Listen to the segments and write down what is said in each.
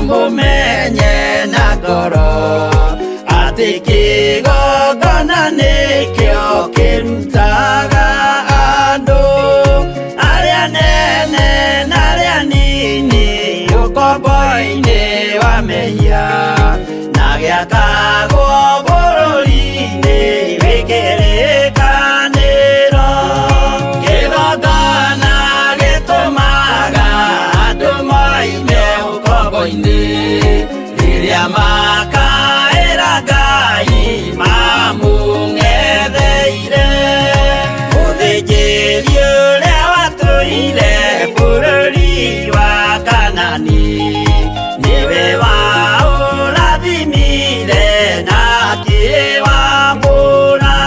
Mũmenye na ngoro atĩ kĩgongona nĩkĩo kĩrutaga andũ arĩa nene na arĩa nini ũkombo-inĩ wa mehia na gĩakagwo bũrũri-inĩ wĩ kĩrĩkanĩro. Kĩgongona gĩtũmaga andũ moime ũkombo-inĩ rĩrĩa makaĩra Ngai mamũng'etheire. Mũthĩnjĩri ũrĩa watũire bũrũri wa Kanani nĩwe waũrathimire na akĩwambũra.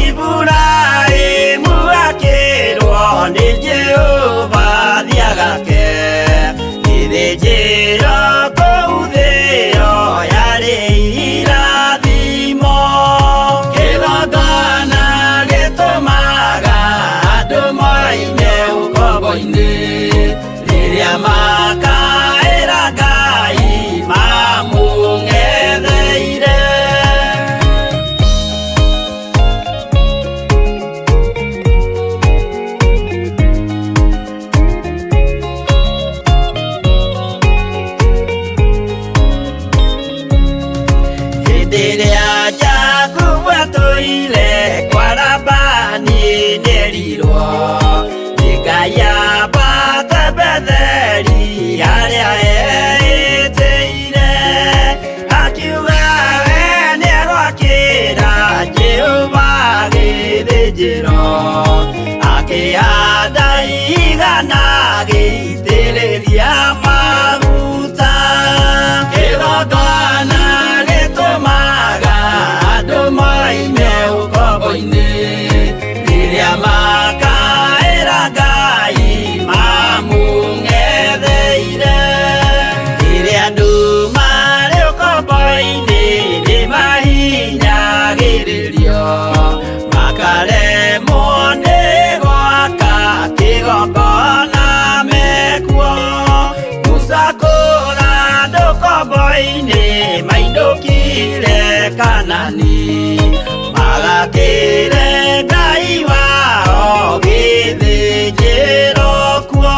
Iburahĩmu akĩrwo nĩ Jehova thiagake gĩthĩnjĩro kũu thĩo yarĩ irathimo. Kĩgongona gĩtũmaga andũ moime ũkombo-inĩ rĩrĩa makaĩra Ngai mamũng'etheire. Hĩndĩ ĩrĩa Jakubu atũire kwa Labani nĩerirwo nĩ Ngai ambate Betheli harĩa eĩtĩire, akiuga we nĩegwakĩra Jehova gĩthĩnjĩro, akĩhanda igana agĩitĩrĩria maguta. Kĩgongona gĩtũmaga andũ moime ũkombo-inĩ rĩrĩa makaĩra Ngai mamũng'etheire. Rĩrĩa andũ marĩ ũkombo-inĩ nĩmahinyagĩrĩrio makaremwo nĩ gwaka kĩgongona mekuo. Musa kũra andũ ũkombo-inĩ mainũkire Kanani magakĩre Ngai wao gĩthĩnjĩro kuo.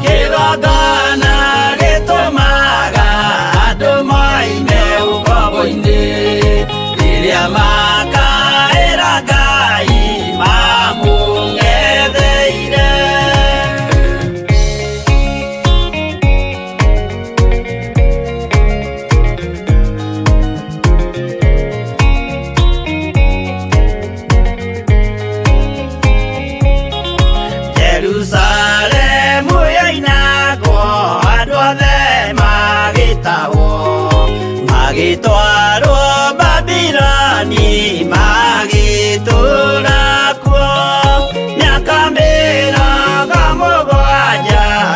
Kĩgongona gĩtũmaga andũ moime ũkombo-inĩ rĩrĩa makaĩra Ngai mamũng'etheire. Jerusalemu yoinagwo andũ othe magĩtahwo magĩtwarwo Babiloni magĩtũũra kuo mĩaka 70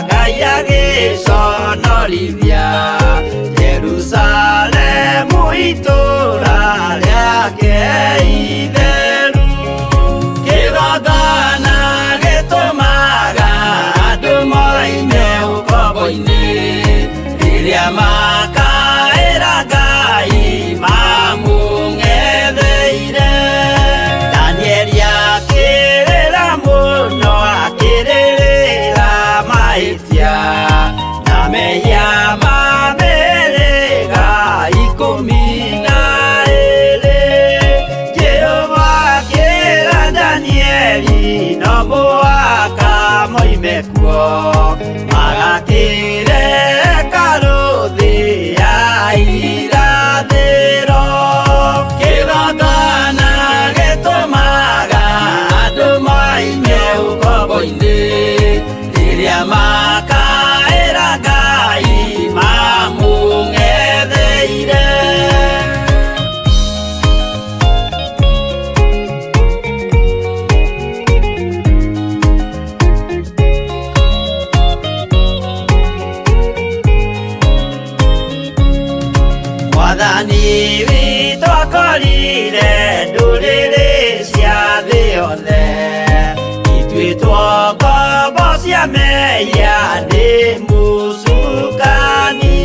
Ngai agĩconorithia Jerusalemu itũũra rĩake itheru. Kĩgongona gĩtũmaga andũ moime ũkombo-inĩ rĩrĩa makaĩra Ngai mamũng'etheire. Danieli akĩrĩra mũno akĩrĩrĩra mahĩtia na mehia ma mĩhĩrĩga 12. Jehova akĩra Danieli no mũhaka moime kuo magakĩre hekarũ thĩ ya irathĩro. Kĩgongona gĩtũmaga andũ moime ũkombo-inĩ rĩrĩa makaĩra Ngai mamũng'etheire. Mwathani witũ akorire ndũrĩrĩ cia thĩ yothe ituĩtwo ngombo cia mehia nĩ mũcukani.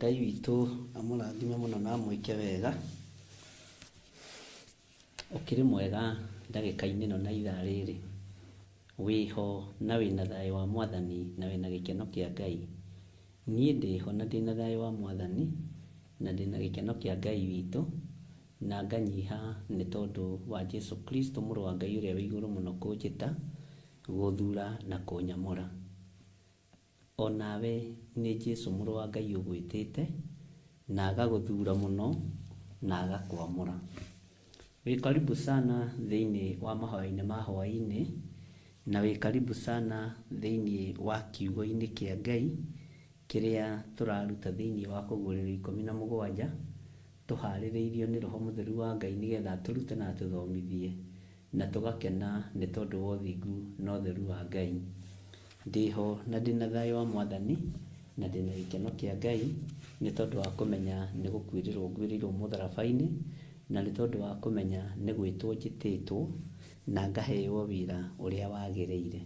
Ngai witũ amũrathime mũno na amwĩke wega. Ũkĩrĩ mwega ndagĩka-inĩ ĩno na ithaa rĩrĩ? Wĩho na wĩna thayũ wa Mwathani na wĩna gĩkeno kĩa Ngai. Niĩ ndĩho na ndĩna thayũ wa Mwathani na ndĩna gĩkeno kĩa Ngai witũ na nganyiha nĩ tondũ wa Jesu Kristo mũrũ wa Ngai ũrĩa wĩ igũrũ mũno kũnjĩta, gũthura na kũnyamũra. O nawe nĩ Jesu mũrũ wa Ngai ũgwĩtĩte na agagũthura mũno na agakwamũra. Wĩ karibu sana thĩinĩ wa mahoya-inĩ ma hwaĩ-inĩ na wĩ karibu sana thĩinĩ wa kiugo-inĩ kĩa Ngai kĩrĩa tũraruta thĩinĩ wa Kũguũrĩrio 17 tũharĩrĩirio nĩ Roho Mũtheru wa Ngai nĩgetha atũrute na atũthomithie na tũgakena nĩ tondũ wa ũthingu na ũtheru wa Ngai. Ndĩho na ndĩna thayũ wa Mwathani na ndĩna gĩkeno kĩa Ngai nĩ tondũ wa kũmenya nĩ gũkuĩrĩrwo nguĩrĩirwo mũtharaba-inĩ na nĩ tondũ wa kũmenya nĩ gwĩtwo njĩtĩtwo na ngaheo wĩra ũrĩa wagĩrĩire.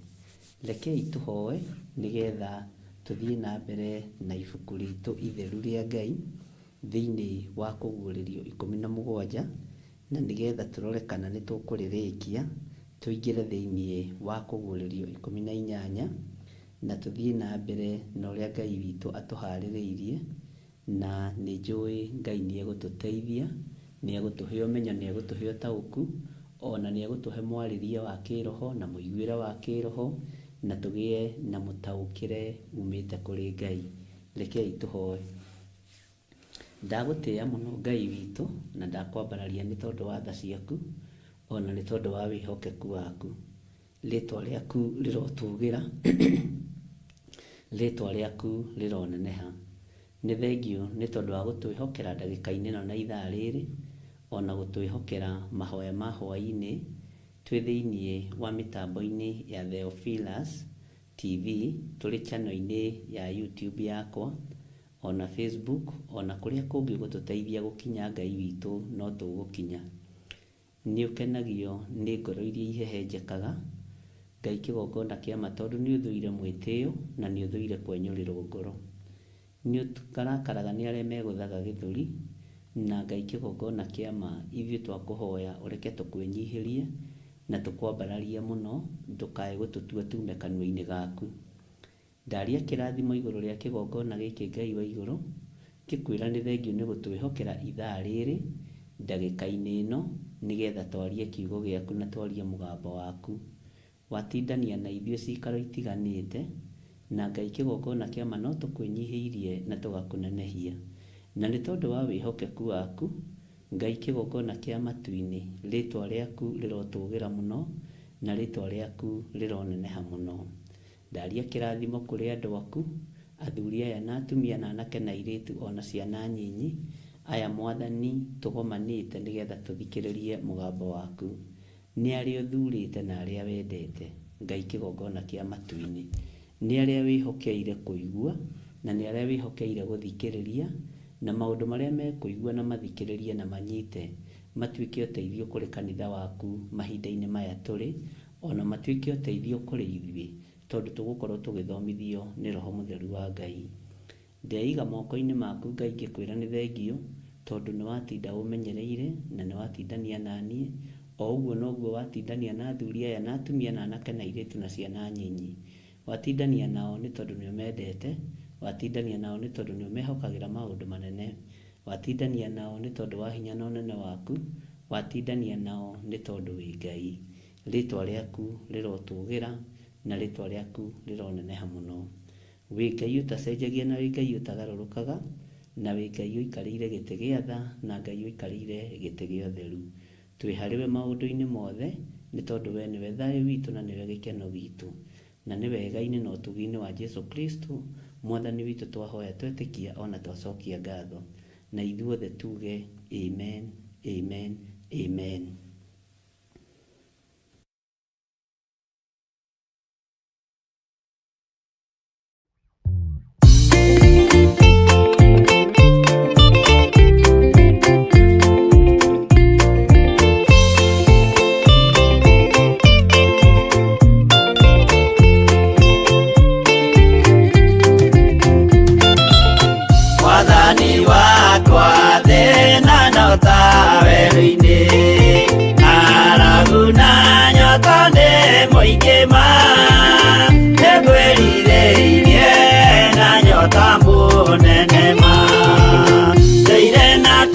Rekei tũhoe nĩgetha tũthiĩ na mbere na ibuku ritũ itheru rĩa Ngai thĩinĩ wa Kũguũrĩrio 17 na nĩgetha tũrore kana nĩ tũkũrĩrĩkia tũingĩre thĩinĩ wa Kũguũrĩrio 18 na tũthiĩ na mbere na ũrĩa Ngai witũ atũharĩrĩirie, na nĩ njũĩ Ngai nĩ egũtũteithia, nĩ egũtũhe ũmenyo, nĩ egũtũhe ũtaũku, ona nĩ egũtũhe mwarĩrie wa kĩroho na mũiguĩre wa kĩroho, na tũgĩe na mũtaũkĩre umĩte kũrĩ Ngai. Rekei tũhoe. Ndagũtĩĩa mũno Ngai witũ na ndakwambararia nĩ tondũ wa tha ciaku ona nĩ tondũ wa wĩhokeku waku. Rĩtwa rĩaku rĩrotũgĩra, rĩtwa rĩaku rĩroneneha. Nĩ thengiũ nĩ tondũ wa gũtwĩhokera ndagĩka-inĩ ĩno na ithaa rĩrĩ, ona gũtwĩhokera mahoya ma hwaĩ-inĩ twĩ thĩinĩ wa mĩtambo-inĩ ya Theophilus TV, tũrĩ channel-inĩ ya YouTube yakwa, ona Facebook, ona kũrĩa kũngĩ ũgũtũteithia gũkinya Ngai witũ no tũgũkinya. Nĩ ũkenagio nĩ ngoro iria ihehenjekaga, Ngai kĩgongona kĩa ma tondũ nĩ ũthũire mwĩtĩo na nĩ ũthũire kwenyũrĩrwo ngoro. Nĩ ũkarakaraga nĩ arĩa megũthaga gĩthũri, na Ngai kĩgongona kĩa ma ithuĩ twakũhoya ũreke tũkwĩnyihĩrie na tũkwambararie mũno, ndũkae gũtũtua tume kanua-inĩ gaku. Ndaria kĩrathimo igũrũ rĩa kĩgongona gĩkĩ Ngai wa igũrũ, ngĩkwĩra nĩ thengiũ nĩ gũtwĩhokera ithaa rĩrĩ, ndagĩka-inĩ ĩno, nĩgetha twarie kiugo gĩaku na twarie mũgambo waku. Watindania na ithuĩ cikaro itiganĩte, na Ngai kĩgongona kĩa ma no tũkwĩnyihĩirie na tũgakũnenehia. Na nĩ tondũ wa wĩhokeku waku, Ngai kĩgongona kĩa matu-inĩ, rĩtwa rĩaku rĩrotũgĩra mũno, na rĩtwa rĩaku rĩroneneha mũno. Ndaria kĩrathimo kũrĩ andũ aku, athuri aya na atumia na anake na airĩtu ona ciana nyinyi, aya Mwathani tũgomanĩte nĩgetha tũthikĩrĩrie mũgambo waku. Nĩ arĩa ũthurĩte na arĩa wendete, Ngai kĩgongona kĩa matu-inĩ. Nĩ arĩa wĩhokeire kũigua, na nĩ arĩa wĩhokeire gũthikĩrĩria, na maũndũ marĩa mekũigua na mathikĩrĩrie na manyite, matuĩke ũteithio kũrĩ kanitha waku mahinda-inĩ maya tũrĩ, ona matuĩke ũteithio kũrĩ ithuĩ, tondũ tũgũkorwo tũgĩthomithio nĩ Roho Mũtheru wa Ngai. Ndeiga moko-inĩ maku Ngai ngĩkwĩra nĩ thengiũ, tondũ nĩ watinda ũmenyereire na nĩ watindania na niĩ, o ũguo noguo watindania na athuri aya na atumia na anake na airĩtu na ciana nyinyi. Watindania nao nĩ tondũ nĩ ũmendete, watindania nao nĩ tondũ nĩ ũmehokagĩra maũndũ manene, watindania nao nĩ tondũ wa hinya na ũnene waku, watindania nao nĩ tondũ wĩ Ngai. Rĩtwa rĩaku rĩrotũgĩra na rĩtwa rĩaku rĩroneneha mũno. Wĩ Ngai ũtacenjagia na wĩ Ngai ũtagarũrũkaga, na wĩ Ngai ũikarĩire gĩtĩ gĩa tha na Ngai ũikarĩire gĩtĩ gĩa ũtheru. Twĩ harĩ we maũndũ-inĩ mothe nĩ tondũ we nĩwe thayũ witũ na nĩwe gĩkeno gitũ. Na nĩ wega-inĩ na ũtugi-inĩ wa Jesu Kristo Mwathani witũ twahoya twetĩkia ona twacokia ngatho. Na ithuothe tuge amen, amen, amen.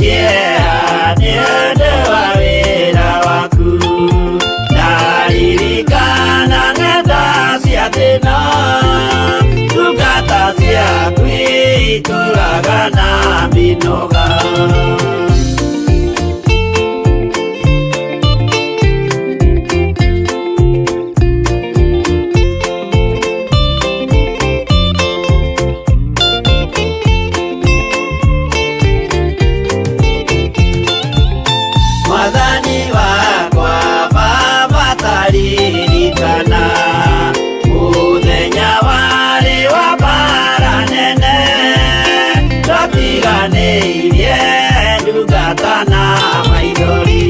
Kĩeha nĩ ũndũ wa wĩra waku. Ndaririkana ng'enda cia thĩna, ndungata ciaku itũraga na mĩnoga. Mwathani wakwa Baba taririkana mũthenya warĩ wa mbara nene, twatiganĩirie ndungata na maithori.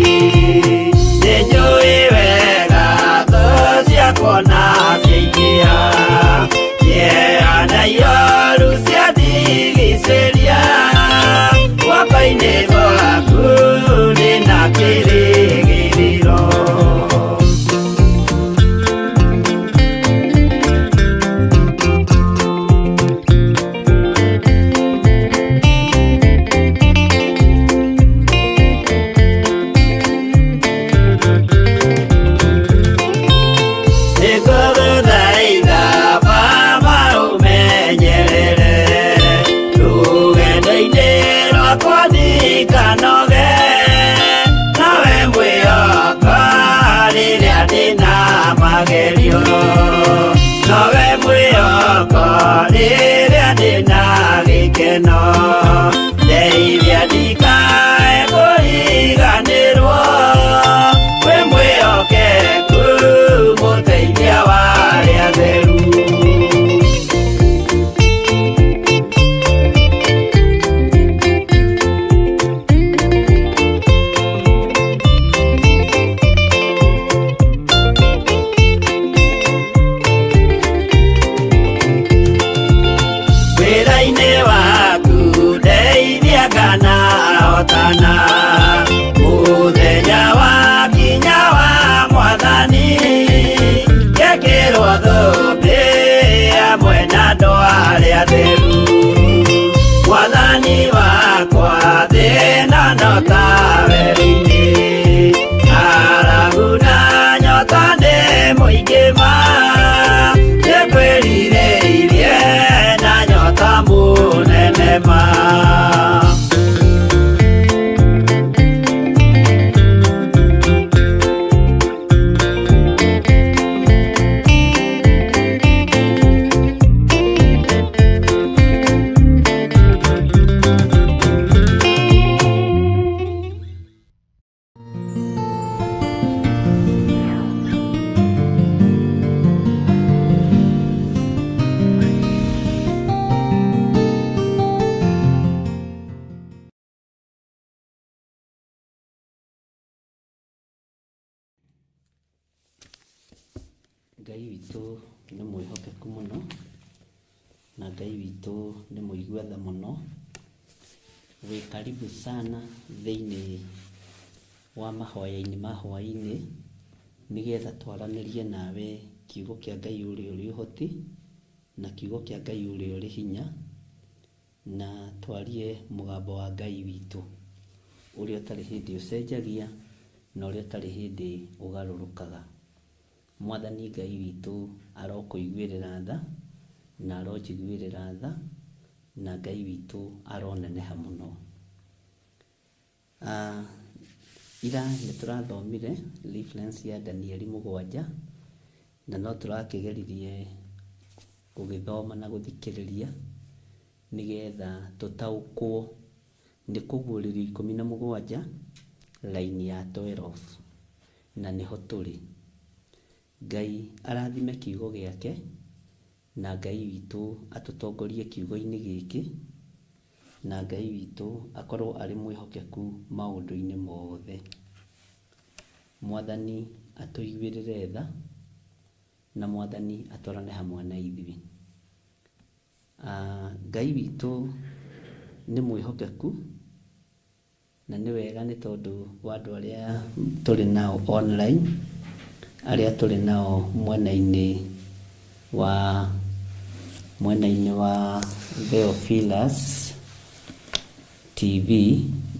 Nĩnjũĩ wega thũ ciakwa na ciaingĩha, kĩeha na ioru ciandigicĩria, guoko-inĩ gwaku ndĩna kĩrĩgĩrĩro. Nĩngũgũthaitha Baba ũmenyerere rũgendo-inĩ rwakwa ndikanoge, nawe mwĩhoko rĩrĩa ndĩna magerio, nowe mwĩhoko rĩrĩa ndĩna gĩkeno, ndeithia ndikae kũriganĩrwo, wĩ mwĩhokeku mũteithia wa arĩa atheru. Wĩra-inĩ waku ndeithia kana hotana, mũthenya wakinya wa Mwathani, ngekĩrwo thũmbĩ hamwe na andũ arĩa atheru. Mwathani wakwa thĩna no ta werũ-inĩ, ng'aragu na nyota nĩ mũingĩ ma, nĩngwĩrirĩirie na nyota mũnene ma. Ngai witũ nĩ mwĩhokeku mũno, na Ngai witũ nĩ mũigua tha mũno. Wĩ karibu sana thĩinĩ wa mahoya-inĩ ma hwaĩ-inĩ, nĩgetha twaranĩrie nawe kiugo kĩa Ngai ũrĩa ũrĩ ũhoti, na kiugo kĩa Ngai ũrĩa ũrĩ hinya, na twarie mũgambo wa Ngai witũ, ũrĩa ũtarĩ hĩndĩ ũcenjagia, na ũrĩa ũtarĩ hĩndĩ ũgarũrũkaga. Mwathani Ngai witũ arokũiguĩrĩra tha, na aronjiguĩrĩra tha, na Ngai witũ aroneneha mũno. Ira nĩ tũrathomire reference ya Danieli 7, na no tũrakĩgeririe gũgĩthoma na gũthikĩrĩria nĩgetha tũtaũkwo nĩ kũguũrĩrio 17 raini ya 12, na nĩho tũrĩ. Ngai arathime kiugo gĩake, na Ngai witũ atũtongorie kiugo-inĩ gĩkĩ, na Ngai witũ akorwo arĩ mwĩhokeku maũndũ-inĩ mothe. Mwathani atũiguĩrĩre tha, na Mwathani atwarane hamwe na ithuĩ. Ngai witũ nĩ mwĩhokeku, na nĩ wega nĩ tondũ wa andũ arĩa tũrĩ nao online, arĩa tũrĩ nao mwena-inĩ wa Theophilus TV,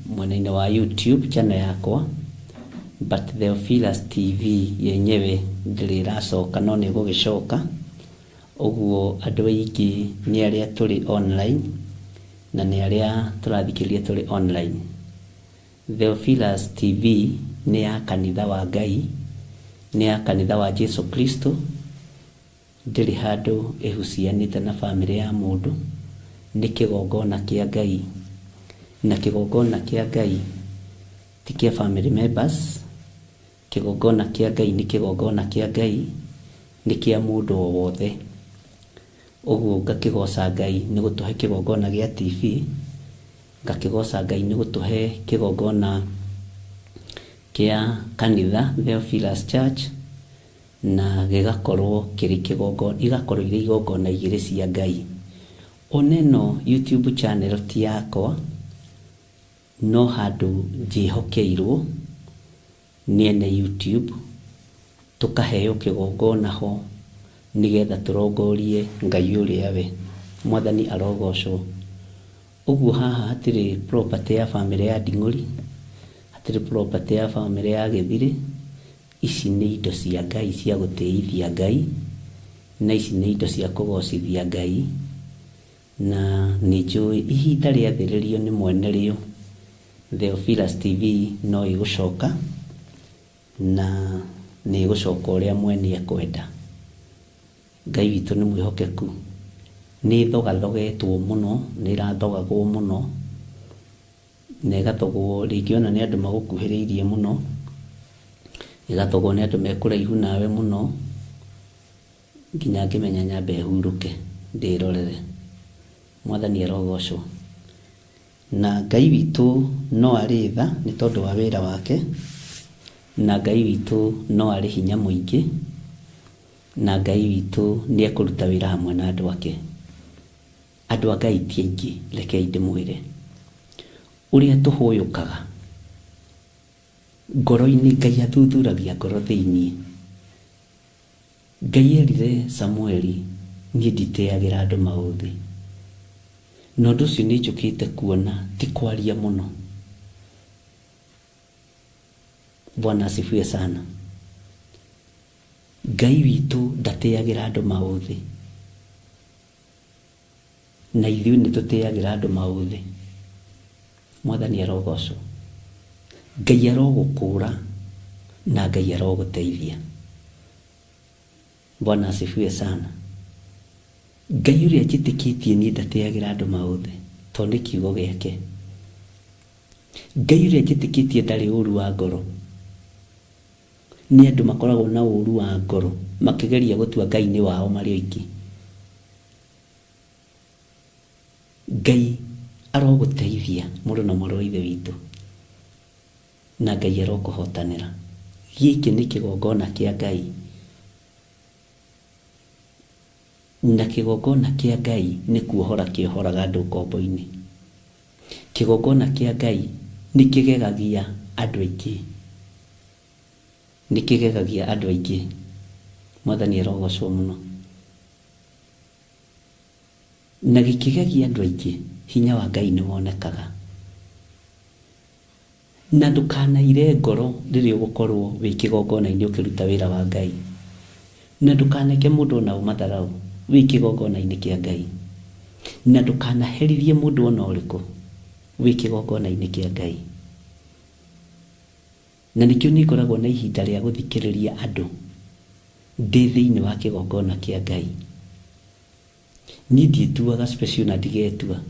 mwena-inĩ wa YouTube channel yakwa, but Theophilus TV yenyewe ndĩrĩ ĩracoka, no nĩ ĩgũgĩcoka. Ũguo andũ aingĩ nĩ arĩa tũrĩ online na nĩ arĩa tũrathikĩrĩria tũrĩ online. Theophilus TV nĩ ya kanitha wa Ngai, nĩ ya kanitha wa Jesu Kristo, ndĩrĩ handũ ĩhucianĩte na bamĩrĩ ya mũndũ, nĩ kĩgongona kĩa Ngai, na kĩgongona kĩa Ngai ti kĩa family members. Kĩgongona kĩa Ngai nĩ kĩgongona kĩa Ngai, nĩ kĩa mũndũ o wothe. Ũguo ngakĩgoca Ngai nĩ gũtũhe kĩgongona gĩa TV, ngakĩgoca Ngai nĩ gũtũhe kĩgongona kĩa kanitha Theophilus Church, na gĩgakorwo kĩrĩ kĩgongona, igakorwo irĩ igongona igĩrĩ cia Ngai. Ona ĩno YouTube channel ti yakwa, no handũ njĩhokeirwo nĩ ene YouTube, tũkaheo kĩgongona ho nĩgetha tũrongorie Ngai ũrĩa we. Mwathani arogocwo. Ũguo haha hatirĩ property ya bamĩrĩ ya Nding'ũri, hatirĩ property ya bamĩrĩ ya Gĩthirĩ. Ici nĩ indo cia Ngai cia gũtĩithia Ngai, na ici nĩ indo cia kũgocithia Ngai, na nĩ njũĩ ihinda rĩathĩrĩrio nĩ mwene rĩo, Theophilus TV no ĩgũcoka, na nĩ ĩgũcoka ũrĩa mwene ekwenda. Ngai witũ nĩ mwĩhokeku, nĩ ĩthogathogetwo mũno, nĩ ĩrathogagwo mũno, na ĩgathogwo rĩngĩ ona nĩ andũ magũkuhĩrĩirie mũno, ĩgathogwo nĩ andũ me kũraihu nawe mũno, nginya ngĩmenya nyambe hurũke ndĩrorere. Mwathani arogocwo. Na Ngai witũ no arĩ tha nĩ tondũ wa wĩra wake, na Ngai witũ no arĩ hinya mũingĩ, na Ngai witũ nĩ ekũruta wĩra hamwe na andũ ake. Andũ a Ngai ti aingĩ, rekei ndĩmwĩre. Ũrĩa tũhũyũkaga ngoro-inĩ, Ngai athuthuragia ngoro thĩiniĩ. Ngai erire Samueli, niĩ nditĩagĩra andũ maũthĩ. Na ũndũ ũcio nĩ njũkĩte kuona ti kwaria mũno. Bwana asifiwe sana. Ngai witũ ndatĩagĩra andũ maũthĩ, na ithuĩ nĩ tũtĩagĩra andũ maũthĩ. Mwathani arogocwo. Ngai arogũkũra na Ngai arogũteithia. Bwana asifiwe sana. Ngai ũrĩa njĩtĩkĩtie niĩ ndatĩagĩra andũ maũthĩ, tondũ nĩ kiugo gĩake. Ngai ũrĩa njĩtĩkĩtie ndarĩ ũru wa ngoro. Nĩ andũ makoragwo na ũru wa ngoro makĩgeria gũtua Ngai nĩ wao marĩ oiki. Ngai arogũteithia mũrũ na mwarĩ wa Ithe witũ, na Ngai arokũhotanĩra. Gĩkĩ nĩ kĩgongona kĩa Ngai, na kĩgongona kĩa Ngai nĩ kuohora kĩohoraga andũ ngombo-inĩ. Kĩgongona kĩa Ngai nĩ kĩgegagia andũ aingĩ, nĩ kĩgegagia andũ aingĩ. Mwathani arogocwo mũno. Na gĩkĩgegia andũ aingĩ, hinya wa Ngai nĩ wonekaga. Na ndũkanaire ngoro rĩrĩa ũgũkorwo wĩ kĩgongona-inĩ ũkĩruta wĩra wa Ngai, na ndũkaneke mũndũ ona ũ matharau wĩ kĩgongona-inĩ kĩa Ngai, na ndũkanaherithie mũndũ ona ũrĩkũ wĩ kĩgongona-inĩ kĩa Ngai. Na nĩkĩo niĩ ngoragwo na ihinda rĩa gũthikĩrĩria andũ ndĩ thĩinĩ wa kĩgongona kĩa Ngai. Niĩ ndiĩtuaga special na ndigetua,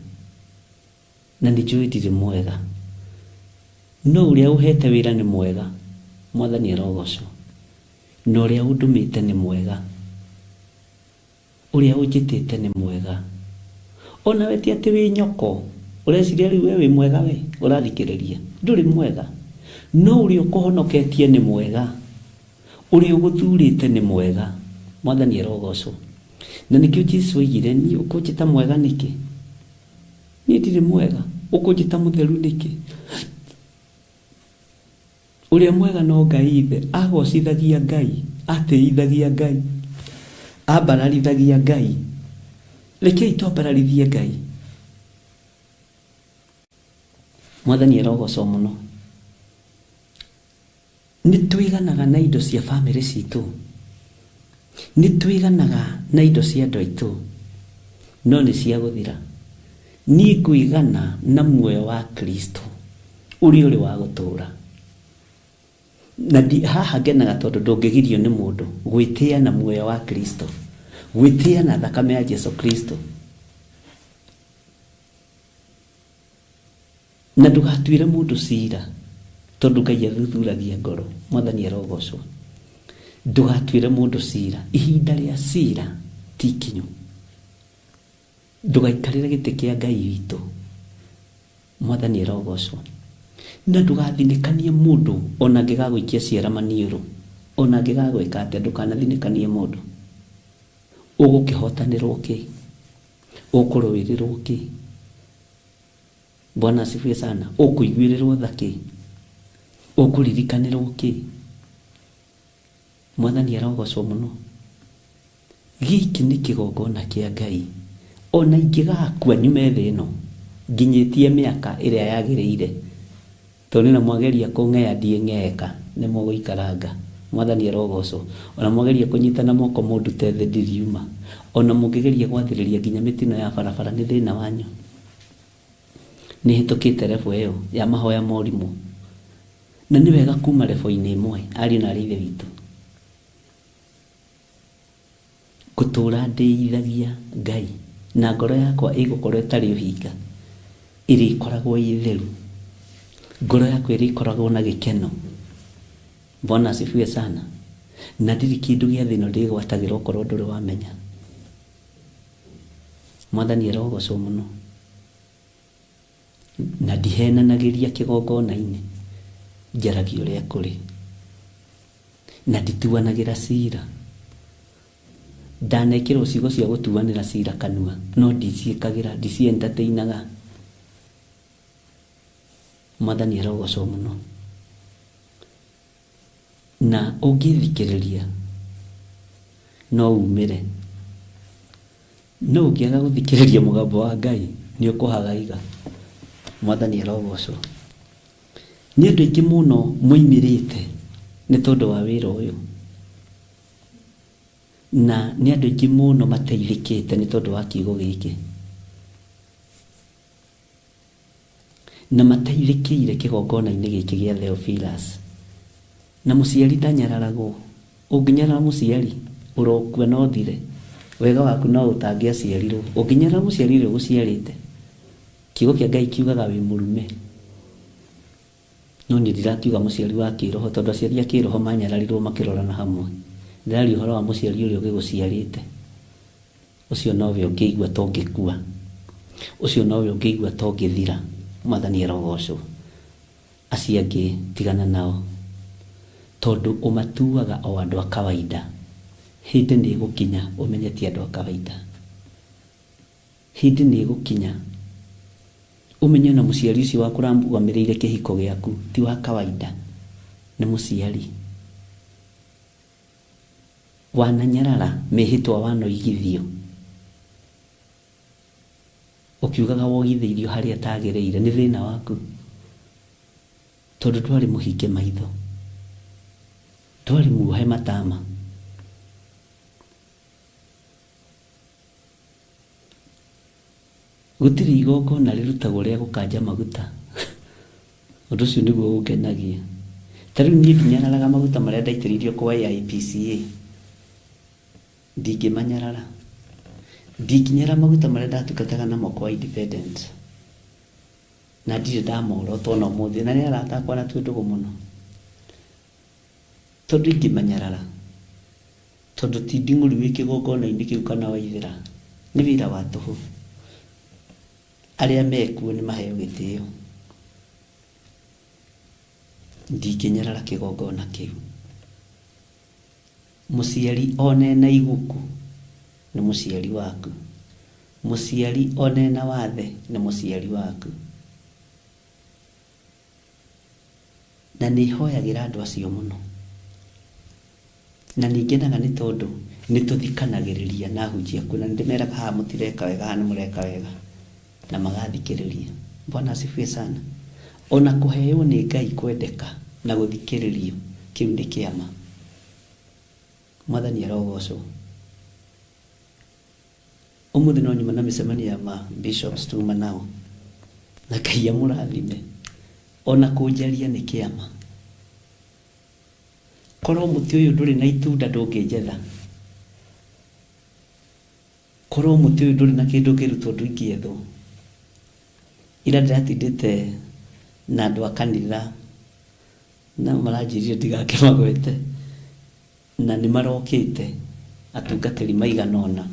na nĩ njũĩ ndirĩ mwega, no ũrĩa ũhete wĩra nĩ mwega. Mwathani arogocwo. Na ũrĩa ũndũmĩte nĩ mwega, ũrĩa ũnjĩtĩte nĩ mwega. Ona we ti atĩ wĩ nyoko, ũreciria rĩu we wĩ mwega, we ũrathikĩrĩria, ndũrĩ mwega. No ũrĩa ũkũhonoketie nĩ mwega, ũrĩa ũgũthurĩte nĩ mwega. Mwathani arogocwo. Na nĩkĩo Jesu oigire, niĩ ũkũnjĩta mwega nĩkĩ? Niĩ ndirĩ mwega. Ũkũnjĩta mũtheru nĩkĩ? Ũrĩa mwega no Ngai ithe, agocithagia Ngai, atĩithagia Ngai, ambararithagia Ngai. Rekei twambararithie Ngai. Mwathani arogocwo mũno. Nĩ twĩganaga na indo cia bamĩrĩ citũ, nĩ twĩganaga na indo cia andũ aitũ, no nĩ cia gũthira. Niĩ ngwĩgana na muoyo wa Kristo ũrĩa ũrĩ wa gũtũũra. Na haha ngenaga tondũ ndũngĩgirio nĩ mũndũ gwĩtĩa na muoyo wa Kristo, gwĩtĩa na thakame ya Jesu Kristo. Na ndũgatuĩre mũndũ cira tondũ Ngai athuthuragia ngoro. Mwathani arogocwo. Ndũgatuĩre mũndũ cira, ihinda rĩa cira ti ikinyu. Ndũgaikarĩre gĩtĩ kĩa Ngai witũ. Mwathani arogocwo. Na ndũgathinĩkanie mũndũ ona angĩgagũikia ciara maniũrũ, ona angĩgagwĩka atĩa, ndũkanathinĩkanie mũndũ. Ũgũkĩhotanĩrwo kĩ? Ũkũrũĩrĩrwo kĩ? Bwana asifiwe sana. Ũkũiguĩrĩrwo tha kĩ? Ũkũririkanĩrwo kĩ? Mwathani arogocwo mũno. Gĩkĩ nĩ kĩgongona kĩa Ngai. Ona ingĩgakua nyume thĩ ĩno nginyĩtie mĩaka ĩrĩa yagĩrĩire, tondũ na mwageria kũng'ea ndiĩng'eeka, nĩ mũgũikaranga. Mwathani arogocwo. Ona mwageria kũnyitana moko mũndute thĩ ndiriuma. Ona mũngĩgeria gwathĩrĩria nginya mĩtino ya barabara nĩ thĩna wanyu. Nĩ hĩtũkĩte level ĩyo ya mahoya morimũ. Na nĩ wega kuma level-inĩ ĩmwe, ariũ na arĩ ithe witũ. Ngũtũra ndĩithagia Ngai na ngoro yakwa ĩgũkorwo ĩtarĩ ũhinga, ĩrĩkoragwo ĩ theru, ngoro yakwa ĩrĩkoragwo na gĩkeno. Bwana asifiwe sana. Na ndirĩ kĩndũ gĩa thĩ ĩno ndĩgwatagĩra okorwo ndũrĩ wamenya. Mwathani arogocwo mũno. Na ndihenanagĩria kĩgongona-inĩ, njaragia ũrĩa kũrĩ. Na ndituanagĩra cira. Ndanekĩrwo ciugo cia gũtuanĩra cira kanua, no ndiciĩkagĩra, ndici-entertainaga. Mwathani arogocwo mũno. Na ũngĩthikĩrĩria no umĩre, no ũngĩaga gũthikĩrĩria mũgambo wa Ngai nĩ ũkũhagaiga. Mwathani arogocwo. Nĩ andũ aingĩ mũno moimĩrĩte nĩ tondũ wa wĩra ũyũ, na nĩ andũ aingĩ mũno mateithĩkĩte nĩ tondũ wa kiugo gĩkĩ, na mateithĩkĩire kĩgongona-inĩ gĩkĩ gĩa Theophilus. Na mũciari ndanyararagwo. Ũngĩnyarara mũciari ũrokua no ũthire, wega waku no ũtangĩaciarirwo. Ũngĩnyarara mũciari ũrĩa ũgũciarĩte, kiugo kĩa Ngai kiugaga wĩ mũrume. No niĩ ndirakiuga mũciari wa kĩroho, tondũ aciari a kĩroho manyararirwo makĩrorana hamwe. Ndĩraria ũhoro wa mũciari ũrĩa ũgĩgũciarĩte. Ũcio nowe ũngĩigua ta ũngĩkua, ũcio nowe ũngĩigua ta ũngĩthira. Mwathani arogocwo. Acio angĩ tigana nao, tondũ ũmatuaga o andũ a kawaida. Hĩndĩ nĩ ĩgũkinya ũmenye ti andũ a kawaida. Hĩndĩ nĩ ĩgũkinya ũmenye ona mũciari ũcio waku ũramũgamĩrĩire kĩhiko gĩaku ti wa kawaida, nĩ mũciari. Wananyarara mĩhĩtwa wanoigithio, ũkiugaga wogithĩirio harĩa tagĩrĩire, nĩ thĩna waku, tondũ ndwarĩ mũhinge maitho, ndwarĩ muohe matama. Gũtirĩ igongona rĩrutagwo rĩa gũkanja maguta. Ũndũ ũcio nĩguo ũngenagia. Ta rĩu niĩ ndinyararaga maguta marĩa ndaitĩrĩirio kwa AIPCA, ndingĩmanyarara. Ndingĩnyarara maguta marĩa ndatungataga namo kwa Independent, na ndirĩ ndamorota ona ũmũthĩ, na nĩ arata akwa na twĩ ndũgũ mũno. Tondũ ingĩmanyarara, tondũ ti nding'ũri wĩ kĩgongona-inĩ kĩu kana waithĩra, nĩ wĩra wa tũhũ. Arĩa mekuo nĩ maheo gĩtĩo. Ndingĩnyarara kĩgongona kĩu. Mũciari one na iguku nĩ mũciari waku, mũciari one na wathe nĩ mũciari waku. Na nĩ hoyagĩra andũ acio mũno, na nĩ ngenaga nĩ tondũ nĩ tũthikanagĩrĩria na ahunjia kuo, na nĩ ndĩmeraga haha mũtireka wega, haha nĩ mũreka wega, na magathikĩrĩria. Bwana asifiwe sana. Ona kũheo nĩ Ngai kwendeka na gũthikĩrĩrio, kĩu nĩ kĩama. Mwathani arogocwo. Ũmũthĩ no nyuma na mĩcemanio ya ma bishops tuma nao, na Ngai amũrathime. Ona kũnjaria nĩ kĩama. Korwo mũtĩ ũyũ ndũrĩ na itunda ndũngĩnjetha. Korwo mũtĩ ũyũ ndũrĩ na kĩndũ kĩrutwo ndũingĩethwo. Ira ndĩratindĩte na andũ a kanitha na maranjĩrire ndigakĩmagwete, na nĩ marokĩte atungatĩri maigana ũna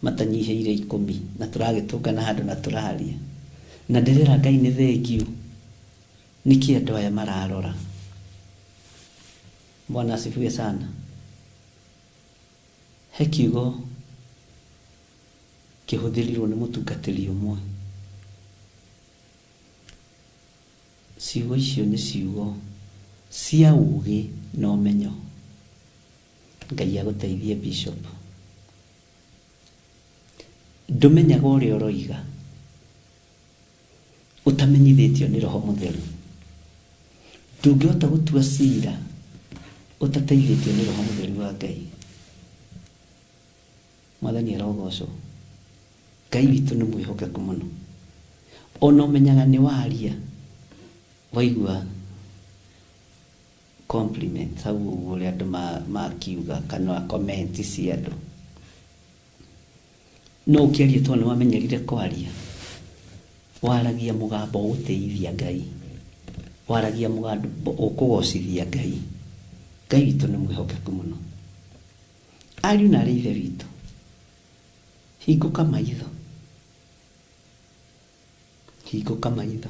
matanyihĩire 10, na tũragĩtũngana handũ na tũraria, na ndĩrera Ngai nĩ thengiũ nĩkĩ andũ aya mararora. Bwana asifiwe sana. He kiugo kĩhũthĩrirwo nĩ mũtungatĩri ũmwe. Ciugo icio nĩ ciugo cia ũũgĩ na ũmenyo. Ngai agũteithie bishop. Ndũmenyaga ũrĩa ũroiga ũtamenyithĩtio nĩ Roho Mũtheru. Ndũngĩhota gũtua cira ũtateithĩtio nĩ Roho Mũtheru wa Ngai. Mwathani arogocwo. Ngai witũ nĩ mwĩhokeku mũno. Ona ũmenyaga nĩ waria, waigua compliments hau ũguo ũrĩa andũ makiuga kana comment cia andũ. No ũkĩaria tondũ nĩ wamenyerire kwaria, waragia mũgambo ũgũtĩithia Ngai, waragia mũgambo ũkũgocithia Ngai. Ngai witũ nĩ mwĩhokeku mũno. Ariũ na arĩ ithe witũ, hingũka maitho, hingũka maitho.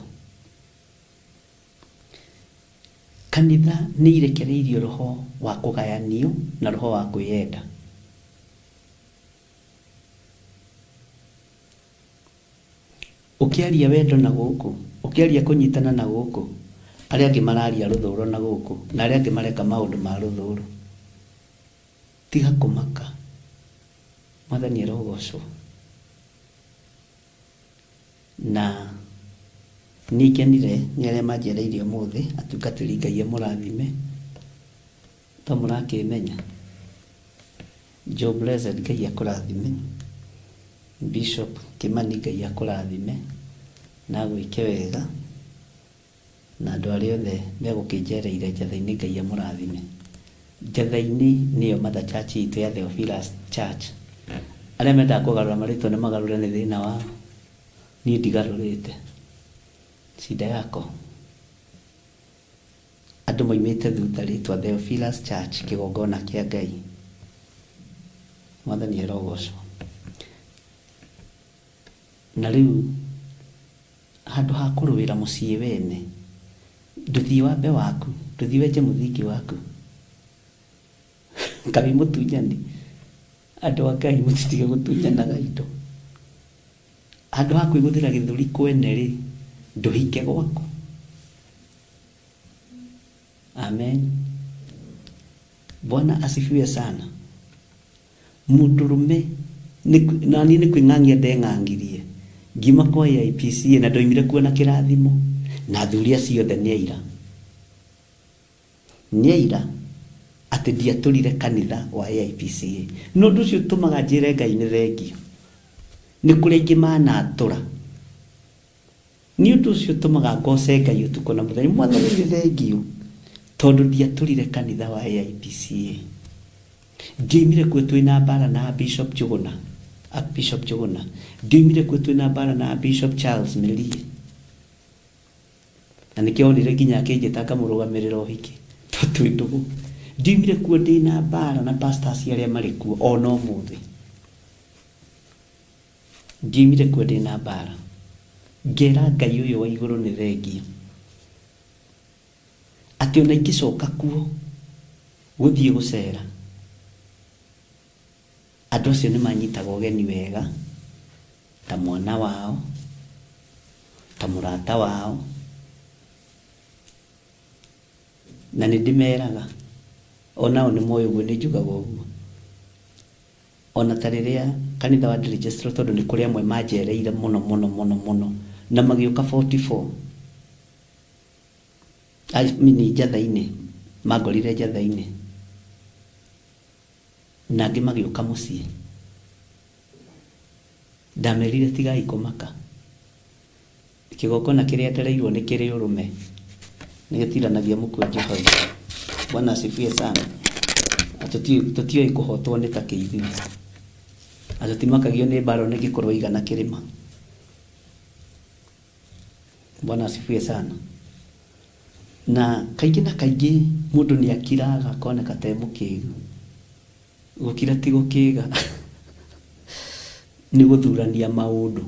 Kanitha nĩ irekereirio roho wa kũgayanio na roho wa kwĩyenda. Ũkĩaria wendo na gũkũ, ũkĩaria kũnyitana na gũkũ, arĩa angĩ mararia rũthũro na gũkũ, na arĩa angĩ mareka maũndũ ma rũthũro. Tiga kũmaka. Mwathani arogocwo. Na nĩ ngenire nĩ arĩa manjereirie ũmũthĩ, atungatĩri Ngai amũrathime. To mũrakĩmenya. Joe Blessed Ngai akũrathime. Bishop Kimani Ngai akũrathime na agwĩke wega, na andũ arĩa othe megũkĩnjereire Njatha-inĩ Ngai amũrathime. Njatha-inĩ nĩyo Mother Church itũ ya Theophilus Church. Arĩa mendaga kũgarũra marĩtwa nĩ magarũre, nĩ thĩna wao. Niĩ ndigarũrĩte. Shida yako. Andũ maimĩte thutha rĩtwa Theophilus Church, kĩgongona kĩa Ngai. Mwathani arogocwo. Na rĩu handũ ha kũrũĩra mũciĩ wene, ndũthiĩ wambe waku, ndũthiĩ wenje mũthingi waku. Kaĩ mũtunyani? Andũ a Ngai mũtitige gũtunyanaga indo. Handũ ha kwĩgũthĩra gĩthũri kwene rĩ, ndũhinge gwaku. Amen. Bwana asifiwe sana. Mũndũrũme na niĩ nĩ kwĩng'ang'ia ndeng'ang'irie ngiuma kwa AIPCA na ndoimire kuo na kĩrathimo, na athuri acio othe nĩ aira, nĩ aira atĩ ndiatũrire kanitha wa AIPCA. No ũndũ ũcio ũtũmaga njĩre Ngai nĩ thengio, nĩ kũrĩ aingĩ manatũra. Nĩ ũndũ ũcio ũtũmaga ngoce Ngai ũtukũ na mũthenya. Mwathani nĩ thengio tondũ ndiatũrire kanitha wa AIPCA. Ndioimire kuo twĩna mbara na Bishop Njuguna, Archbishop Njuguna. Ndioimire kuo twĩna mbara na Bishop Charles Melie. Na nĩkĩo onire nginya akĩnjĩta ngamũrũgamĩrĩra ũhiki tondũ twĩ ndũgũ. Ndioimire kuo ndĩna mbara na pastors arĩa marĩ kuo ona ũmũthĩ. Ndioimire kuo ndĩna mbara. Ngera Ngai ũyũ wa igũrũ nĩ thengio atĩ ona ingĩcoka kuo gũthiĩ gũcera, andũ acio nĩ manyitaga ũgeni wega ta mwana wao, ta mũrata wao, na nĩ ndĩmeraga onao nĩ moĩ ũguo, nĩ njugaga ũguo. Ona ta rĩrĩa kanitha wa ndĩrĩgĩstrwo, tondũ nĩ kũrĩ amwe manjereire mũno mũno mũno mũno na magĩũka 44. Mini njatha-inĩ, mangorire njatha-inĩ, na angĩ magĩũka mũciĩ. Ndamerire tigai kũmaka, kĩgongona kĩrĩa ndereirwo nĩ kĩrĩ ũrũme, nĩ gĩtiranagia mũkwanjũ hau. Bwana asifiwe sana. Tũtiũĩ kũhotwo nĩ ta kĩithuĩ, na tũtimakagio nĩ mbara ona ĩngĩkorwo ĩigana kĩrĩma. Bwana asifiwe sana. Na kaingĩ na kaingĩ mũndũ nĩ akiraga akoneka ta e mũkĩgu. Gũkira ti gũkĩga, nĩ gũthurania maũndũ.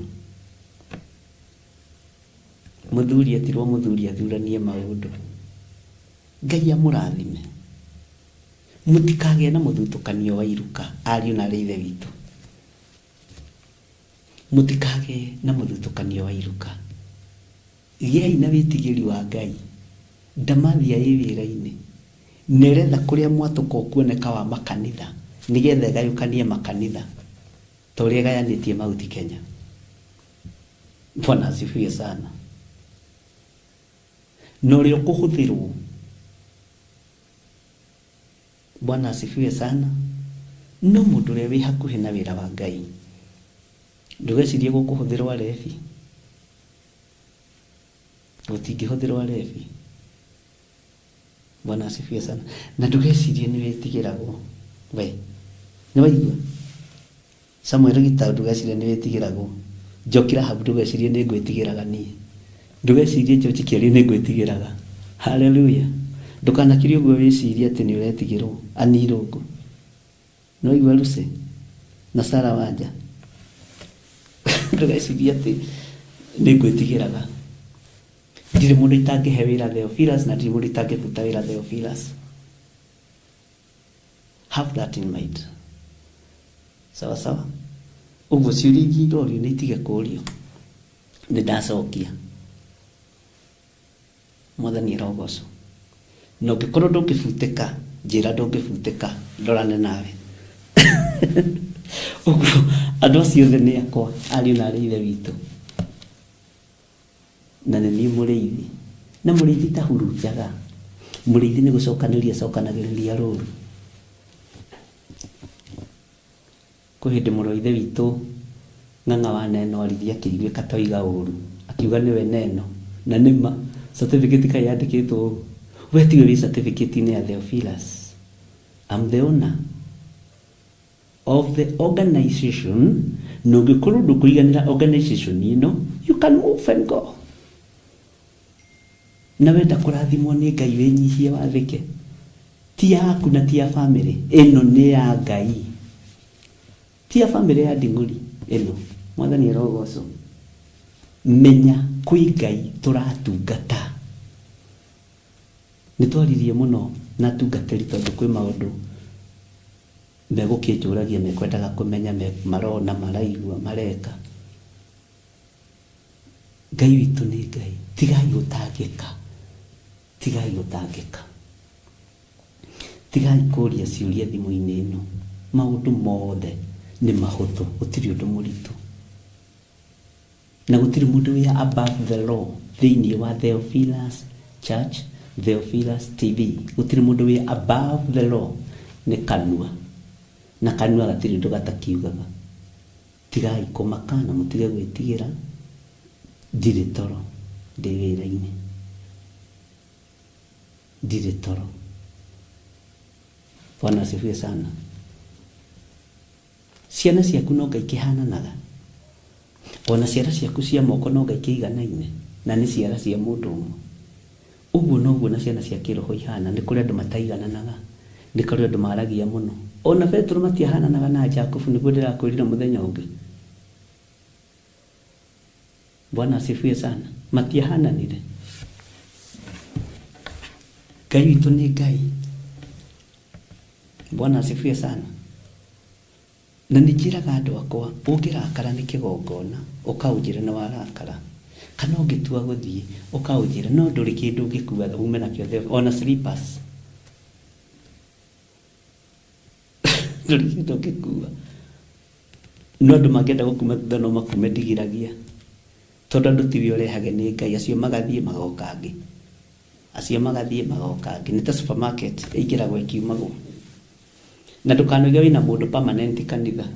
Mũthuri etirwo mũthuri athuranie maũndũ. Ngai amũrathime. Mũtikagĩe na mũthutũkanio wa iruka, ariũ na arĩ ithe witũ. Mũtikagĩe na mũthutũkanio wa iruka. Gĩai na wĩtigĩri wa Ngai. Ndamathia ĩ wĩra-inĩ. Nĩretha kũrĩa mwatũka ũkuoneka wa makanitha, nĩgetha ĩgayũkanie makanitha ta ũrĩa ĩgayanĩtie Mount Kenya. Bwana asifiwe sana. Na ũrĩa ũkũhũthĩrwo. Bwana asifiwe sana. No mũndũ ũrĩa wĩ hakuhĩ na wĩra wa Ngai, ndũgecirie gũkũhũthĩrwo arebi. Gũtingĩhũthĩrwo arebi. Bwana asifiwe sana. Na ndũgecirie nĩ wĩtigĩragwo. We, nĩ waigua? Samuel Gitau ndũgecirie nĩ wĩtigĩragwo. Njoki Rahabu ndũgecirie nĩ ngwĩtigĩraga niĩ. Ndũgecirie George Kĩario nĩ ngwĩtigĩraga. Hallelujah. Ndũkanakirie ũguo wĩcirie atĩ nĩ ũretigĩrwo. Annie Irũngũ. Nĩ waigua Lucy? Na Sarah Wanja. Ndũgecirie atĩ nĩ ngwĩtigĩraga. Ndirĩ mũndũ itangĩhe wĩra Theophilus na ndirĩ mũndũ itangĩbuta wĩra Theophilus. Have that in mind. Sawa sawa. Ũguo ciũria ingĩ irorio nĩ itige kũũrio. Nĩ ndacokia. Mwathani arogocwo. Na ũngĩkorwo ndũngĩbutĩka, njĩra ndũngĩbutĩka, ndorane nawe. Ũguo andũ acio othe nĩ akwa, ariũ na arĩ ithe witũ. Na nĩ niĩ mũrĩithi. Na mũrĩithi tahurunjaga. Mũrĩithi nĩ gũcokanĩria acokanagĩrĩria rũru. Kwĩ hĩndĩ mũrũ wa ithe witũ Ng'ang'a wa Neno aririe akĩiguĩka toiga ũru. Akiuga nĩwe Neno. Na nĩma certificate kaĩ yandĩkĩtwo ũũ. We tiwe wĩ certificate-inĩ ya Theophilus. I'm the owner of the organization. Na ũngĩkorwo ndũkũiganĩra organization ĩno, you can move and go. Na wenda kũrathimwo nĩ Ngai wĩnyihie wathĩke. Ti yaku na ti ya family. Ĩno nĩ ya Ngai. Ti ya family ya Nding'ũri ĩno. Mwathani arogocwo. Menya kwĩ Ngai tũratungata. Nĩ twaririe mũno na atungatĩri tondũ kwĩ maũndũ megũkĩnjũragia mekwendaga kũmenya, marona, maraigua, mareka. Ngai witũ nĩ Ngai. Tigai gũtangĩka. Tigai gũtangĩka. Tigai kũria ciũria thimũ-inĩ ĩno. Maũndũ mothe nĩ mahũthũ, gũtirĩ ũndũ mũritũ. Na gũtirĩ mũndũ wĩ above the law thĩinĩ wa Theophilus Church, Theophilus TV. Gũtirĩ mũndũ wĩ above the law, nĩ kanua. Na kanua gatirĩ ũndũ gatakiugaga. Tigai kũmaka na mũtige gwĩtigĩra. Ndirĩ toro, ndĩ wĩra-inĩ. Ndirĩ toro. Bwana asifiwe sana. Ciana ciaku no Ngai ikĩhananaga. Ona ciara ciaku cia moko no Ngai ikĩiganaine, na nĩ ciara cia mũndũ ũmwe. Ũguo noguo na ciana cia kĩroho ihana, nĩ kũrĩ andũ mataigananaga, nĩ kũrĩ andũ maragia mũno. Ona Petero matiahananaga na Jakubu, nĩguo ndĩrakwĩrire mũthenya ũngĩ. Bwana asifiwe sana. Matiahananire. Ngai witũ nĩ Ngai. Bwana asifiwe sana. Na nĩ njĩraga andũ akwa, ũngĩrakara nĩ kĩgongona, ũkaũnjĩra nĩ warakara. Kana ũngĩtua gũthiĩ, ũkaũnjĩra, no ndũrĩ kĩndũ ũngĩkua ume nakĩo, ona slippers. Ndũrĩ kĩndũ ũngĩkua. No andũ mangĩenda gũkuma thutha no makume ndigiragia. Tondũ andũ tiwe ũrehage nĩ Ngai, acio magathiĩ magoka angĩ. Acio magathiĩ magoka angĩ. Nĩ ta supermarket ĩingĩragwo ĩkiumagwo. Na ndũkanoige wĩna mũndũ permanent kanitha.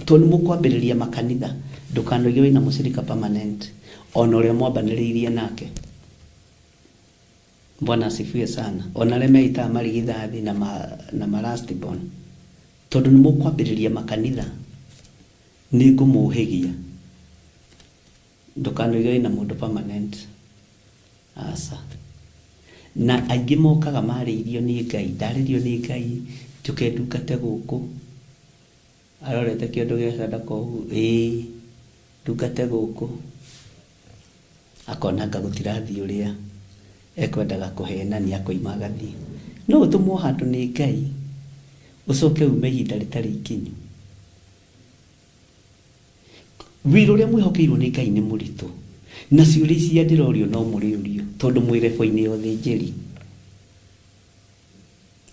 Tondũ nĩ mũkwambĩrĩria makanitha, ndũkanoige wĩna mũcirika permanent ona ũrĩa mwambanĩrĩirie nake. Bwana asifiwe sana. Ona arĩa meitaga marigithathi na ma last born. Tondũ nĩ mũkwambĩrĩria makanitha, nĩ ngũmũhĩgia. Ndũkanoige wĩna mũndũ permanent. Aca. Na aingĩ mokaga marĩirio nĩ Ngai, ndarĩrio nĩ Ngai, njũke ndungate gũkũ. Arorete kĩondo gĩa sadaka ũguo, ĩĩ, ndungate gũkũ. Akona anga gũtirathiĩ ũrĩa ekwendaga kũhenania, akoima agathiĩ. No ũtũmwo handũ nĩ Ngai, ũcoke ume ihinda rĩtarĩ ikinyu. Wĩra ũrĩa mwĩhokeirwo nĩ Ngai nĩ mũritũ. Na ciũria icia ndĩrorio no mũrĩũrio, tondũ mwĩ rebo-inĩ ya ũthĩnjĩri.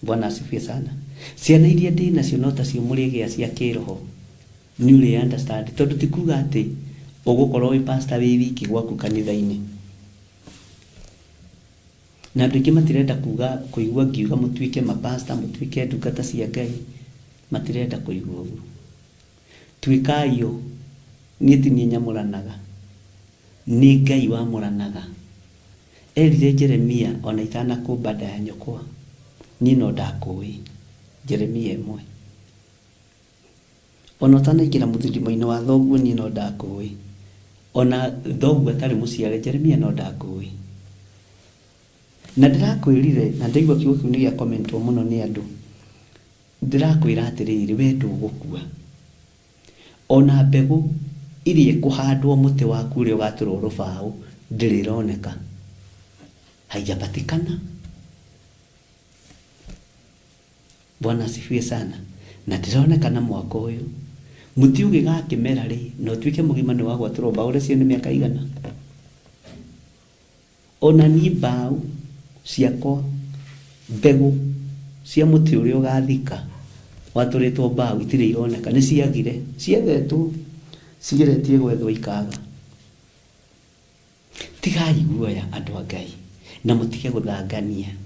Bwana asifiwe sana. Ciana iria ndĩ nacio no tacio mũrĩgĩa cia kĩroho. Nĩ ũrĩ understand, tondũ ti kuga atĩ ũgũkorwo wĩ pastor wĩ wiki gwaku kanitha-inĩ. Na andũ aingĩ matirenda kuga kũigua ngiuga mũtuĩke mapasta, mũtuĩke ndungata cia Ngai, matirenda kũigua ũguo. Tuĩkai o, niĩ ti niĩ nyamũranaga, nĩ Ngai wamũranaga. Erire Jeremia ona itanakũmba nda ya nyũkwa, niĩ no ndakũĩ. Jeremia 1. Ona ũtanaingĩra mũthithimo-inĩ wa thoguo, niĩ no ndakũĩ. Ona thoguo atarĩ mũciare, Jeremia no ndakũĩ. Na ndĩrakwĩrire, na ndaigua kiugo kĩu nĩ gĩa commentwo mũno nĩ andũ. Ndĩrakwĩra atĩrĩrĩ, we ndũgũkua. Ona mbegũ iria ĩkũhandwo mũtĩ waku ũrĩa ũgatũrwo rũbaũ ndĩrĩ ĩroneka. Haijapatikana. Bwana asifiwe sana. Na ndĩronekana mwaka ũyũ. Mũtĩ ũgĩgakĩmera rĩ, na ũtuĩke mũgima nĩ wagwatũrwo mbaũ ũrĩa nĩ mĩaka igana. Ona niĩ mbaũ ciakwa, mbegũ cia mũtĩ ũrĩa ũgathika watũrĩtwo mbaũ itirĩ ironeka, nĩ ciagire, ciethetwo, cigeretie gwethwo ikaga. Tigai guoya andũ a Ngai, na mũtige gũthangania.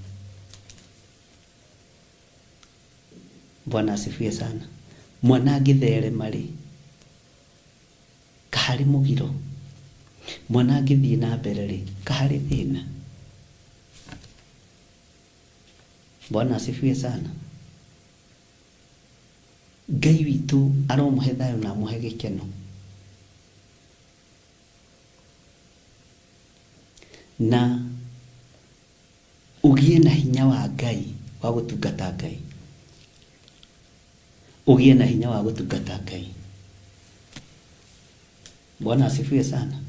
Bwana asifiwe sana. Mwana angĩtherema rĩ, kaharĩ mũgiro. Mwana angĩthiĩ na mbere rĩ, kaharĩ thĩna. Bwana asifiwe sana. Ngai witũ aromũhe thayũ na amũhe gĩkeno. Na ũgĩe na hinya wa Ngai wa gũtungata Ngai. Ũgĩe na hinya wa gũtungata Ngai. Bwana asifiwe sana.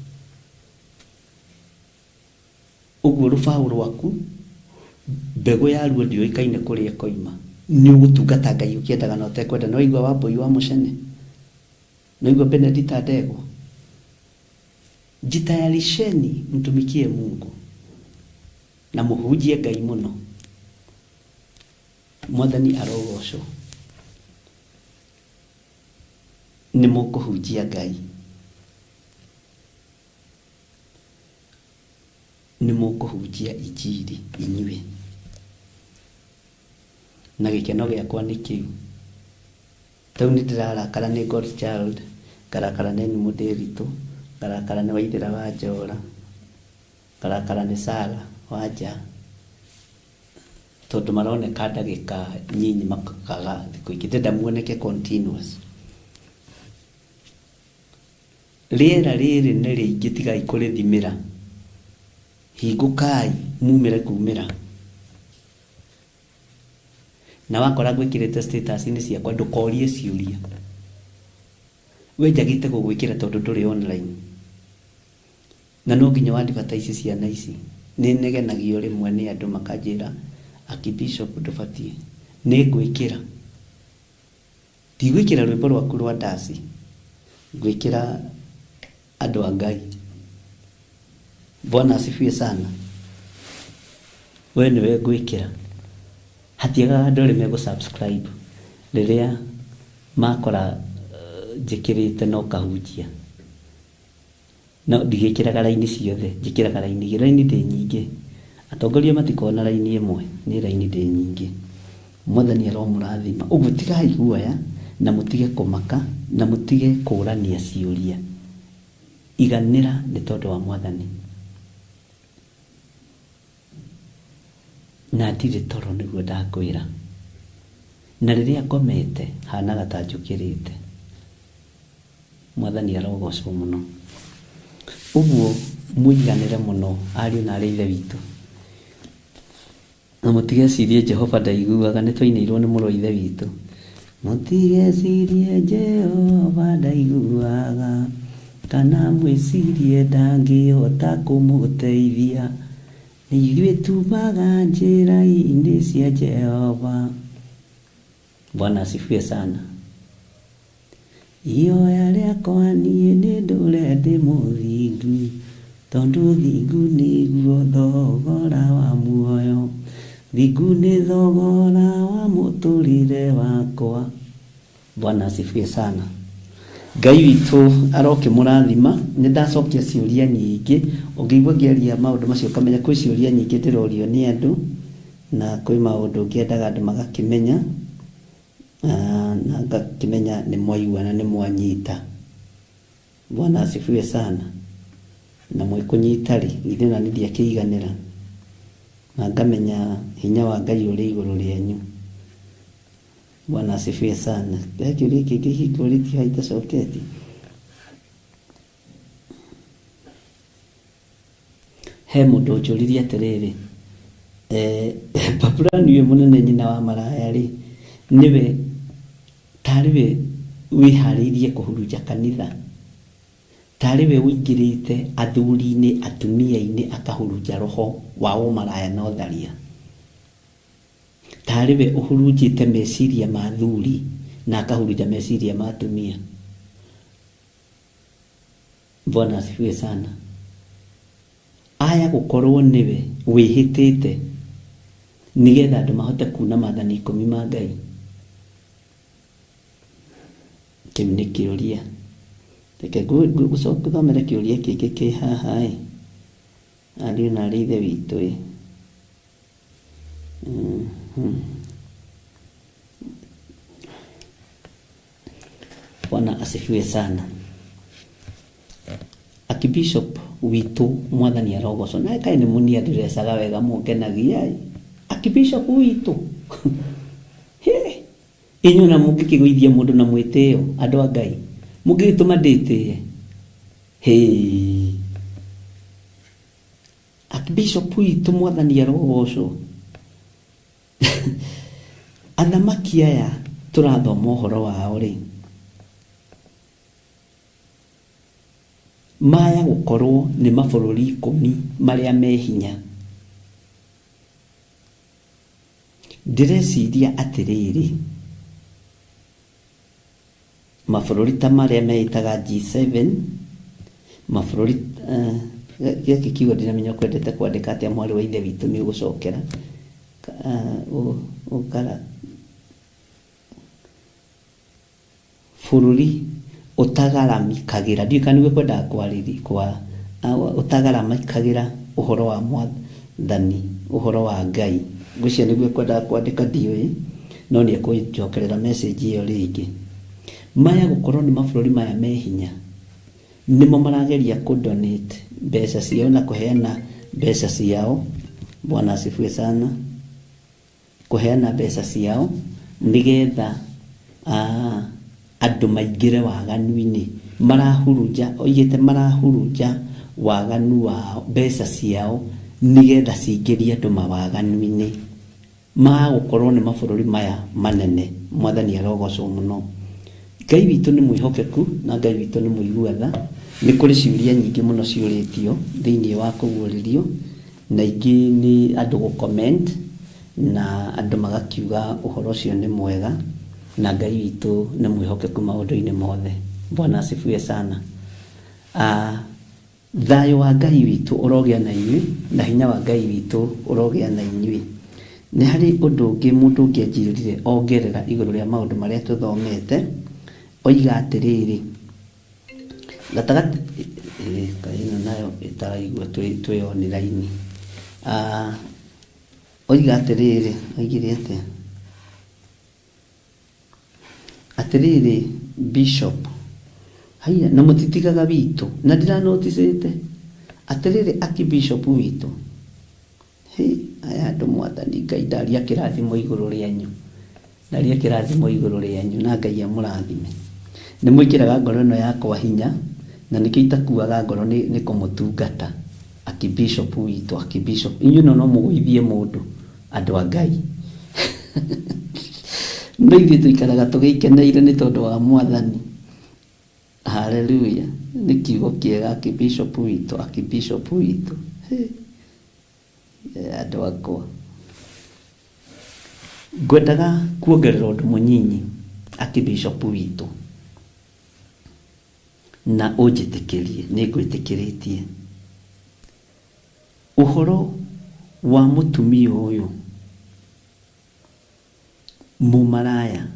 Ũguo rũbaũ rwaku, mbegũ yaruo ndĩũĩkaine kũrĩa ĩkoima. Nĩ ũgũtungata Ngai ũkĩendaga na ũtekwenda. Nĩ waigua Wambũi wa Mũcene? Nĩ waigua Benedita Ndegwa? Jitayarisheni mtumikie Mungu na mũhunjie Ngai mũno. Mwathani arogocwo. Nĩ mũkũhunjia Ngai. Nĩ mũkũhunjia injiri inyuĩ. Na gĩkeno gĩakwa nĩ kĩu. Rĩu nĩ ndĩrarakara nĩ God's Child, ngarakara nĩ Mũndĩritũ, ngarakara nĩ Waithĩra wa Njora, ngarakara nĩ Sara wa Nja, tondũ maroneka ndagĩka nyinyi makaga thikũ ingĩ. Ndĩrenda muoneke continuous. Rĩera rĩrĩ nĩ rĩingĩ, tigai kũrĩthimĩra. Hingũkai mumĩre kumĩra. Na wakora ngwĩkĩrĩte status-inĩ ciakwa ndũkorie ciũria. We njagĩte gũgwĩkĩra tondũ ndũrĩ online. Na no nginya wa advertise ciana ici. Nĩ negenagio rĩmwe nĩ andũ makanjĩra aki bishop ndũbatiĩ. Nĩ ngwĩkĩra. Ndigwĩkĩra rwĩmbo rwaku rwa ndaci. Ngwĩkĩra andũ a Ngai. Bwana asifiwe sana. We nĩwe ngwĩkĩra. Hatiagaga andũ arĩa megũ subscribe rĩrĩa makora njĩkĩrĩte no kahunjia. No ndigĩkĩraga raini ciothe, njĩkĩraga raini igĩrĩ. Raini ndĩ nyingĩ. Atongoria matikoragwo na raini ĩmwe, nĩ raini ndĩ nyingĩ. Mwathani aromũrathima. Ũguo tigai guoya na mũtige kũmaka na mũtige kũũrania ciũria. Iganĩra nĩ tondũ wa Mwathani. Na ndirĩ toro nĩguo ndakwĩra. Na rĩrĩa ngomete hanaga ta njũkĩrĩte. Mwathani arogocwo mũno. Ũguo mũiganĩre mũno ariũ na aarĩ a Ithe witũ. Na mũtigecirie Jehova ndaiguaga, nĩ twainĩirwo nĩ mũrũ wa Ithe witũ. Mũtigecirie Jehova ndaiguaga, kana mwĩcirie ndangĩhota kũmũteithia. Nĩ ithuĩ tumaga njĩra-inĩ cia Jehova. Bwana asifiwe sana. Ihoya rĩakwa niĩ nĩ ndũre ndĩ mũthingu, tondũ thingu nĩguo thogora wa muoyo. Thingu nĩ thogora wa mũtũrĩre wakwa. Bwana asifiwe sana. Ngai witũ arokĩmũrathima. Nĩ ndacokia ciũria nyingĩ. Ũngĩigua ngĩaria maũndũ macio ũkamenya kwĩ ciũria nyingĩ ndĩrorio nĩ andũ, na kwĩ maũndũ ngĩendaga andũ magakĩmenya, na ngakĩmenya nĩ mwaigua na nĩ mwanyita. Bwana asifiwe sana. Na mwĩkũnyita rĩ, githĩ ona niĩ ndiakĩiganĩra. Na ngamenya hinya wa Ngai ũrĩ igũrũ rĩanyu. Bwana asifiwe sana. He kĩũria kĩngĩ hingũrĩtio haha itacoketie? He mũndũ ũnjũririe atĩrĩrĩ, Papurani ũyũ mũnene nyina wa maraya rĩ, nĩwe tarĩ we wĩharĩirie kũhurunja kanitha, tarĩ we ũingĩrĩte athuri-inĩ atumia-inĩ akahurunja roho wa ũmaraya na ũtharia, tarĩ we ũhurunjĩte meciria ma athuri na akahurunja meciria ma atumia. Bwana asifiwe sana. Aya gũkorwo nĩwe wĩhĩtĩte nĩgetha andũ mahote kuna maathani 10 ma Ngai. Kĩu nĩ kĩũria. Reke ngũthomere kĩũria kĩngĩ kĩ haha ĩ. Ariũ na aarĩ a Ithe witũ ĩ. Bwana asifiwe sana. Archbishop witũ Mwathani arogocwo. Na kaĩ nĩ mũnia ndĩrecaga wega mũngenagia ĩ. Archbishop witũ. He. Inyuĩ na mũngĩkĩgũithia mũndũ na mwĩtĩo, andũ a Ngai. Mũngĩgĩtũma ndĩtĩe. He. Archbishop witũ Mwathani arogocwo. Athamaki aya tũrathoma ũhoro wao rĩ, maya gũkorwo nĩ mabũrũri 10 marĩa me hinya. Ndĩreciria atĩrĩrĩ, mabũrũri ta marĩa meĩtaga G7, mabũrũri gĩkĩ kiugo ndiramenya ũkwendete kwandĩka atĩa mwarĩ wa Ithe witũ nĩ ũgũcokera. Ũkara bũrũri ũtagaramikagĩra, ndiũĩ kana nĩguo kwendaga kwarĩria kwa ũtagaramikagĩra ũhoro wa Mwathani, ũhoro wa Ngai. Ngwĩciria nĩguo kwendaga kwandĩka ndiũĩ, no nĩ ekũnjokerera message ĩyo rĩngĩ. Maya gũkorwo nĩ mabũrũri maya me hinya, nĩmo marageria kũ donate mbeca ciao na kũheana mbeca ciao. Bwana asifiwe sana. Kũheana mbeca ciao nĩgetha andũ maingĩre waganu-inĩ. Marahurunja, oigĩte marahurunja waganu wao, mbeca ciao nĩgetha cingĩrie andũ mawaganu-inĩ. Magũkorwo nĩ mabũrũri maya manene. Mwathani arogocwo mũno. Ngai witũ nĩ mwĩhokeku na Ngai witũ nĩ mũigua tha. Nĩ kũrĩ ciũria nyingĩ mũno ciũrĩtio thĩinĩ wa kũguũrĩrio, na ingĩ nĩ andũ gũ comment na andũ magakiuga ũhoro ũcio nĩ mwega, na Ngai witũ nĩ mwĩhokeku maũndũ-inĩ mothe. Bwana asifiwe sana. Thayũ wa Ngai witũ ũrogĩa na inyuĩ, na hinya wa Ngai witũ ũrogĩa na inyuĩ. Nĩ harĩ ũndũ ũngĩ mũndũ ũngĩ anjĩrire ongerera igũrũ rĩa maũndũ marĩa tũthomete, oiga atĩrĩrĩ, gatagatĩ kaĩ ĩno nayo ĩtaraigua twĩ online. Oiga atĩrĩrĩ, oigire atĩa? Atĩrĩrĩ Bishop, haiya na mũtitigaga witũ na ndĩranoticĩte atĩrĩrĩ Archbishop witũ. Hĩ, aya andũ mwathani Ngai ndaria kĩrathimo igũrũ rĩanyu, ndaria kĩrathimo igũrũ rĩanyu na Ngai amũrathime. Nĩ mwĩkĩraga ngoro ĩno yakwa hinya na nĩkĩo itakuaga ngoro nĩ kũmũtungata. Archbishop witũ, Archbishop, inyuĩ no mũgũithie mũndũ, andũ a Ngai. No ithuĩ tũikaraga tũgĩkeneire nĩ tondũ wa mwathani. Hallelujah. Nĩ kiugo kĩega Archbishop witũ, Archbishop witũ. Andũ akwa. Ngwendaga kuongerera ũndũ mũnyinyi Archbishop witũ, na ũnjĩtĩkĩrie, nĩ ngwĩtĩkĩrĩtie. Ũhoro wa mũtumia ũyũ mũmaraya,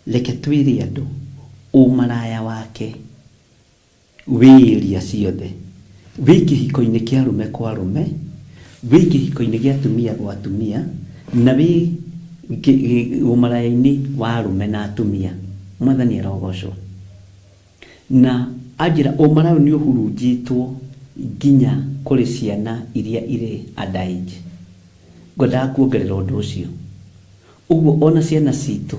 reke twĩre andũ ũmaraya wake wĩ area ciothe, wĩ kĩhiko-inĩ kĩa arũme kwa arũme, wĩ kĩhiko-inĩ gĩa atumia gwa atumia, na wĩ ũmaraya-inĩ wa arũme na atumia. Mwathani arogocwo. Na anjĩra ũmaraya ũyũ nĩ ũhurunjĩtwo nginya kũrĩ ciana iria irĩ underage. Ngwendaga kuongerera ũndũ ũcio. Ũguo ona ciana citũ,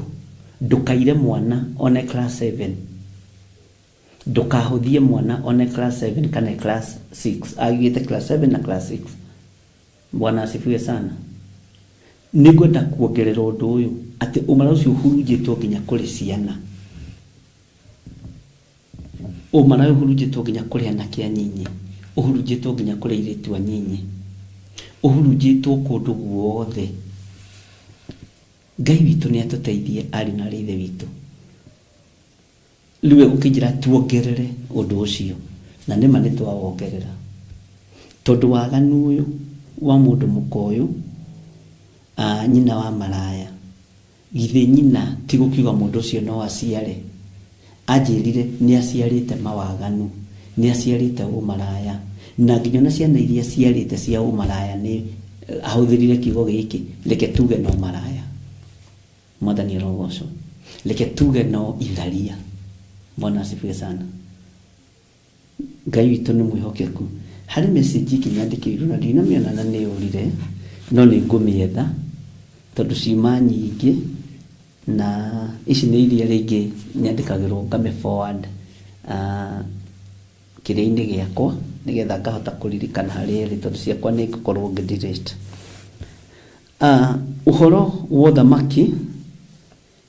ndũkaire mwana one class 7, ndũkahũthie mwana one class 7 kana class 6, agĩte class 7 na class 6. Bwana asifiwe sana. Nĩngwenda kuongerera ũndũ ũyũ atĩ ũmaraya ũcio ũhurunjĩtwo nginya kũrĩ ciana, ũmaraya ũhurunjĩtwo nginya kũrĩ anake anyinyi, ũhurunjĩtwo nginya kũrĩ airĩtu anyinyi, ũhurunjĩtwo kũndũ guothe. Ngai witũ nĩ atũteithie arĩ na arĩ ithe witũ. Rĩu egũkĩnjĩra tuongerere ũndũ ũcio, na nĩma nĩ twawongerera, tondũ waganu ũyũ wa mũndũ mũka ũyũ, nyina wa maraya, githĩ nyina ti gũkiuga mũndũ ũcio no aciare? Anjĩrire nĩ aciarĩte mawaganu, nĩ aciarĩte ũmaraya, na nginya ona ciana iria aciarĩte cia ũmaraya nĩ ahũthĩrire kiugo gĩkĩ, reke tuge no maraya. Mwathani arogocwo. Reke tuge no itharia. Bwana asifiwe sana. Ngai witũ nĩ mwĩhokeku. Harĩ message ĩngĩ nyandĩkĩirwo na ndinamĩona na nĩ yũrire, no nĩ ngũmĩetha tondũ ciuma nyingĩ, na ici nĩ iria rĩngĩ nyandĩkagĩrwo ngame forward kĩrĩa-inĩ gĩakwa nĩgetha ngahota kũririkana harĩa ĩrĩ, tondũ ciakwa nĩ ngũkorwo ngĩ delete. Ũhoro wa ũthamaki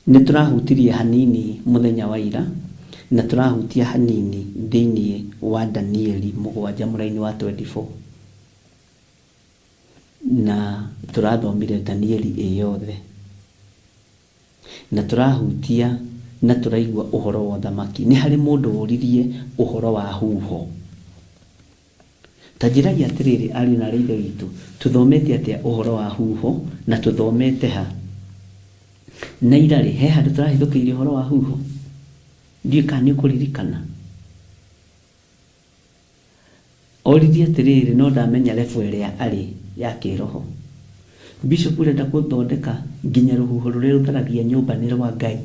nĩ tũrahutirie hanini mũthenya wa ira, na tũrahutia hanini thĩinĩ wa Danieli 7 mũraini wa 24, na tũrathomire Danieli ĩ yothe, na tũrahutia na tũraigua ũhoro wa ũthamaki. Nĩ harĩ mũndũ ũririe ũhoro wa huho. Ta njĩragia atĩrĩrĩ, ariũ na arĩ ithe witũ, tũthomete atĩa ũhoro wa huho na tũthomete ha? Na ira rĩ, he handũ tũrahithũkĩire ũhoro wa huho? Ndiũĩ kana nĩ ũkũririkana. Oririe atĩrĩrĩ, no ndamenya level ĩrĩa arĩ ya kĩroho. Bishop ũrenda gũthondeka nginya rũhuho rũrĩa rũtharagia nyũmba nĩ rwa Ngai.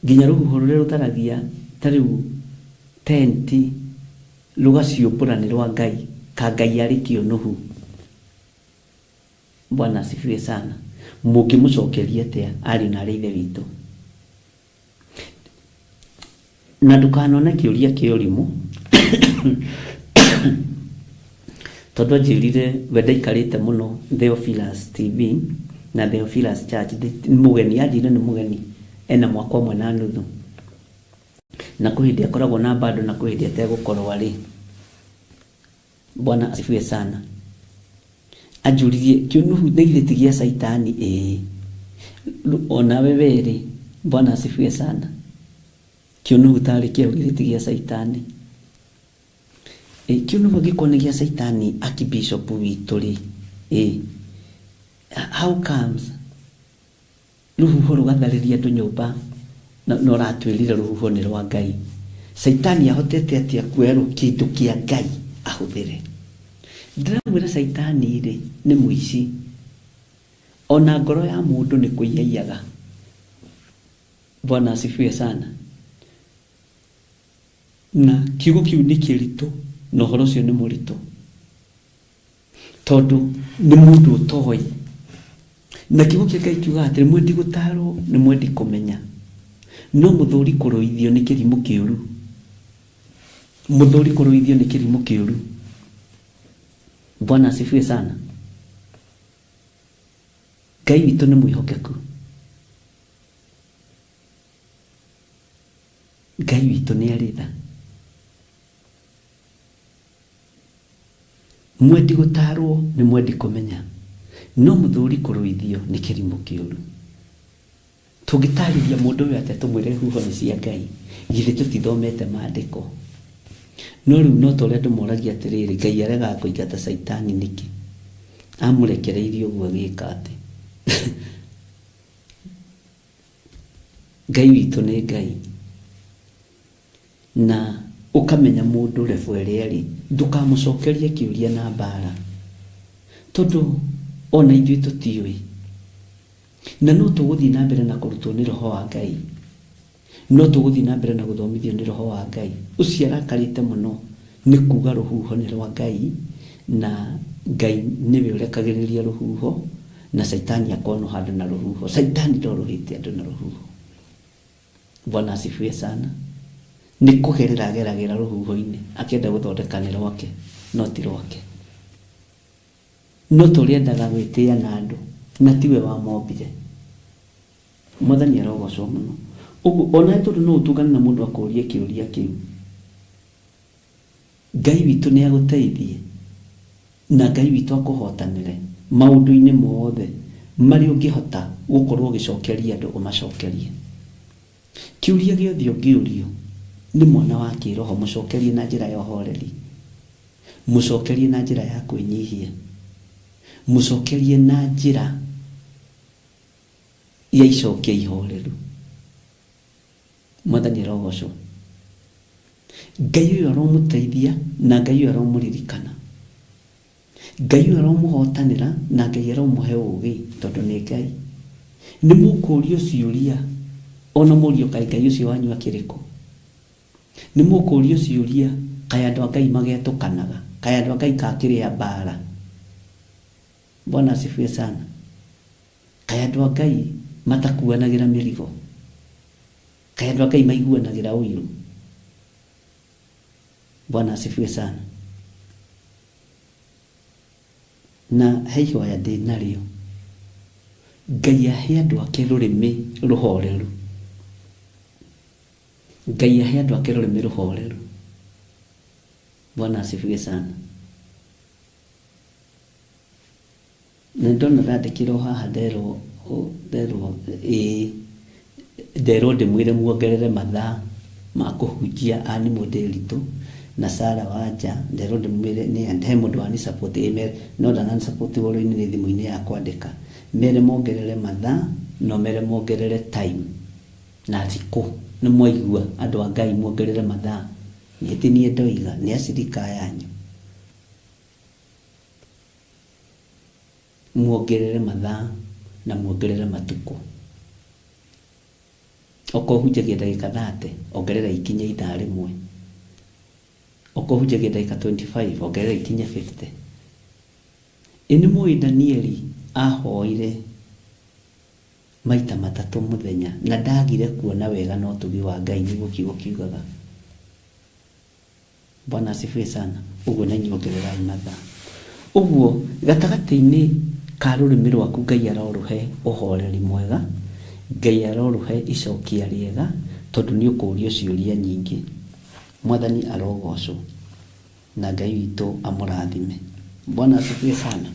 Nginya rũhuho rũrĩa rũtharagia ta rĩu tenti rũgaciũmbũra nĩ rwa Ngai, ka Ngai arĩ kĩũnũhu. Bwana asifiwe sana. Mũngĩmũcokeria atĩa ariũ na arĩ ithe witũ? Na ndũkanone kĩũria kĩa ũrimũ, tondũ anjĩrire we ndaikarĩte mũno Theophilus TV na Theophilus Church, nĩ mũgeni, anjĩrire nĩ mũgeni, ena mwaka ũmwe na nuthu, na kwĩ hĩndĩ akoragwo na bado na kwĩ hĩndĩ ategũkorwo arĩ. Bwana asifiwe sana. Anjũririe kĩũnũhu nĩ githĩ ti gĩa Caitani? Ĩĩ. Onawe werĩ. Bwana asifiwe sana. Kĩũnũhu tarĩ kĩo githĩ ti gĩa Caitani? Kĩũnũhu angĩkorwo nĩ gĩa Caitani, Archbishop witũ rĩ, how comes rũhuho rũgatharĩria andũ nyũmba na ũratwĩrire rũhuho nĩ rwa Ngai? Caitani ahotete atĩa kuoya kĩndũ kĩa Ngai ahũthĩre? Ndĩramwĩra caitani rĩ nĩ mũici, ona ngoro ya mũndũ nĩ kũiyaiyaga. Bwana asifiwe sana. Na kiugo kĩu nĩ kĩritũ na ũhoro ũcio nĩ mũritũ, tondũ nĩ mũndũ ũtoĩ. Na kiugo kĩa Ngai kiugaga atĩrĩ, mwendi gũtarwo nĩ mwendi kũmenya, no mũthũri kũrũithio nĩ kĩrimũ kĩũru. Mũthũri kũrũithio nĩ kĩrimũ kĩũru. Bwana asifiwe sana. Ngai witũ nĩ mwĩhokeku, Ngai witũ nĩ arĩ tha. Mwendi gũtarwo nĩ mwendi kũmenya, no mũthũri kũrũithio nĩ kĩrimũ kĩũru. Tũngĩtarĩria mũndũ ũyũ atĩa tũmwĩre huho nĩ cia Ngai? Githĩ tũtithomete maandĩko? No rĩu no ta ũrĩa andũ moragia atĩrĩrĩ, Ngai aregaga kũingata caitani nĩkĩ? Amũrekereirie ũguo agĩka atĩ? Ngai witũ nĩ Ngai. Na ũkamenya mũndũ level ĩrĩa arĩ, ndũkamũcokerie kĩũria na mbara, tondũ ona ithuĩ tũtiũĩ. Na no tũgũthiĩ na mbere na kũrutwo nĩ Roho wa Ngai, no tũgũthiĩ na mbere na gũthomithio nĩ Roho wa Ngai. Ũcio arakarĩte mũno nĩ kuga rũhuho nĩ rwa Ngai, na Ngai nĩwe ũrekagĩrĩria rũhuho, na caitani akonwo handũ na rũhuho. Caitani ndorũhĩte andũ na rũhuho. Bwana asifiwe sana. Nĩ kũgerera ageragĩra rũhuho-inĩ akĩenda gũthondeka nĩ rwake, no ti rwake. No ta ũrĩa endaga gwĩtĩa na andũ, na tiwe wamombire. Mwathani arogocwo mũno. Ũguo ona tondũ no ũtũngane na mũndũ akũrie kĩũria kĩu, Ngai witũ nĩ agũteithie, na Ngai witũ akũhotanĩre maũndũ-inĩ mothe marĩa ũngĩhota gũkorwo ũgĩcokeria andũ, ũmacokerie. Kĩũria gĩothe ũngĩũrio nĩ mwana wa kĩroho, mũcokerie na njĩra ya ũhoreri, mũcokerie na njĩra ya kwĩnyihia, mũcokerie na njĩra ya icokia ihoreru. Mwathani arogocwo. Ngai ũyũ aromũteithia, na Ngai ũyũ aromũririkana, Ngai ũyũ aromũhotanĩra, na Ngai aromũhe ũũgĩ, tondũ nĩ Ngai. Nĩ mũkũrio ciũria, ona mũrio kaĩ Ngai ũcio wanyu akĩrĩ kũ? Nĩ mũkũrio ciũria, kaĩ andũ a Ngai magetũkanaga, kaĩ andũ a Ngai kakĩrĩa mbara. Bwana asifiwe sana. Kaĩ andũ a Ngai matakuanagĩra mĩrigo, kaĩ andũ a Ngai maiguanagĩra ũiru. Bwana asifiwe sana. Na he ihoya ndĩ narĩo, Ngai ahe andũ ake rũrĩmĩ rũhoreru. Ngai ahe andũ ake rũrĩmĩ rũhoreru. Bwana asifiwe sana. Na ndona ndandĩkĩrwo haha nderwo ĩĩ, nderwo ndĩmwĩre muongerere mathaa ma kũhunjia Ann Mũndĩritũ na Sarah Wanja. Nderwo ndĩmwĩre nĩ he mũndũ wani support email, no ndanani support ũhoro-inĩ nĩ thimũ-inĩ ya kwandĩka. Mere mongerere mathaa, no mere mongerere time na thikũ. Nĩ mwaigua andũ a Ngai muongerere mathaa. Niĩ ti niĩ ndoiga, nĩ acirika yanyu. Muongerere mathaa na muongerere matukũ. Okorwo ũhunjagia ndagĩka 30, ongerera ikinye ithaa rĩmwe. Okorwo ũhunjagia ndagĩka 25, ongerera ikinye 50. Ĩ nĩ mũĩ Danieli ahoire maita matatũ mũthenya na ndagire kuona wega na ũtugi wa Ngai, nĩguo kiugo kiugaga. Bwana asifiwe sana. Ũguo na inyuĩ ongererai mathaa. Ũguo gatagatĩ-inĩ ka rũrĩmĩ rwaku Ngai arorũhe ũhoreri mwega, Ngai arorũhe icokia rĩega, tondũ nĩ ũkũũrio ciũria nyingĩ. Mwathani arogocwo na Ngai witũ amũrathime. Bwana asifiwe sana.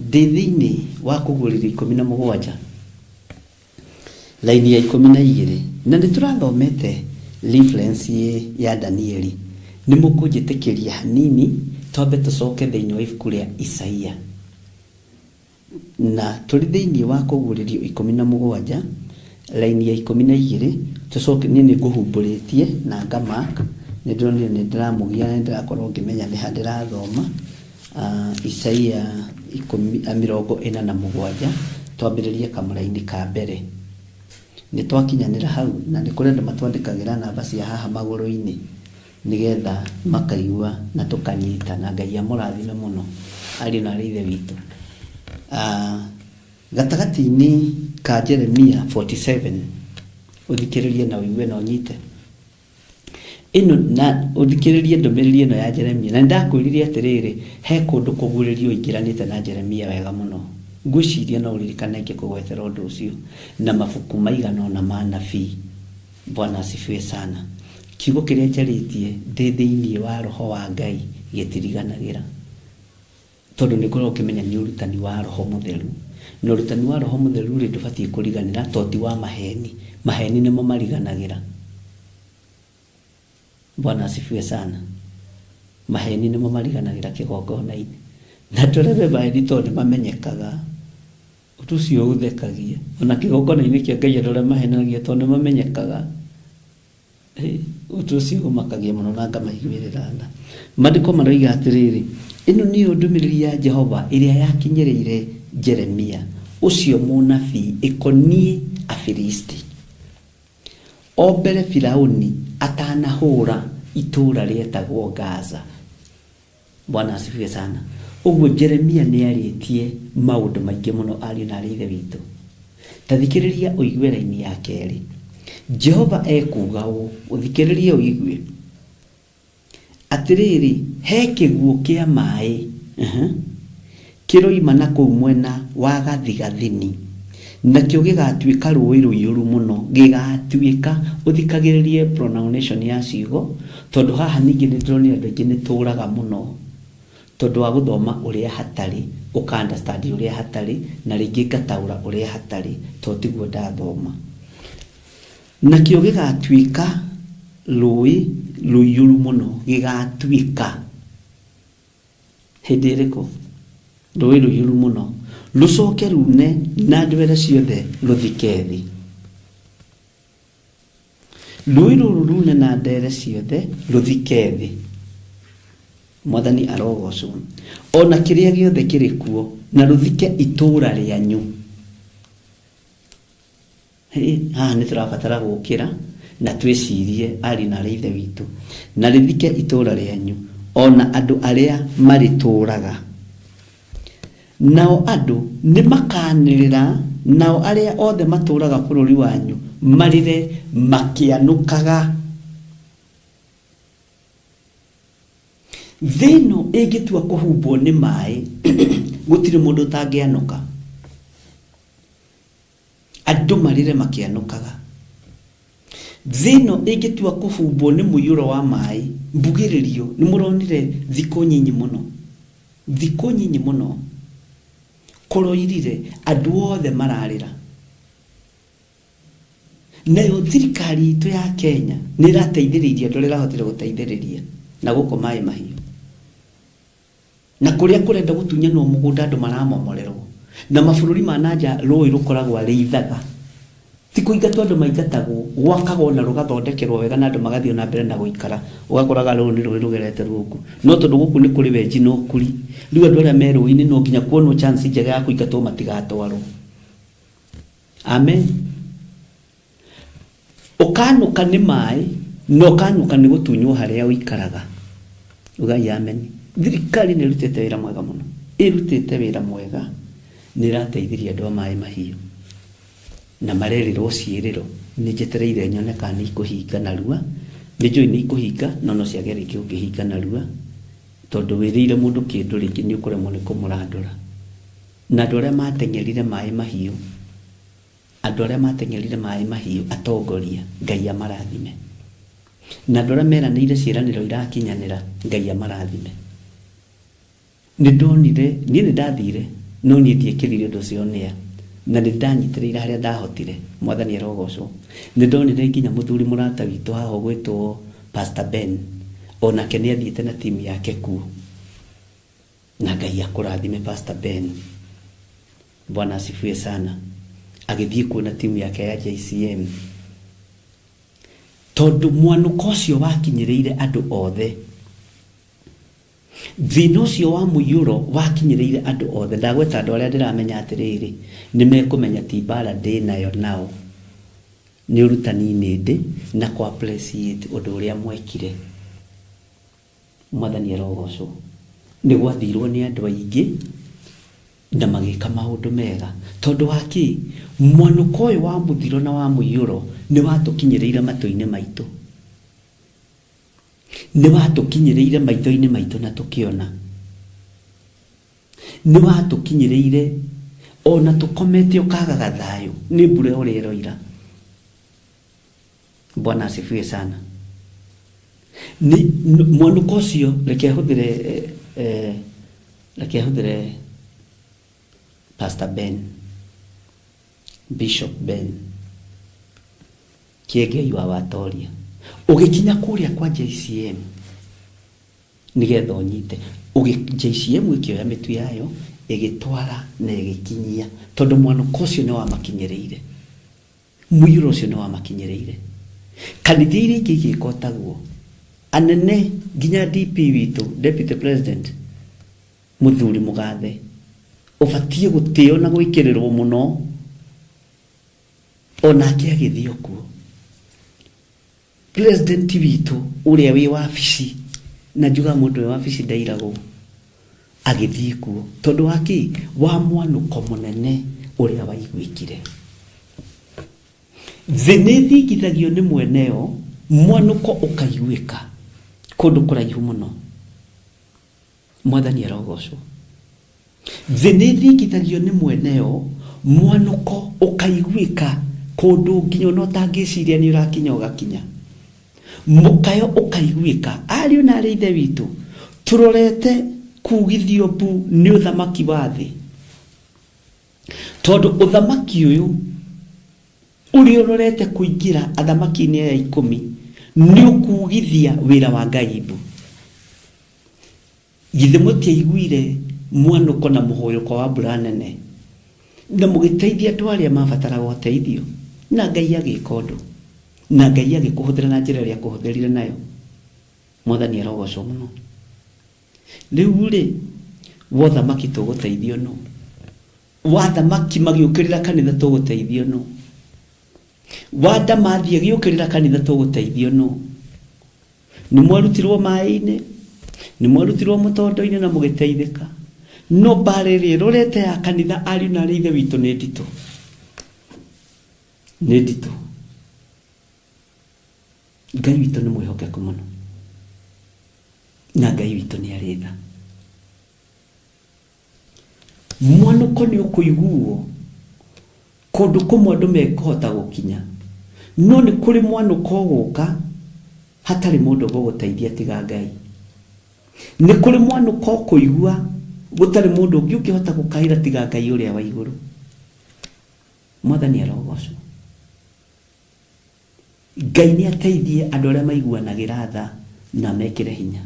Ndĩ thĩinĩ wa kũguũrĩrio 17 laini ya 12, na nĩ tũrathomete reference ya Danieli. Nĩ mũkũnjĩtĩkĩria hanini twambe tũcoke thĩinĩ wa ibuku rĩa Isaia. Na tũrĩ thĩinĩ wa kũguũrĩrio 17 laini ya 12, tũcoke niĩ nĩ ngũhumbũrĩtie na ngamark Nĩ ndĩronire nĩ ndĩramũgia na nĩ ndĩrakorwo ngĩmenya nĩ ha ndĩrathoma. Isaia 47, twambĩrĩrie kamũraini ka mbere. Nĩ twakinyanĩra hau, na nĩ kũrĩ andũ matwandĩkagĩra namba cia haha magũrũ-inĩ nĩgetha makaigua na tũkanyita, na Ngai amũrathime mũno ariũ na arĩ ithe witũ. Gatagatĩ-inĩ ka Jeremia 47, ũthikĩrĩrie na ũigue na ũnyite ĩno, na ũthikĩrĩrie ndũmĩrĩri ĩno ya Jeremia. Na nĩndakwĩrire atĩrĩrĩ, he kũndũ kũguũrĩrio ũingĩranĩte na Jeremia wega mũno. Ngwĩciria no ũririkane ngĩkũgwetera ũndũ ũcio na mabuku maigana ũna ma nabii. Bwana asifiwe sana. Kiugo kĩrĩa njarĩtie ndĩ thĩinĩ wa roho wa Ngai gĩtiriganagĩra, tondũ nĩ ngoragwo ngĩmenya nĩ ũrutani wa roho mũtheru, na ũrutani wa roho mũtheru rĩ, ndũbatiĩ kũriganĩra, tondũ ti wa maheni. Maheni nĩmo mariganagĩra. Bwana asifiwe sana. Maheni nĩmo mariganagĩra kĩgongona-inĩ, na tũrebe maheni tondũ nĩ mamenyekaga. Ũndũ ũcio ũthekagia ona kĩgongona-inĩ kĩa Ngai, andũ arĩa mahenagia tondũ nĩ mamenyekaga. Ũndũ ũcio ũmakagia mũno na ngamaiguĩrĩra tha. Maandĩko maroiga atĩrĩrĩ, ĩno nĩyo ndũmĩrĩri ya Jehova ĩrĩa yakinyĩrĩire Jeremia ũcio mũnabii ĩkoniĩ Afilisti, o mbere Firauni atanahũra itũũra rĩetagwo Gaza. Bwana asifiwe sana. Ũguo Jeremia nĩ arĩtie maũndũ maingĩ mũno, ariũ na arĩ ithe witũ. Ta thikĩrĩria ũigue raini ya kerĩ. Jehova ekuuga ũũ, ũthikĩrĩrie ũigue atĩrĩrĩ, he kĩguũ kĩa maĩ kĩroima na kũu mwena wa gathigathini, nakĩo gĩgatuĩka rũĩ rũiyũru mũno. Gĩgatuĩka, ũthikagĩrĩrie pronunciation ya ciugo, tondũ haha ningĩ nĩ ndĩronire andũ aingĩ nĩ tũraga mũno tondũ wa gũthoma ũrĩa hatarĩ, ũka understand ũrĩa hatarĩ, na rĩngĩ ngataũra ũrĩa hatarĩ tondũ tiguo ndathoma. Nakĩo gĩgatuĩka rũĩ rũiyũru mũno. Gĩgatuĩka hĩndĩ ĩrĩkũ? Rũĩ rũiyũru mũno, rũcoke rune na ndwere ciothe rũthike thĩ. Rũĩ rũrũ rune na ndere ciothe rũthike thĩ. Mwathani arogocwo. Ona kĩrĩa gĩothe kĩrĩ kuo, na rũthike itũũra rĩanyu. Haha nĩ tũrabatara gũkĩra na twĩcirie, ariũ na arĩ ithe witũ. Na rĩthike itũũra rĩanyu, ona andũ arĩa marĩtũũraga. Nao andũ nĩ makanĩrĩra, nao arĩa othe matũũraga bũrũri wanyu marĩre makĩanũkaga. Thĩ ĩno ĩngĩtua kũhumbwo nĩ maĩ, gũtirĩ mũndũ ũtangĩanũka. Andũ marĩre makĩanũkaga. Thĩ ĩno ĩngĩtua kũhumbwo nĩ mũiyũro wa maĩ, mbugĩrĩrio, nĩ mũronire thikũ nyinyi mũno, thikũ nyinyi mũno kũroirire, andũ othe mararĩra. Nayo thirikari itũ ya Kenya nĩ ĩrateithĩrĩirie andũ arĩa ĩrahotire gũteithĩrĩria na gũkũ maĩ mahiũ, na kũrĩa kũrenda gũtunyanwo mũgũnda andũ maramomorerwo, na mabũrũri ma nanja rũĩ rũkoragwo arĩ ithaga, ti kũingatwo andũ maingatagwo, gwakagwo na rũgathondekerwo wega na andũ magathiĩ na mbere na gũikara. Ũgakoraga rũrũ nĩ rũĩ rũgerete rungu, no tondũ gũkũ nĩ kũrĩ wenji na ũkuri, rĩu andũ arĩa me rũĩ-inĩ no nginya kuonwo chance njega ya kũingatwo matigatwarwo. Amen. Ũkanũka nĩ maĩ na ũkanũka nĩ gũtunywo harĩa ũikaraga. Ugai amen. Thirikari nĩ ĩrutĩte wĩra mwega mũno, ĩrutĩte wĩra mwega, nĩ ĩrateithirie andũ a maĩ mahiũ na marerĩrwo ciĩrĩro. Nĩ njetereire nyone kana nĩ ikũhinga narua. Nĩ njũĩ nĩ ikũhinga, no no ciage rĩngĩ gũkĩhinga narua, tondũ wĩrĩire mũndũ kĩndũ rĩngĩ nĩ ũkũremwo nĩ kũmũrandũra. Na andũ arĩa mateng'erire maĩ mahiũ, andũ arĩa mateng'erire maĩ mahiũ, atongoria, Ngai amarathime. Na andũ arĩa meranĩire ciĩranĩro irakinyanĩra, Ngai amarathime. Nĩ ndonire, niĩ nĩ ndathire, no niĩ ndiekĩrire ũndũ ũcio nĩa, na nĩ ndanyitĩrĩire harĩa ndahotire. Mwathani arogocwo. Nĩ ndonire nginya mũthuri mũrata witũ haha ũgwĩtwo Pastor Ben, onake nĩ athiĩte na timu yake kuo, na Ngai akũrathime Pastor Ben. Bwana asifiwe sana. Agĩthiĩ kuo na timu yake ya JCM. Tondũ mwanũko ũcio wakinyĩrĩire andũ othe. Thĩna ũcio wa mũiyũro wakinyĩrĩire andũ othe. Ndagweta andũ arĩa ndĩramenya atĩrĩrĩ, nĩ mekũmenya ti mbara ndĩ nayo nao. Nĩ ũrutani-inĩ ndĩ na kũ appreciate ũndũ ũrĩa mwekire. Mwathani arogocwo. Nĩ gwathirwo nĩ andũ aingĩ na magĩka maũndũ mega. Tondũ wa kĩ? Mwanũko ũyũ wa mũthiro na wa mũiyũro nĩ watũkinyĩrĩire matũ-inĩ maitũ. Nĩ watũkinyĩrĩire maitho-inĩ maitũ na tũkĩona. Nĩ watũkinyĩrĩire ona tũkomete ũkagaga thayũ nĩ mbura ũrĩa ĩroira. Bwana asifiwe sana. Ni mwanũko ũcio reke hũthĩre Pastor Ben, Bishop Ben Kiengei wa Watoria ũgĩkinya kũrĩa kwa JCM nĩgetha ũnyite. JCM ĩkĩoya mĩtu yayo ĩgĩtwara na ĩgĩkinyia tondũ mwanũko ũcio nĩ wamakinyĩrĩire. Mũiyũro ũcio nĩ wamakinyĩrĩire. Kanitha iria ingĩ igĩka taguo. Anene nginya DP witũ, Deputy President Mũthuri Mũgathe, ũbatiĩ gũtĩo na gwĩkĩrĩrwo mũno, onake agĩthiĩ kuo. President witũ ũrĩa wĩ wabici, na njuga mũndũ wĩ wabici ndairagwo, agĩthiĩ kuo tondũ wa kĩ? Wa mwanũko mũnene ũrĩa waiguĩkire. Thĩ nĩ ĩthingithagio nĩ mweneo, mwanũko ũkaiguĩka kũndũ kũraihu mũno. Mwathani arogocwo. Thĩ nĩ ĩthingithagio nĩ mweneo, mwanũko ũkaiguĩka kũndũ nginya ona ũtangĩciria nĩ ũrakinya ũgakinya. Mũkayo ũkaiguĩka. Ariũ na arĩ ithe witũ, tũrorete kugithio mbu nĩ ũthamaki wa thĩ. Tondũ ũthamaki ũyũ ũrĩa ũrorete kũingĩra athamaki-inĩ aya 10 nĩ ũkugithia wĩra wa Ngai mbu. Githĩ mũtiaiguire mwanũko na mũhũyũko wa mbura nene na mũgĩteithia andũ arĩa mabataraga ũteithio, na Ngai agĩka ũndũ, na Ngai agĩkũhũthĩra na njĩra ĩrĩa akũhũthĩrire nayo. Mwathani arogocwo mũno. Rĩu rĩ, wothamaki tũgũteithio nũ? Wathamaki magĩũkĩrĩra kanitha tũgũteithio nũ? Wandamathi agĩũkĩrĩra kanitha tũgũteithio nũ? Nĩ mwarutirwo maĩ-inĩ, nĩ mwarutirwo mũtondo-inĩ na mũgĩteithĩka. No mbara ĩrĩa ĩrorete ya kanitha ariũ na arĩ ithe witũ nĩ nditũ. Nĩ nditũ. Ngai witũ nĩ mwĩhokeku mũno. Na Ngai witũ nĩ arĩ tha. Mwanũko nĩ ũkũiguo kũndũ kũmwe andũ mekũhota gũkinya, no nĩ kũrĩ mwanũko ũgũka hatarĩ mũndũ ũgũgũteithia tiga Ngai. Nĩ kũrĩ mwanũko ũkũigua gũtarĩ mũndũ ũngĩ ũngĩhota gũkaĩra tiga Ngai ũrĩa wa igũrũ. Mwathani arogocwo. Ngai nĩ ateithie andũ arĩa maiguanagĩra tha na mekĩre hinya.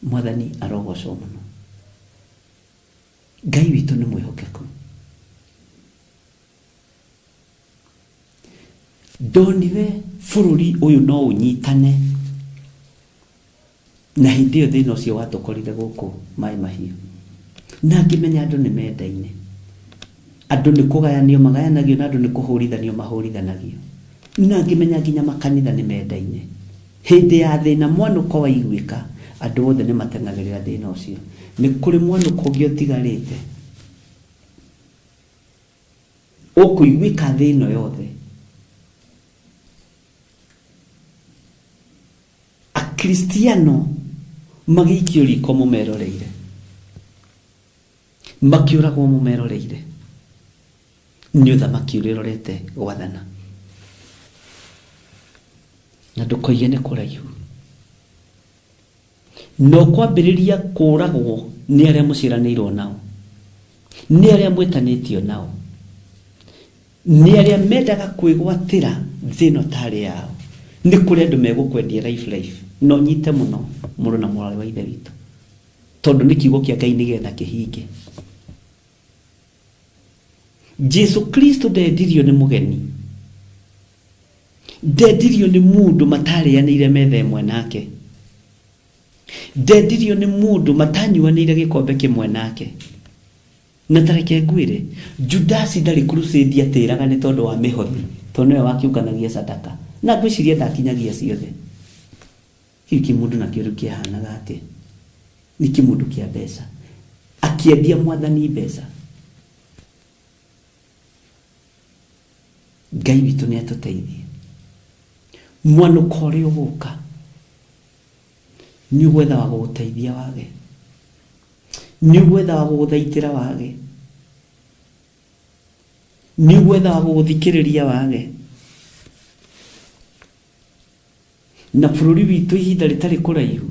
Mwathani arogocwo mũno. Ngai witũ nĩ mwĩhokeku. Ndonire bũrũri ũyũ no ũnyitane na hĩndĩ ĩyo thĩna ũcio watũkorire gũkũ Maĩ Mahiũ, na ngĩmenya andũ nĩ mendaine, andũ nĩ kũgayanio magayanagio na andũ nĩ kũhũrithanio mahũrithanagio, na ngĩmenya nginya makanitha nĩ mendaine. Hĩndĩ ya thĩna mwanũko waiguĩka, andũ othe nĩ mateng'agĩrĩra thĩna ũcio. Nĩ kũrĩ mwanũko ũngĩ ũtigarĩte ũkũiguĩka thĩ ĩno yothe. Akristiano magĩikio riko mũmeroreire, makĩũragwo mũmeroreire nĩ ũthamaki ũrĩa ũrorete gwathana. Na ndũkoige nĩ kũraihu, no kwambĩrĩria kũragwo nĩ arĩa mũciaranĩirwo nao, nĩ arĩa mwĩtanĩtio nao, nĩ arĩa mendaga kwĩgwatĩra thĩ ĩno tarĩ yao. Nĩ kũrĩ andũ megũkwendia life life, no nyite mũno mũrũ na mwarĩ wa ithe witũ, tondũ nĩ kiugo kĩa Ngai nĩgetha kĩhinge. Jesu Kristo ndendirio nĩ mũgeni. Ndendirio nĩ mũndũ matarĩanĩire metha ĩmwe nake. Ndendirio nĩ mũndũ matanyuanĩire gĩkombe kĩmwe nake. Na tareke ngwĩre, Judasi ndarĩ crusade atĩraga nĩ tondũ wa mĩhothi, tondũ nĩwe wakiũnganagia sadaka. Na ngwĩciria ndakinyagia ciothe. Hihi kĩmũndũ nakĩo rĩu kĩahanaga atĩa? Nĩ kĩmũndũ kĩa mbeca. Akĩendia mwathani mbeca. Ngai witũ nĩ atũteithie. Mwanũko ũrĩa ũgũka nĩ ũgwetha wa gũgũteithia wage. Nĩ ũgwetha wa gũgũthaitĩra wage. Nĩ ũgwetha wa gũgũthikĩrĩria wage. Na bũrũri witũ ihinda rĩtarĩ kũraihu,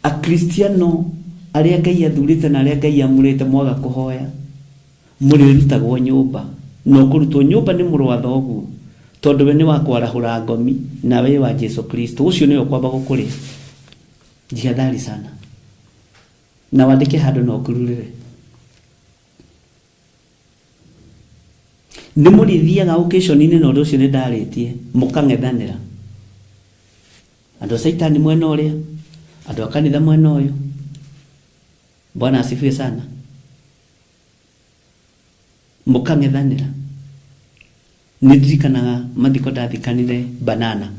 Akristiano arĩa Ngai athurĩte na arĩa Ngai amũrĩte mwaga kũhoya, mũrĩrutagwo nyũmba. Na ũkũrutwo nyũmba nĩ mũrũ wa thoguo, tondũ we nĩ wa kwarahũra ngomi na we wa Jesu Kristo. Ũcio nĩwe ũkwamba gũkũrĩa. Jihadhari sana. Na wandĩke handũ na ũkururĩre. Nĩ mũrĩthiaga occasion-inĩ na ũndũ ũcio nĩ ndarĩtie, mũkang'ethanĩra. Andũ a Caitani mwena ũrĩa, andũ a kanitha mwena ũyũ. Bwana asifiwe sana. Mũkang'ethanĩra. Nĩ ndirikanaga mathiko ndathikanire banana.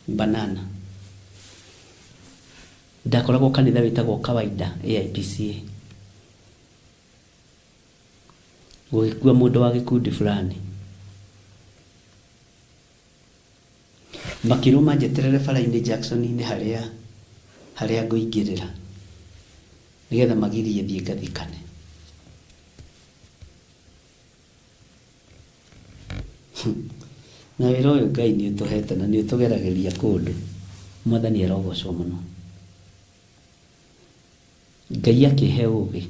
Banana. Ndakoragwo kanitha wĩtagwo Kawaida AIPCA. Gũgĩkua mũndũ wa gĩkundi fulani. Makĩrwo manjeterere bara-inĩ Jackson-inĩ harĩa ngũingĩrĩra nĩgetha magirie thiĩ ngathikane. Na wĩra ũyũ Ngai nĩ ũtũhete na nĩ ũtũgeragĩria kũndũ. Mwathani arogocwo mũno. Ngai akĩhe ũgĩ.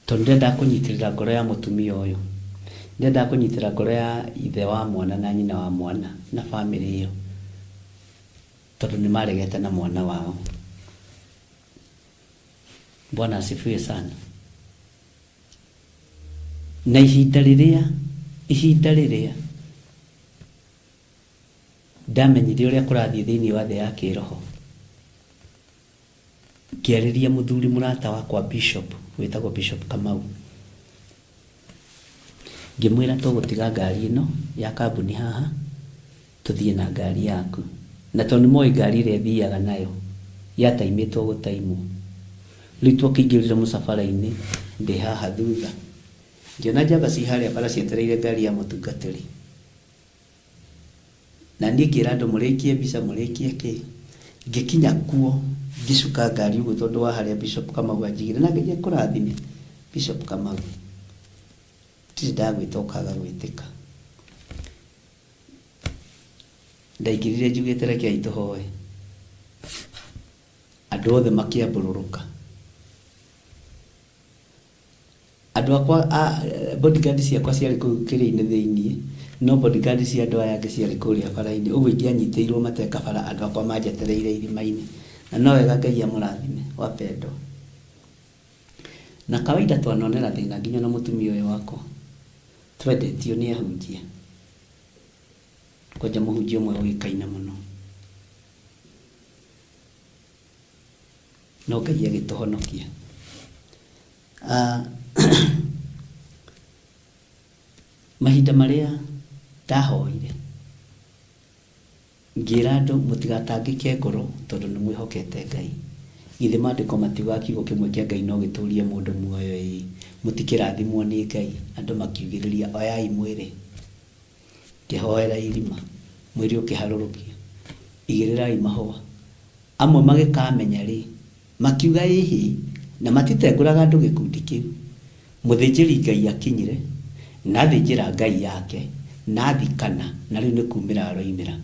Tondũ ndendaga kũnyitĩrĩra ngoro ya mũtumia ũyũ. Ndendaga kũnyitĩrĩra ngoro ya ithe wa mwana na nyina wa mwana na bamĩrĩ ĩyo. Tondũ nĩ maregete na mwana wao. Bwana asifiwe sana. Na ihinda rĩrĩa ndamenyire ũrĩa kũrathiĩ thĩinĩ wa thĩ ya kĩroho, ngĩarĩria mũthuri mũrata wakwa Bishop, wĩtagwo Bishop Kamau. Ngĩmwĩra tũgũtiga ngari ĩno ya kambuni haha, tũthiĩ na ngari yaku. Na tondũ nĩmoĩ ngari ĩrĩa thiaga nayo, yataimĩtwo gũtaimwo. Rĩu twakĩingĩrire mũcabara-inĩ, ndĩ haha thutha. Ngĩona njamba ci harĩa bara cietereire ngari ya mũtungatĩri. Na niĩ ngĩra andũ mũrĩkie mbica, mũrĩkie kĩ. Ngĩkinya kuo, ngĩcuka ngari ũguo tondũ wa harĩa Bishop Kamau anjigire. Na Ngai akũrathime, Bishop Kamau. Ndirĩ ndagwĩta ũkaga gwĩtĩka. Ndaingĩrire njugĩte rekei tũhoe. Andũ othe makĩambũrũrũka. Andũ akwa, bodyguard ciakwa ciarĩ kũu kĩrĩa-inĩ thĩiniĩ, no bodyguard cia andũ aya angĩ ciarĩ kũrĩa bara-inĩ. Ũguo ingĩanyitĩirwo mateka bara, andũ akwa manjetereire irima-inĩ. Na no wega Ngai amũrathime, wapendwa. Na kawaida twanonera thĩna nginya na mũtumia ũyũ wakwa. Twendetio nĩ ahunjia. Kwanja mũhunjia ũmwe ũĩkaine mũno. No Ngai agĩtũhonokia. Mahinda marĩa ndahoire, ngĩra andũ mũtigatangĩke ngoro tondũ nĩ mwĩhokete Ngai. Githĩ maandĩko matiugaga kiugo kĩmwe kĩa Ngai no gĩtũrie mũndũ muoyo ĩĩ. Mũtikĩrathimwo nĩ Ngai. Andũ makiugĩrĩria oyai mwĩrĩ. Ngĩhoera irima, mwĩrĩ ũkĩharũrũkio. Igĩrĩrai mahũa. Amwe magĩkamenya rĩ, makiuga ĩhĩ, na matitengũraga andũ gĩkundi kĩu. Mũthĩnjĩri Ngai akinyire, na athĩnjĩra Ngai yake, na athikana, na rĩu nĩ kumĩra aroimĩra.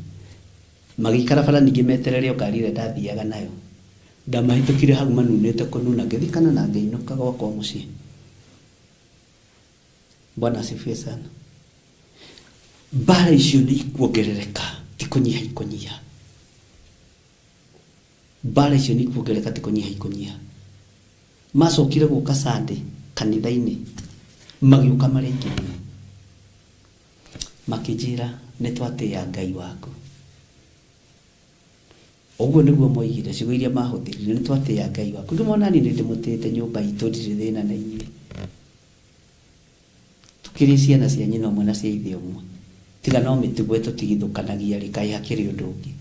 Magĩikara bara ningĩ meterere o ngari ĩrĩa ndathiaga nayo. Ndamahĩtũkire hau manunĩte kũnuna, ngĩthikana na ngĩinũka gwakwa mũciĩ. Bwana asifiwe sana. Mbara icio nĩ ikuongerereka, ti kũnyiha ikũnyiha. Mbara icio nĩ ikuongerereka, ti kũnyiha ikũnyiha. Macokire gũka Sunday kanitha-inĩ. Magĩũka marĩ aingĩ mũno, makĩnjĩra nĩ twatĩĩa Ngai waku. Ũguo nĩguo moigire, ciugo iria mahũthĩrire, nĩ twatĩĩa Ngai waku. Ngĩmona niĩ nĩ ndĩmũtĩĩte nyũmba itũ, ndirĩ thĩna na inyuĩ. Tũkĩrĩ ciana cia nyina ũmwe na cia ithe ũmwe. Tiga no mĩtugo ĩtũtigithũkanagia rĩ, kaĩ hakĩrĩ ũndũ ũngĩ.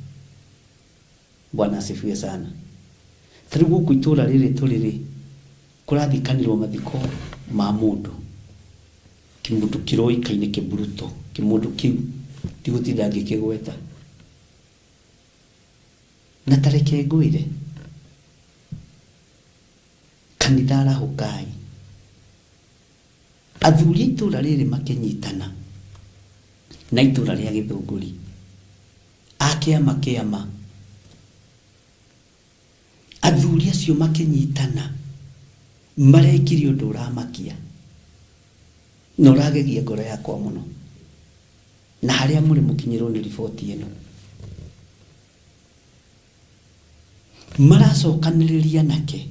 Bwana asifiwe sana. Ta rĩu gũkũ itũra rĩrĩ tũrĩ rĩ, kũrathikanĩrwo mathiko ma mũndũ. Kĩmũndũ kĩroĩkaine kĩburuto, kĩmũndũ kĩu ndigũtinda ngĩkĩgweta. Na ta reke ngwĩre, kanitha arahũkai. Athuri a itũra rĩrĩ makĩnyitana na itũra rĩa Gĩthũngũri, a kĩama kĩama. Athuri acio makĩnyitana marekire ũndũ ũramakia na ũragegia ngoro yakwa mũno. Na harĩa mũrĩ mũkinyĩrwo nĩ riboti ĩno. Maracokanĩrĩria nake,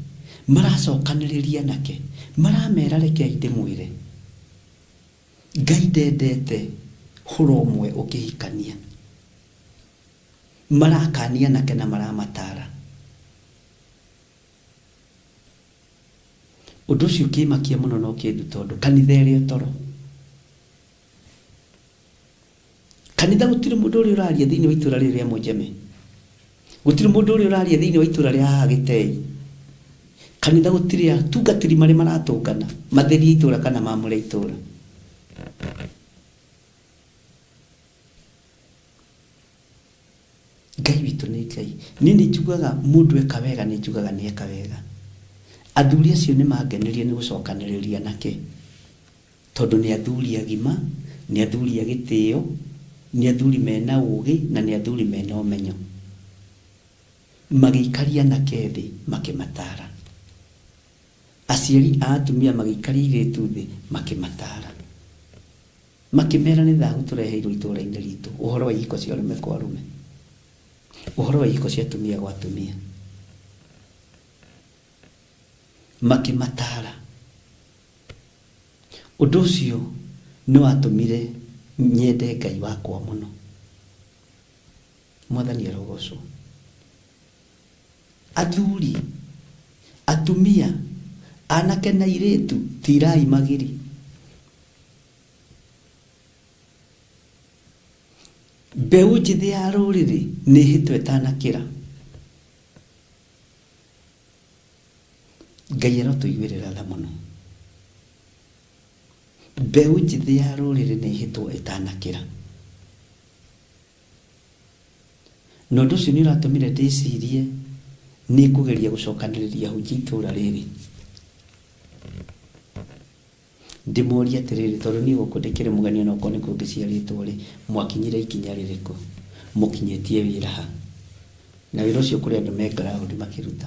maracokanĩrĩria nake, maramera rekei ndĩmwĩre, Ngai ndendete hũra ũmwe ũkĩhikania. Marakania nake na maramatara. Ũndũ ũcio ũkĩmakia mũno na ũkĩndu tondũ kanitha ĩrĩ o toro. Kanitha gũtirĩ mũndũ ũrĩa ũraria thĩinĩ wa itũra rĩrĩ rĩa Mũnjeme. Gũtirĩ mũndũ ũrĩa ũraria thĩinĩ wa itũra rĩa haha Gĩtei. Kanitha gũtirĩ atungatĩri marĩ maratũngana matherie itũra kana mamũre itũra. Ngai witũ nĩ Ngai. Niĩ nĩ njugaga mũndũ eka wega, nĩ njugaga nĩ eka wega. Athuri acio nĩ mangenirie nĩ gũcokanĩrĩria nake. Tondũ nĩ athuri agima, nĩ athuri a gĩtĩo, nĩ athuri mena ũgĩ na nĩ athuri mena ũmenyo. Magĩikaria anake thĩ makĩmatara. Aciari a atumia magĩikaria airĩtu thĩ makĩmatara. Makĩmera nĩ thahu tũreheirwo itũra-inĩ ritũ, ũhoro wa ihiko cia arũme kwa arũme, ũhoro wa ihiko cia atumia gwa atumia. Makĩmatara. Ũndũ ũcio nĩ watũmire nyende Ngai wakwa mũno. Mwathani arogocwo. Athuri, atumia, anake na airĩtu, tirai magiri. Mbeũ njĩthĩ ya rũrĩrĩ nĩ ĩhĩtwo ĩtanakĩra. Ngai arotũiguĩrĩra tha mũno. Mbeũ njĩthĩ ya rũrĩrĩ nĩ ĩhĩtwo ĩtanakĩra. Na ũndũ ũcio nĩ ũratũmire ndĩcirie nĩ ngũgeria gũcokanĩrĩria hunjia itũra rĩrĩ. Ndĩmorie atĩrĩrĩ, tondũ niĩ gũkũ ndĩkĩrĩ mũgeni ona okorwo nĩ kũngĩ ciarĩtwo rĩ, mwakinyire ikinya rĩrĩkũ? Mũkinyĩtie wĩra ha? Na wĩra ũcio kũrĩ andũ me ground makĩruta.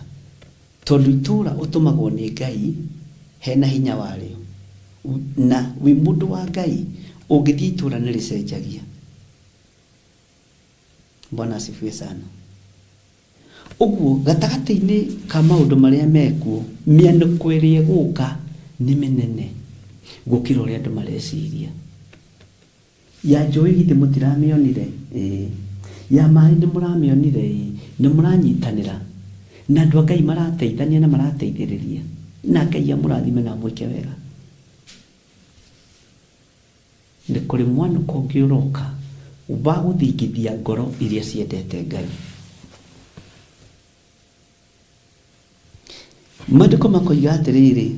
Tondũ itũra ũtũmagwo nĩ Ngai, hena hinya warĩo. Na wĩ mũndũ wa Ngai, ũngĩthiĩ itũra nĩ rĩcenjagia. Bwana asifiwe sana. Ũguo gatagatĩ-inĩ ka maũndũ marĩa mekuo, mĩanũko ĩrĩa ĩgũka nĩ mĩnene gũkĩra ũrĩa andũ mareciria. Ya njũĩ githĩ mũtiramĩonire? Ĩĩ. Ya maĩ nĩ mũramĩonire? Ĩĩ. Nĩ mũranyitanĩra. Na andũ a Ngai marateithania na marateithĩrĩria. Na Ngai amũrathime na amwĩke wega. Nĩ kũrĩ mwanũko ũngĩ ũroka wa gũthingithia ngoro iria ciendete Ngai. Maandĩko makoiga atĩrĩrĩ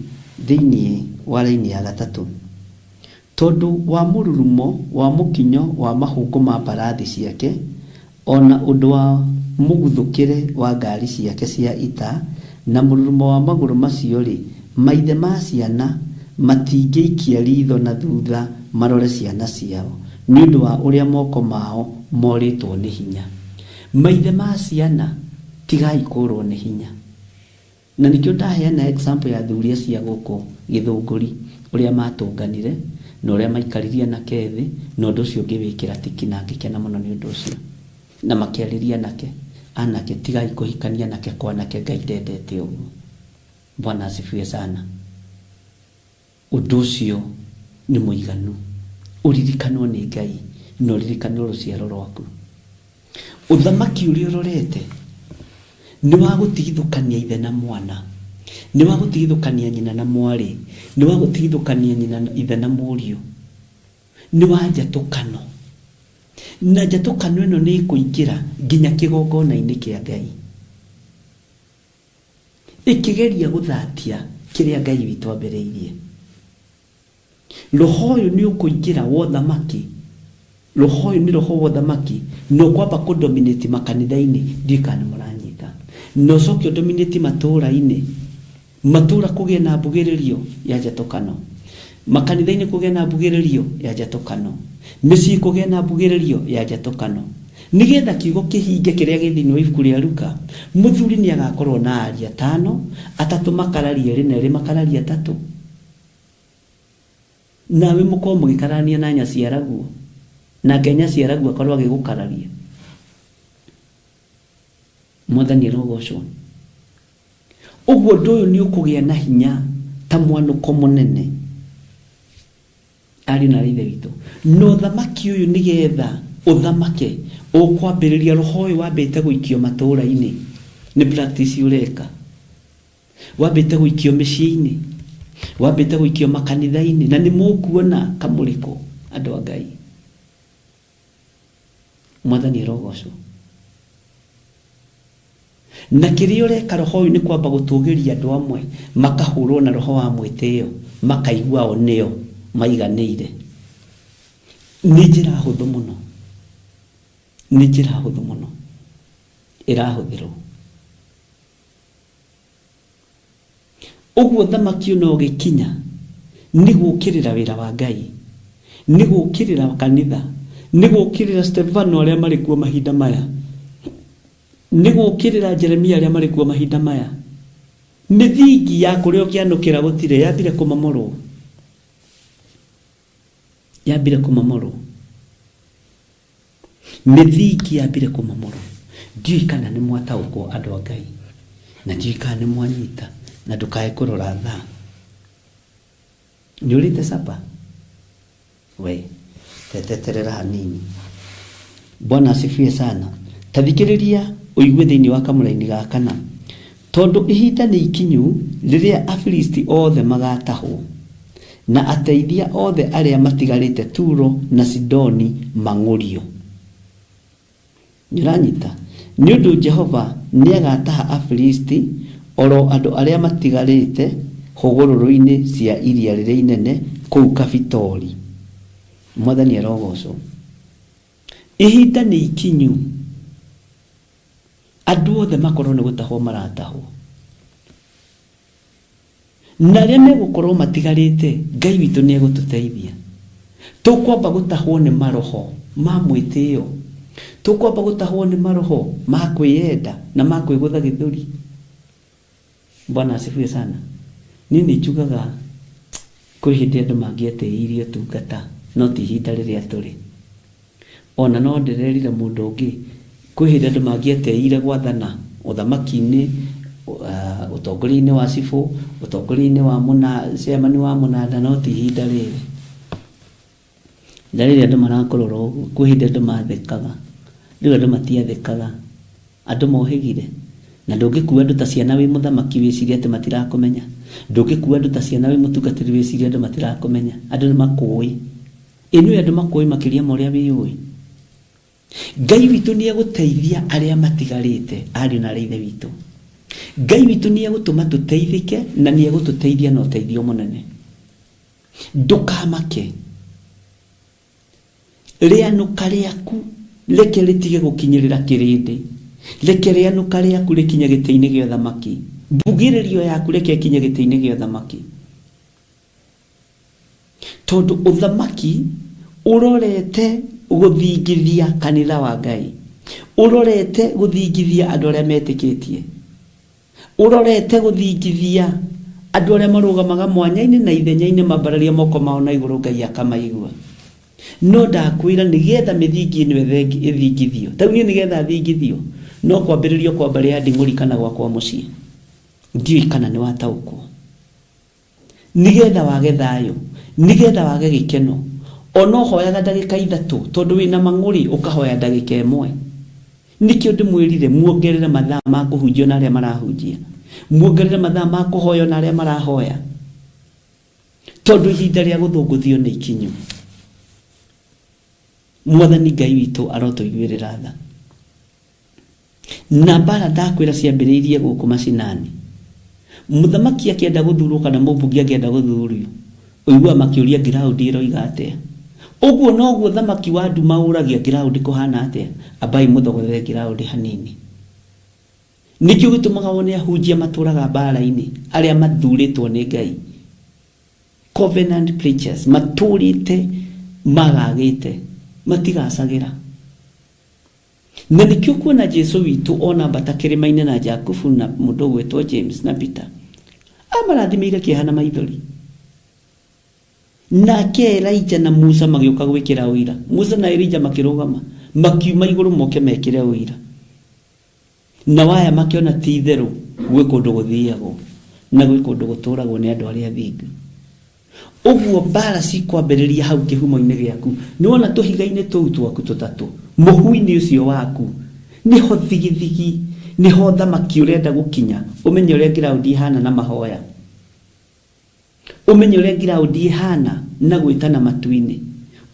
thĩinĩ wa raini ya gatatũ, tondũ wa mũrurumo wa mũkinyo wa mahũngũ ma mbarathi ciake, ona ũndũ wa mũguthũkĩre wa ngari ciake cia ita, na mũrurumo wa magũrũ macio rĩ, maithe ma ciana matingĩikia ritho na thutha marore ciana ciao, nĩ ũndũ wa ũrĩa moko mao morĩtwo nĩ hinya. Maithe ma ciana tigai kũrwo nĩ hinya. Na nĩkĩo ndaheana example ya athuri acio a gũkũ Gĩthũngũri, ũrĩa matũnganire na ũrĩa maikaririe anake thĩ, na ũndũ ũcio ngĩwĩkĩra tiki na ngĩkena mũno nĩ ũndũ ũcio. Na makĩarĩria anake, anake tigai kũhikania anake kwa anake, Ngai ndendete ũguo. Bwana asifiwe sana. Ũndũ ũcio Nĩ mũiganu. Ũririkanwo nĩ Ngai na ũririkanwo rũciaro rwaku. Ũthamaki ũrĩa ũrorete nĩ wa gũtigithũkania ithe na mwana, nĩ wa gũtigithũkania nyina na mwarĩ, nĩ wa gũtigithũkania nyina ithe na mũriũ, nĩ wa njatũkano. Na njatũkano ĩno nĩ ĩkũingĩra nginya kĩgongona-inĩ kĩa Ngai, ĩkĩgeria gũthatia kĩrĩa Ngai witũ ambĩrĩirie. Roho ũyũ nĩ ũkũingĩra wa ũthamaki. Roho ũyũ nĩ roho wa ũthamaki na ũkwamba kũdominate makanitha-inĩ, ndiũĩ kana nĩ mũranyita, na ũcoke ũdominate matũũra-inĩ, matũũra kũgĩe na mbugĩrĩrio ya njatũkano, makanitha-inĩ kũgĩe na mbugĩrĩrio ya njatũkano, mĩciĩ kũgĩe na mbugĩrĩrio ya njatũkano, nĩgetha kiugo kĩhinge kĩrĩa gĩ thĩinĩ wa ibuku rĩa Luka. Mũthuri nĩ agakorwo na aria 5, 3 makararia 2 na 2 makararia 3, nawe mũkorwo mũgĩkarania na nyaciaraguo, nake nyaciaraguo akorwo agĩgũkararia. Mwathani arogocwo. Ũguo ũndũ ũyũ nĩ ũkũgĩa na hinya ta mwanũko mũnene, ariũ na ithe witũ. Na ũthamaki ũyũ nĩgetha ũthamake ũkwambĩrĩria roho ũyũ wambĩte gũikio matũũra-inĩ, nĩ practice ũreka, wambĩte gũikio mĩciĩ-inĩ, wambĩte gũikio makanitha-inĩ, na nĩ mũkuona kamũrĩko andũ a Ngai. Mwathani arogocwo. Na kĩrĩa ũreka roho ũyũ nĩ kwamba gũtũgĩria andũ amwe makahũrwo na roho wa mwĩtĩo, makaigua o nĩo maiganĩire. Nĩ njĩra hũthũ mũno, nĩ njĩra hũthũ mũno ĩrahũthĩrwo. Ũguo thamaki ũyũ no ũgĩkinya nĩ gũũkĩrĩra wĩra wa Ngai, nĩ gũũkĩrĩra kanitha, nĩ gũũkĩrĩra Stefano arĩa marĩ kuo mahinda maya, nĩ gũũkĩrĩra Jeremia arĩa marĩ kuo mahinda maya. Mĩthingi ya kũrĩa ũngĩanũkĩra gũtirĩ, yambire kũmomorwo, yambire kũmomorwo, mĩthingi yambire kũmomorwo. Ndiũĩ kana nĩ mwataũkwo andũ a Ngai, na ndiũĩ kana nĩ mwanyita, na ndũkae kũrora thaa. Nĩ ũrĩte sapa? We, teteterera hanini. Bwana asifiwe sana. Ta thikĩrĩria ũigue thĩinĩ wa kamũraini ga kana, tondũ ihinda nĩ ikinyu rĩrĩa Afilisti othe magatahwo, na ateithia othe arĩa matigarĩte Turo na Sidoni mang'ũrio. Nĩũranyita? Nĩ ũndũ Jehova nĩagataha Afilisti oro andũ arĩa matigarĩte hũgũrũrũ-inĩ cia iria rĩrĩa inene kũu Kafitori. Mwathani arogocwo. Ihinda nĩ ikinyu andũ othe makorwo nĩ gũtahwo maratahwo, na arĩa megũkorwo matigarĩte Ngai witũ nĩ egũtũteithia. Tũkwamba gũtahwo nĩ maroho ma mwĩtĩo, tũkwamba gũtahwo nĩ maroho ma kwĩyenda na ma kwĩgũtha gĩthũri. Bwana asifiwe sana. Niĩ nĩ njugaga kwĩ hĩndĩ andũ mangĩetĩirie ũtungata, no ti ihinda rĩrĩa tũrĩ. Ona no ndĩrerire mũndũ ũngĩ, kwĩ hĩndĩ andũ mangĩetĩire gwathana ũthamaki-inĩ, ũtongoria-inĩ wa cibũ, ũtongoria-inĩ wa chairman wa mũnanda, no ti ihinda rĩrĩ. Ihinda rĩrĩ andũ marakũrora ũguo, kwĩ hĩndĩ andũ mathekaga, rĩu andũ matiathekaga, andũ mohĩgire. Na ndũngĩkua andũ ta ciana wĩ mũthamaki wĩcirie atĩ matirakũmenya, ndũngĩkua andũ ta ciana wĩ mũtungatĩri wĩcirie andũ matirakũmenya. Andũ nĩ makũĩ, ĩ nĩũĩ andũ makũĩ makĩria ma ũrĩa wĩyũĩ. Ngai witũ nĩ egũteithia arĩa matigarĩte, ariũ na aarĩ a Ithe witũ. Ngai witũ nĩ egũtũma tũteithĩke, na nĩ egũtũteithia na ũteithio mũnene. Ndũkamake, rĩanũka rĩaku reke rĩtige gũkinyĩrĩra kĩrĩndĩ, reke rĩanũka rĩaku rĩkinye gĩtĩ-inĩ gĩa ũthamaki, mbugĩrĩrio yaku reke ĩkinye gĩtĩ-inĩ gĩa ũthamaki, tondũ ũthamaki ũrorete gũthingithia kanitha wa Ngai, ũrorete gũthingithia andũ arĩa metĩkĩtie, ũrorete gũthingithia andũ arĩa marũgamaga mwanya-inĩ na ithenya-inĩ mambararia moko mao na igũrũ Ngai akamaigua. No ndakwĩra nĩgetha mĩthingi ĩno ĩthingithio, ta rĩu niĩ nĩgetha thingithio no kwambĩrĩrio kwa mbarĩ ya nding'ũri kana gwakwa mũciĩ. Ndiũĩ kana nĩ wataũkwo. Nigetha wage thayũ, nigetha wage gĩkeno. Ona ũhoyaga ndagĩka 3 tondũ wĩna mang'ũrĩ ũkahoya ndagĩka 1. Nĩkĩo ndĩmwĩrire muongerere mathaa ma kũhunjia na arĩa marahunjia, muongerere mathaa ma kũhoya na arĩa marahoya, tondũ ihinda rĩa gũthũngũthio nĩ ikinyu. Mwathani Ngai witũ arotũiguĩrĩra tha. Na mbara ndakwĩra ciambĩrĩirie gũkũ macinani. Mũthamaki akĩenda gũthurwo kana mũmbunge akĩenda gũthurwo, ũigua makĩũria ground ĩroiga atĩa. Ũguo noguo thamaki wa nduma ũragia ground kũhana atĩa, ambai mũthogothere ground hanini. Nĩkĩo gĩtũmaga wone ahunjia matũraga mbara-inĩ, arĩa mathurĩtwo nĩ Ngai, covenant preachers, matũrĩte magagĩte, matigacagĩra. Na nĩkĩo kuona Jesu witũ ona ambata kĩrĩma-inĩ na Jakubu na mũndũ ũgwĩtwo James na Peter, amarathimĩire kĩeha na maithori. Nake Elijah na Musa magĩũka gwĩkĩra ũira. Musa na Elijah makĩrũgama, makiuma igũrũ moke mekĩre ũira. Na waya makĩona ti itherũ gwĩ kũndũ gũthiagwo na gwĩ kũndũ gũtũragwo nĩ andũ arĩa athingu. Ũguo mbara cikwambĩrĩria hau kĩhumo-inĩ gĩaku. Nĩwona tũhiga-inĩ tũu twaku tũtatũ, mũhu-inĩ ũcio waku, nĩho thigithigi, nĩho thamaki ũrenda gũkinya. Ũmenye ũrĩa ground ihana na mahoya, ũmenye ũrĩa ground ihana na gwĩtana matu-inĩ.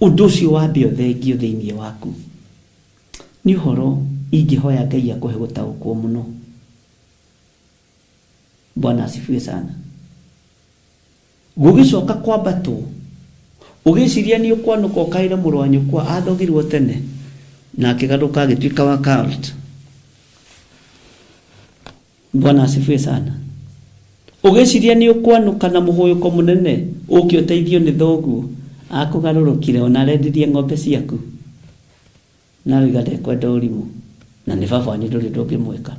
Ũndũ ũcio wambe ũthengio thĩinĩ waku. Nĩ ũhoro ingĩhoya Ngai akũhe gũtaũkwo mũno. Bwana asifiwe sana. Gũgĩcoka kwambatwo, ũgĩciria nĩ ũkwanũka ũkaĩre mũrũ wa nyũkwa athogirwo tene, na akĩgarũka agĩtuĩka wa cult. Bwana asifiwe sana. Ũgĩciria nĩ ũkwanũka na mũhũyũko mũnene ũke ũteithio nĩ thoguo, akũgarũrũkire ona arendirie ng'ombe ciaku, na aroiga ndekwenda ũrimũ, na nĩ baba wanyu ndũrĩ ũndũ ũngĩmwĩka.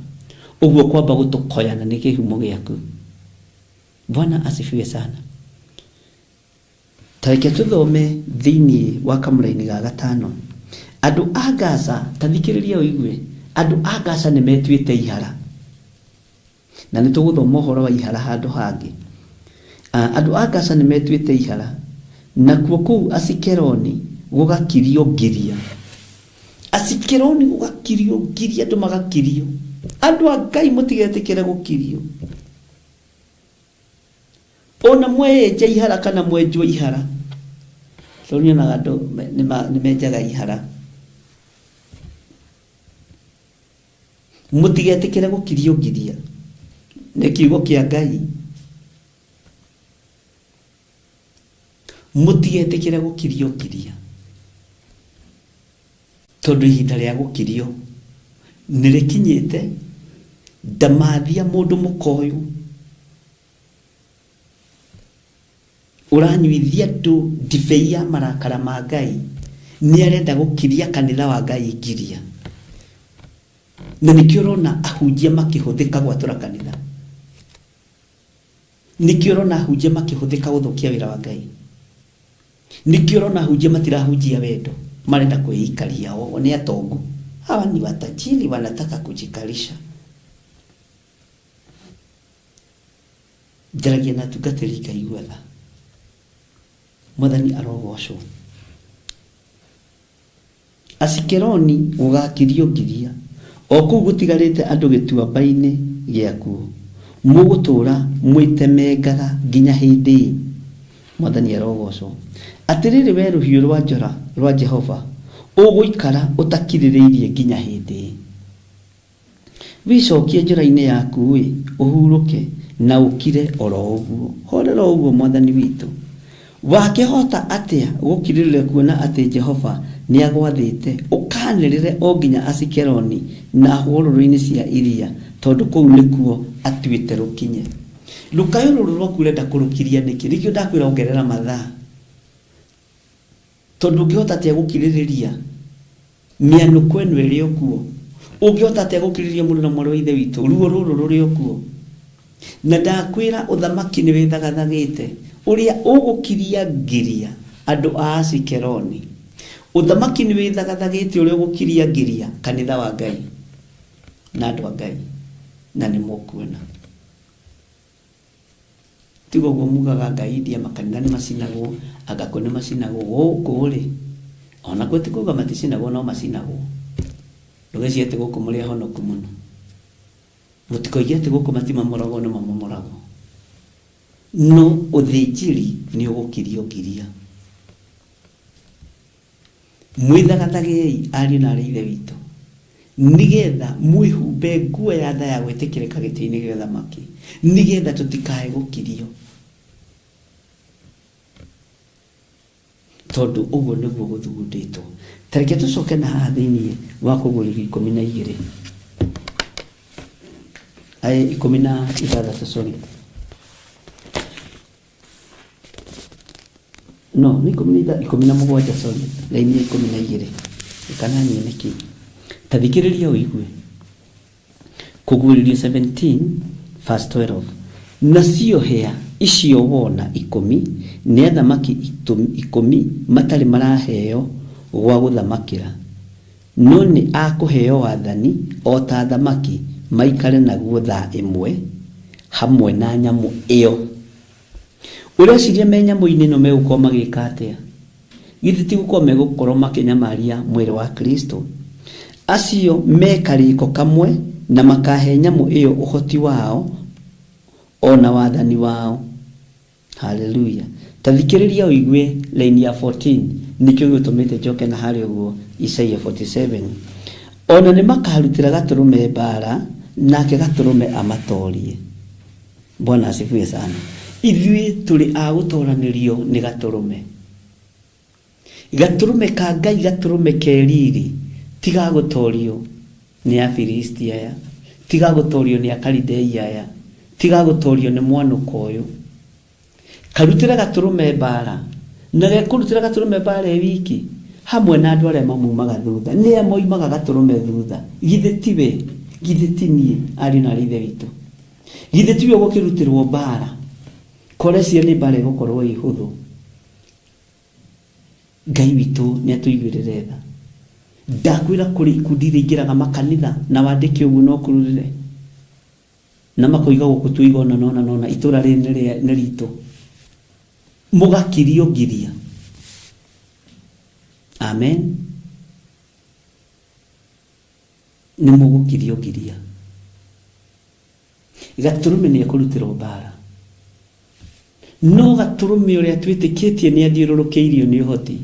Ũguo kwamba gũtũkoyana nĩ kĩhumo gĩaku. Bwana asifiwe sana. Tareke tũthome thĩinĩ wa kamũraini ga 5. Andũ a Gaza, ta thikĩrĩria ũigue, andũ a Gaza nĩ metuĩte ihara. Na nĩ tũgũthoma ũhoro wa ihara handũ hangĩ. Andũ a Gaza nĩ metuĩte ihara, nakuo kũu Asikeloni gũgakirio ngiria. Asikeloni gũgakirio ngiria, andũ magakirio. Andũ a Ngai mũtigetĩkĩre gũkirio. Ona mweyenja ihara kana mwenjwo ihara, tondũ nyonaga andũ nĩ menjaga ihara. Mũtigetĩkĩre gũkirio ngiria. Nĩ kiugo kĩa Ngai. Mũtigetĩkĩre gũkirio ngiria, tondũ ihinda rĩa gũkirio nĩ rĩkinyĩte. Ndamathia mũndũ mũkoyũ ũranyuithia andũ ndibei ya marakara ma Ngai, nĩ arenda gũkiria kanitha wa Ngai ngiria. Na nĩkĩo ũrona ahunjia makĩhũthĩka gwatũra kanitha. Nĩkĩo ũrona ahunjia makĩhũthĩka gũthũkia wĩra wa Ngai. Nĩkĩo ũrona ahunjia matirahunjia wendo, marenda kwĩikaria o, nĩ atongu. Hawa ni watajiri wanataka kujikalisha. Njaragia na atungatĩri ngaigua tha. Mwathani arogocwo. Asikeloni gũgakirio ngiria, o kũu gũtigarĩte andũ gĩtuamba-inĩ gĩakuo, mũgũtũũra mwĩtemengaga nginya hĩndĩ ĩ. Mwathani arogocwo. Atĩrĩrĩ we rũhiũ rwa njora rwa Jehova, ũgũikara ũtakirĩrĩirie nginya hĩndĩ ĩ. Wĩcokie njora-inĩ yaku ĩ, ũhurũke na ũkire oro ũguo. Horera ũguo Mwathani witũ. Wakĩhota atĩa gũkirĩrĩria kuona atĩ Jehova nĩagwathĩte ũkanĩrĩre o nginya Asikeloni na hũgũrũrũ-inĩ cia iria, tondũ kũu nĩkuo atuĩte rũkinye. Rũkayo rũrũ rwaku ũrenda kũrũkiria nĩkĩ? Nĩkĩo ndakwĩra ongerera mathaa. Tondũ ũngĩhota atĩa gũkirĩrĩria mĩanũko ĩno ĩrĩ o kuo? Ũngĩhota atĩa gũkirĩrĩria mũrũ na mwarĩ wa ithe witũ ruo rũrũ rũrĩ o kuo? Na ndakwĩra ũthamaki nĩ wĩthagathagĩte ũrĩa ũgũkiria ngiria andũ a Asikeloni. Ũthamaki nĩ wĩthagathagĩte ũrĩa ũgũkiria ngiria kanitha wa Ngai na andũ a Ngai, na nĩ mũkuona. Tiga ũguo mugaga anga India makanitha nĩ macinagwo, anga kũ nĩ macinagwo, gũkũ rĩ onakuo ti kuga maticinagwo, no macinagwo. Ndũgecirie atĩ gũkũ mũrĩ ahonoku mũno. Mũtikoige atĩ gũkũ matimomoragwo, nĩ mamomoragwo. No ũthĩnjĩri nĩ ũgũkirio ngiria. Mwĩthagathagei ariũ na arĩ ithe witũ, nĩgetha mwĩhumbe nguo ya tha ya gwĩtĩkĩrĩka gĩtĩ-inĩ gĩa ũthamaki, nĩgetha tũtikae gũkirio. Tondũ ũguo nĩguo gũthugundĩtwo. Ta reke tũcoke na haha thĩinĩ wa kũgũrĩrio 12. Ai, 16, sorry. No, nĩ 17, sorry. Raini ya 12. Kana niĩ nĩkĩ? Ta thikĩrĩria ũigue. Kũguũrĩrio 17 verse 12. Nacio hĩa icio wona 10 nĩ athamaki 10 matarĩ maraheo gwa gũthamakĩra, no nĩ akũheo wathani o ta athamaki maikare naguo thaa ĩmwe hamwe na nyamũ ĩyo. Ũreciria me nyamũ-inĩ ĩno megũkorwo magĩka atĩa? Githĩ ti gũkorwo megũkorwo makĩnyamaria mwĩrĩ wa Kristo? Acio me karĩko kamwe na makahe nyamũ ĩyo ũhoti wao ona wathani wao. Haleluya. Ta thikĩrĩria ũigue line ya 14, nĩkĩo gĩtũmĩte njoke na harĩa ũguo Isaia 47. Ona nĩ makarutĩra gatũrũme mbara, nake gatũrũme amatorie. Bwana asifiwe sana. Ithuĩ tũrĩ a gũtoranĩrio nĩ gatũrũme. Gatũrũme ka Ngai, gatũrũme ke riri, tiga gũtorio nĩ Afilisti aya, tiga gũtorio nĩ Akalidei aya, tiga gũtorio nĩ mwanũko ũyũ. Karutĩra gatũrũme mbara, na gekũrutĩra gatũrũme mbara ĩ wiki hamwe na andũ arĩa mamumaga thutha. Nĩ a moimaga gatũrũme thutha. Githĩ ti we? Githĩ ti niĩ, ariũ na arĩ ithe witũ? Githĩ ti we ũgũkĩrutĩrwo mbara? Korecia nĩ mbara ĩgũkorwo ĩ hũthũ. Ngai witũ nĩ atũiguĩrĩre tha. Ndakwĩra kũrĩ ikundi iria ingĩraga makanitha na wandĩke ũguo no kũrurĩre, na makoiga gũkũ tũiga ona nona nona itũra rĩrĩ nĩ ritũ, mũgakirio ngiria. Amen. Nĩ mũgũkirio ngiria. Gatũrũme nĩ ekũrutĩrwo mbara, no gatũrũme ũrĩa twĩtĩkĩtie nĩ athiũrũrũkĩirio nĩ ũhoti,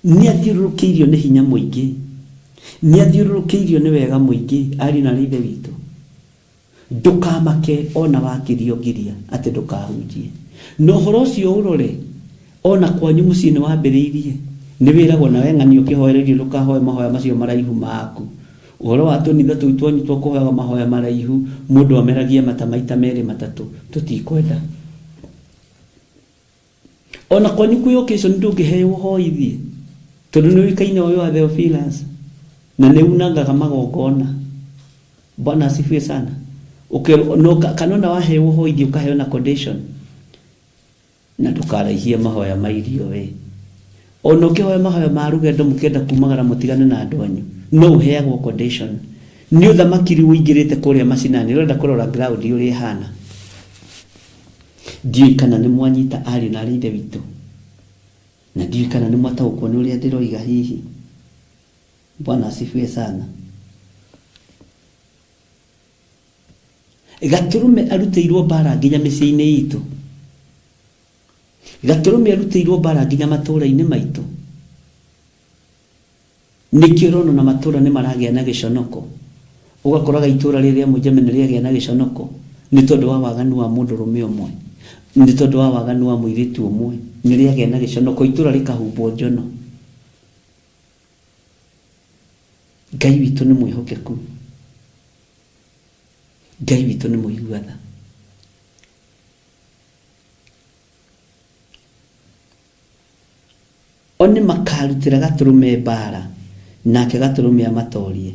nĩ athiũrũrũkĩirio nĩ hinya mũingĩ, nĩ athiũrũrũkĩirio nĩ wega mũingĩ. Ariũ na arĩ ithe witũ, ndũkamake ona wakirio ngiria atĩ ndũkahunjie. Na ũhoro ũcio ũrore ona kwanyu mũciĩ nĩ wambĩrĩirie, nĩ wĩragwo nawe ng'ani ũkĩhoererio ndũkahoe mahoya macio maraihu maku. Ũhoro wa tũnitha tũu twanyu twa kũhoyaga mahoya maraihu, mũndũ ameragia mata maita merĩ matatũ, tũtikwenda. Ona kwanyu kwĩ occasion ndũngĩheo ũhoithie, tondũ nĩ ũĩkaine ũyũ wa Theophilus na nĩ unangaga magongona. Bwana asifiwe sana. Kana ona waheo ũhoithie ũkaheo na condition, na ndũkaraihie mahoya ma irio we. Ona ũkĩhoya mahoya ma rũgendo mũkĩenda kumagara mũtigane na andũ anyu, no ũheagwo condition. Nĩ ũthamaki rĩu ũingĩrĩte kũrĩa macinani, ũrenda kũrora ground ũrĩa ĩhana. Ndiũĩ kana nĩ mwanyita ariũ na arĩ ithe witũ, na ndiũĩ kana nĩ mwataũkwo nĩ ũrĩa ndĩroiga hihi. Bwana asifiwe sana. Gatũrũme arutĩirwo mbara nginya mĩciĩ-inĩ itũ. Gatũrũme arutĩirwo mbara nginya matũũra-inĩ maitũ. Nĩkĩo ũrona na matũũra nĩ maragĩa na gĩconoko. Ũgakoraga itũũra rĩrĩa Mũnjeme nĩ rĩagĩa na gĩconoko nĩ tondũ wa waganu wa mũndũrũme ũmwe, nĩ tondũ wa waganu wa mũirĩtu ũmwe, nĩ rĩagĩa na gĩconoko, itũũra rĩkahumbwo njono. Ngai witũ nĩ mwĩhokeku, Ngai witũ nĩ mũigua tha. O nĩ makarutĩra gatũrũme mbara, nake gatũrũme amatorie,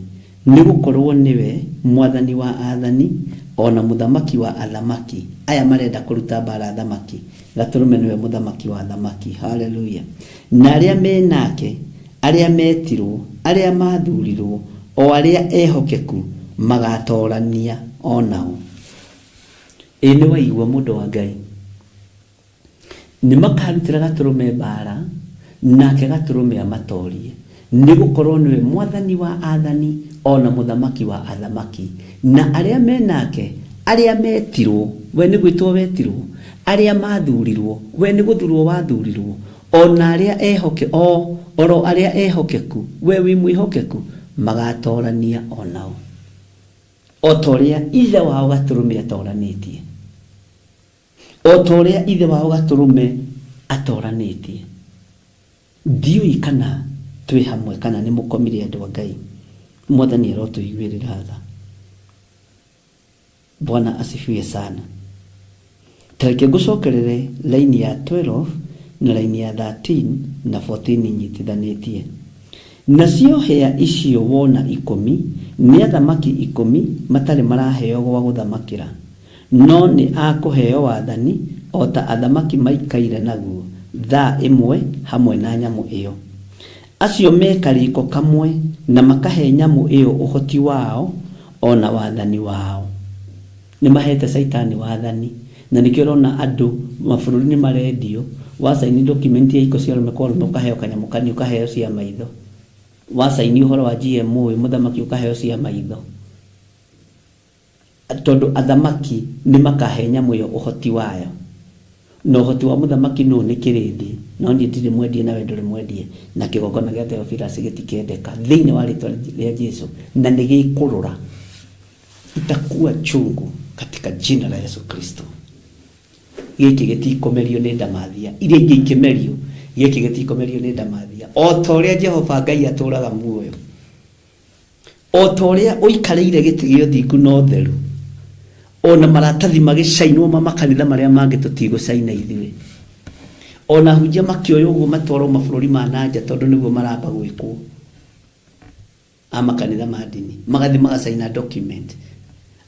nĩ gũkorwo nĩwe mwathani wa athani ona mũthamaki wa athamaki. Aya marenda kũruta mbara athamaki, gatũrũme nĩwe mũthamaki wa athamaki. Haleluya. Na arĩa me nake, arĩa metirwo, arĩa mathurirwo, o arĩa ehokeku magatorania onao. Ĩ nĩ waigua mũndũ wa Ngai, nĩ makarutĩra Gatũrũme mbara, nake Gatũrũme amatorie, nĩ gũkorwo nĩwe mwathani wa athani ona mũthamaki wa athamaki, na arĩa me nake, arĩa metirwo, we nĩ gwĩtwo wetirwo, arĩa mathurirwo, we nĩ gũthurwo wathurirwo, ona arĩa ehoke, o oro arĩa ehokeku, we wĩ mwĩhokeku, magatorania onao o ta ũrĩa ithe wao Gatũrũme atoranĩtie, o ta ũrĩa ithe wao Gatũrũme atoranĩtie. Ndiũĩ kana twĩ hamwe kana nĩ mũkomire andũ a Ngai. Mwathani arotũiguĩrĩra tha. Bwana asifiwe sana. Tareke ngũcokerere laini ya 12 na laini ya 13 na 14 nyitithanĩtie. Nacio hĩa icio wona 10 nĩ athamaki 10 matarĩ maraheo gwa gũthamakĩra, no nĩ akũheo wathani o ta athamaki maikaire naguo thaa ĩmwe hamwe na nyamũ ĩyo. Acio me karĩko kamwe na makahe nyamũ ĩyo ũhoti wao ona wathani wao. Nĩ mahete Caitani wathani, na nĩkĩo ũrona andũ mabũrũri nĩ marendio, wacaini document ya iko cia arũme kwa arũme ũkaheo kanyamũ kanini, ũkaheo cia maitho, wacaini ũhoro wa GMO mũthamaki ũkaheo cia maitho, tondũ athamaki nĩ makahe nyamũ ĩyo ũhoti wayo, na ũhoti wa mũthamaki nũ nĩ kĩrĩndĩ, no niĩ ndirĩ mwendie nawe ndũrĩ mwendie, na kĩgongona gĩa Theophilus gĩtikendeka thĩinĩ wa rĩtwa rĩa Jesu, na nĩ gĩkũrũra, itakuwa chungu katika jina la Yesu Kristo. Gĩkĩ gĩtikũmerio nĩ ndamathia, iria ingĩ ikĩmerio, gĩkĩ gĩtikũmerio nĩ ndamathia. O ta ũrĩa Jehova Ngai atũũraga muoyo, o ta ũrĩa ũikarĩire gĩtĩ gĩa ũthingu na ũtheru, ona maratathi magĩcainwo ma makanitha marĩa mangĩ tũtigũcaina ithuĩ, ona hunjia makĩoywo ũguo matwarwo mabũrũri ma nanja tondũ nĩguo maramba gwĩkwo a makanitha ma ndini, magathi magacaina document,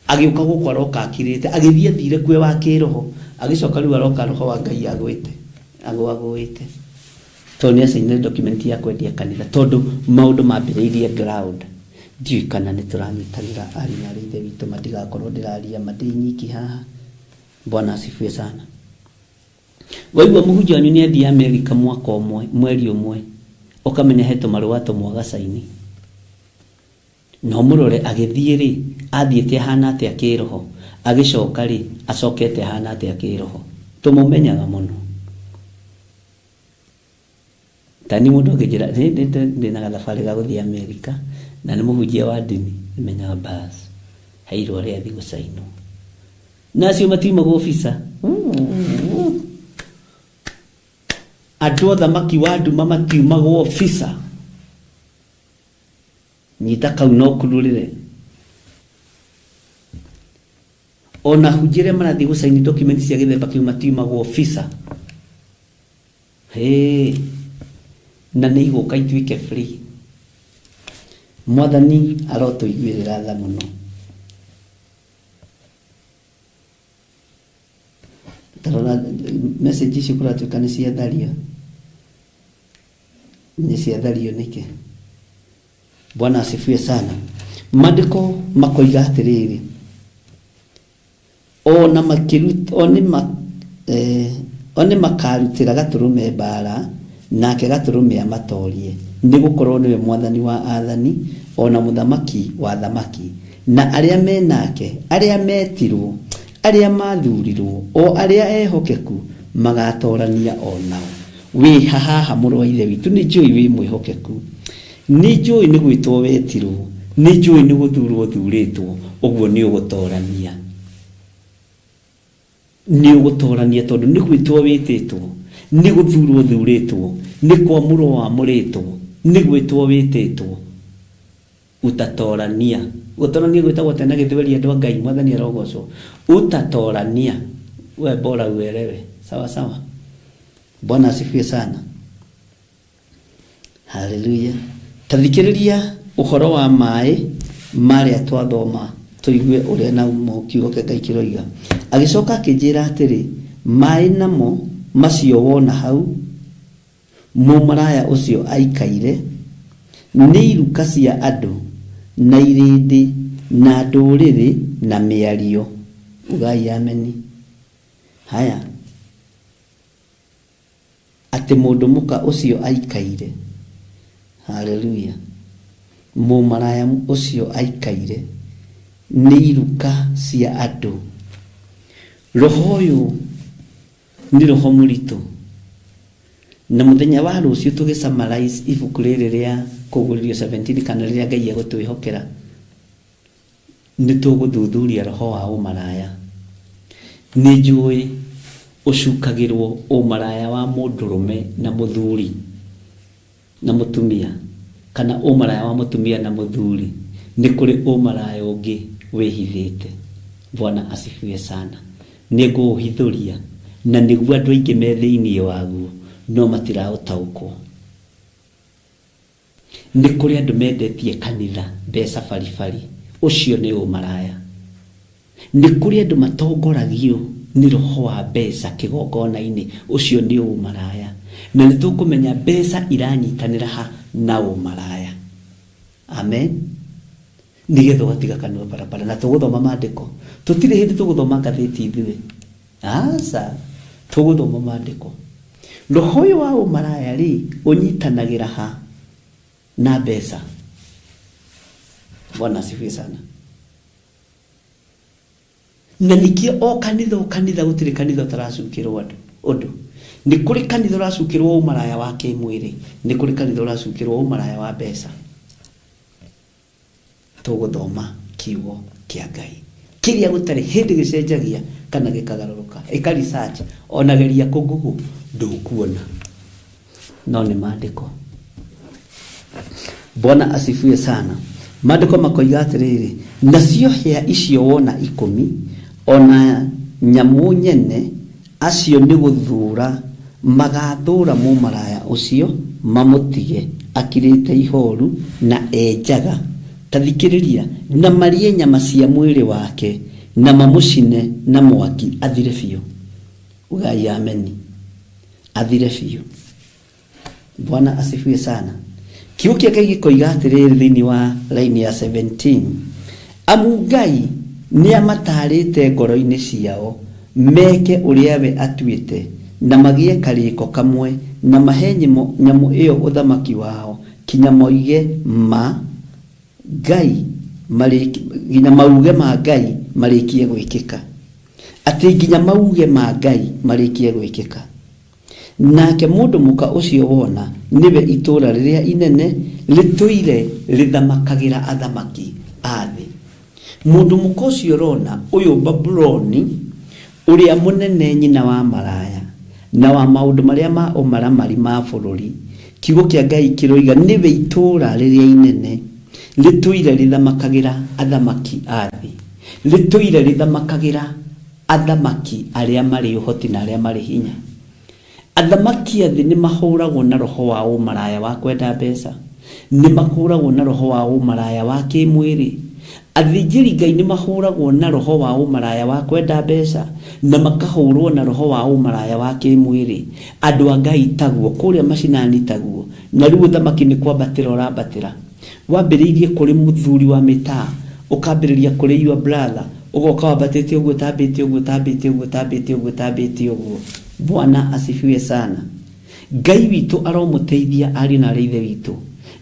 agĩũka gũkũ aroka akirĩte, agĩthiĩ athire kwe wa kĩroho, agĩcoka rĩu aroka roho wa Ngai agwĩte, agwagwĩte, tondũ nĩ acainire document ya kwendia kanitha, tondũ maũndũ mambĩrĩirie ground. Ndiũĩ kana nĩ tũranyitanĩra arĩ na ithe witũ, matigakorwo ndĩraria mandĩ nyiki haha. Bwana asifiwe sana. Waigua mũhunjia wanyu nĩ athiĩ Amerika mwaka ũmwe, mweri ũmwe, ũkamenya he tũmarũa tũmwe agacaini, no mũrore agĩthiĩ rĩ, athiĩte ahana atĩa kĩroho, agĩcoka rĩ, acokete ahana atĩa kĩroho, tũmũmenyaga mũno. Tani mũndũ angĩnjĩra ndĩna gathabarĩ ga gũthiĩ Amerika na nĩ mũhunjia wa ndini, menyaga bas he irũa rĩathiĩ gũcainwo, na acio matiumagwo visa. Andũ athamaki wa nduma matiumagwo visa. Nyita kau no kururire. Ona hunjia arĩa marathiĩ gũcaini document cia gĩthemba kĩu matiumagwo visa. Hey, na nĩ igũka ituĩke free. Mwathani arotũiguĩrĩra tha mũno. Tarora message icio kũratuĩka nĩ ciathario, nĩ ciathario nĩkĩ? Bwana asifiwe sana. Maandĩko makoiga atĩrĩrĩ, ona makĩruta, o nĩ makarutĩra Gatũrũme mbara, nake Gatũrũme amatorie, nĩ gũkorwo nĩwe mwathani wa athani ona mũthamaki wa athamaki, na arĩa me nake, arĩa metirwo, arĩa mathurirwo, o arĩa ehokeku magatorania o nao. Wĩ haha mũrũ wa ithe witũ, nĩ njũĩ wĩ mwĩhokeku, nĩ njũĩ nĩ gwĩtwo wetirwo, nĩ njũĩ nĩ gũthurwo ũthurĩtwo, ũguo nĩ ũgũtorania, nĩ ũgũtorania tondũ nĩ gwĩtwo wĩtĩtwo, nĩ gũthurwo ũthurĩtwo, nĩ kwamũrwo wamũrĩtwo, nĩ gwĩtwo wĩtĩtwo. Utatorania, gũtorania gwĩtagwo atĩa na gĩthweri andũ a Ngai? Mwathani arogocwo. Utatorania, we bora uelewe. Sawa sawa. Bwana asifiwe sana. Haleluya. Tathikĩrĩria ũhoro wa maĩ marĩa twathoma, tũigue ũrĩa namo kiugo kĩa Ngai kĩroiga. Agĩcoka akĩnjĩra atĩrĩ, maĩ namo macio wona hau mũmaraya ũcio aikaire nĩ iruka cia andũ na irĩndĩ na ndũrĩrĩ na mĩario. Ugai ameni. Haya, atĩ mũndũ mũka ũcio aikaire, haleluya, mũmaraya ũcio aikaire nĩ iruka cia andũ. Roho ũyũ nĩ roho mũritũ, na mũthenya wa rũciũ tũgĩ summarize ibuku rĩrĩ rĩa kũguũrĩrio 17 kana rĩrĩa Ngai egũtwĩhokera, nĩ tũgũthuthuria roho wa ũmaraya. Nĩ njũĩ ũcukagĩrwo ũmaraya wa mũndũrũme na mũthuri na mũtumia, kana ũmaraya wa mũtumia na mũthuri. Nĩ kũrĩ ũmaraya ũngĩ wĩhithĩte. Bwana asifiwe sana. Nĩ ngũũhithũria, na nĩguo andũ aingĩ me thĩinĩ waguo no matiraũtaũkwo. Nĩ kũrĩ andũ mendetie kanitha mbeca baribari, ũcio nĩ ũmaraya. Nĩ kũrĩ andũ matongoragio nĩ roho wa mbeca kĩgongona-inĩ, ũcio nĩ ũmaraya. Na nĩ tũkũmenya mbeca iranyitanĩra ha na ũmaraya. Amen. Nĩgetha ũgatiga kanua barabara. Na tũgũthoma maandĩko, tũtirĩ hĩndĩ tũgũthoma ngathĩti ithuĩ, aca, tũgũthoma maandĩko. Roho ũyũ wa ũmaraya rĩ, ũnyitanagĩra ha na mbeca? Bwana asifiwe sana. Na nikio o kanitha o kanitha gũtirĩ kanitha ũtaracukĩrwo andũ ũndũ. Nĩ kũrĩ kanitha ũracukĩrwo ũmaraya wa kĩmwĩrĩ, nĩ kũrĩ kanitha ũracukĩrwo ũmaraya wa mbeca. Tũgũthoma kiugo kĩa Ngai kĩrĩa gũtarĩ hĩndĩ gĩcenjagia kana gĩkagarũrũka. Ĩka research, ona geria kũ Google ndũkuona, no nĩ maandĩko. Bwana asifiwe sana. Maandĩko makoiga atĩrĩrĩ, nacio hĩa icio wona 10 ona nyamũ nyene, acio nĩ gũthũra magathũra mũmaraya ũcio, mamũtige akirĩte ihoru na enjaga. Ta thikĩrĩria, na marĩe nyama cia mwĩrĩ wake, na mamũcine na mwaki athire biũ. Ugai ameni. Athire biũ. Bwana asifiwe sana. Kiugo kĩa Ngai gĩkoiga atĩrĩrĩ thĩinĩ wa line ya 17, amu Ngai nĩ amatarĩte ngoro-inĩ ciao meke ũrĩa we atuĩte, na magĩe karĩko kamwe, na mahe nyamũ ĩyo ũthamaki wao, kinya moige ma Ngai nginya mauge ma Ngai marĩkie gwĩkĩka. Atĩ nginya mauge ma Ngai marĩkie gwĩkĩka. Nake mũndũ mũka ũcio wona nĩwe itũũra rĩrĩa inene rĩtũire rĩthamakagĩra athamaki a thĩ. Mũndũ mũka ũcio ũrona ũyũ Babuloni ũrĩa mũnene, nyina wa maraya na wa maũndũ marĩa ma ũmaramari ma bũrũri, kiugo kĩa Ngai kĩroiga nĩwe itũũra rĩrĩa inene rĩtũire rĩthamakagĩra athamaki a thĩ, rĩtũire rĩthamakagĩra athamaki arĩa marĩ ũhoti na arĩa marĩ hinya. Athamaki a thĩ nĩ mahũragwo na roho wa ũmaraya wa kwenda mbeca, nĩ mahũragwo na roho wa ũmaraya wa kĩmwĩrĩ. Athĩnjĩri Ngai nĩ mahũragwo na roho wa ũmaraya wa kwenda mbeca, na makahũrwo na roho wa ũmaraya wa kĩmwĩrĩ. Andũ a Ngai taguo, kũrĩa macinani taguo. Na rĩu ũthamaki nĩ kwambatĩra ũrambatĩra. Wambĩrĩirie kũrĩ mũthuri wa mĩtaa, ũkambĩrĩria kũrĩ your brother, ũgoka wambatĩte ũguo, ũtambĩte ũguo, ũtambĩte ũguo, ũtambĩte ũguo, ũtambĩte ũguo. Bwana asifiwe sana. Ngai witũ aromũteithia ariũ na arĩ ithe witũ,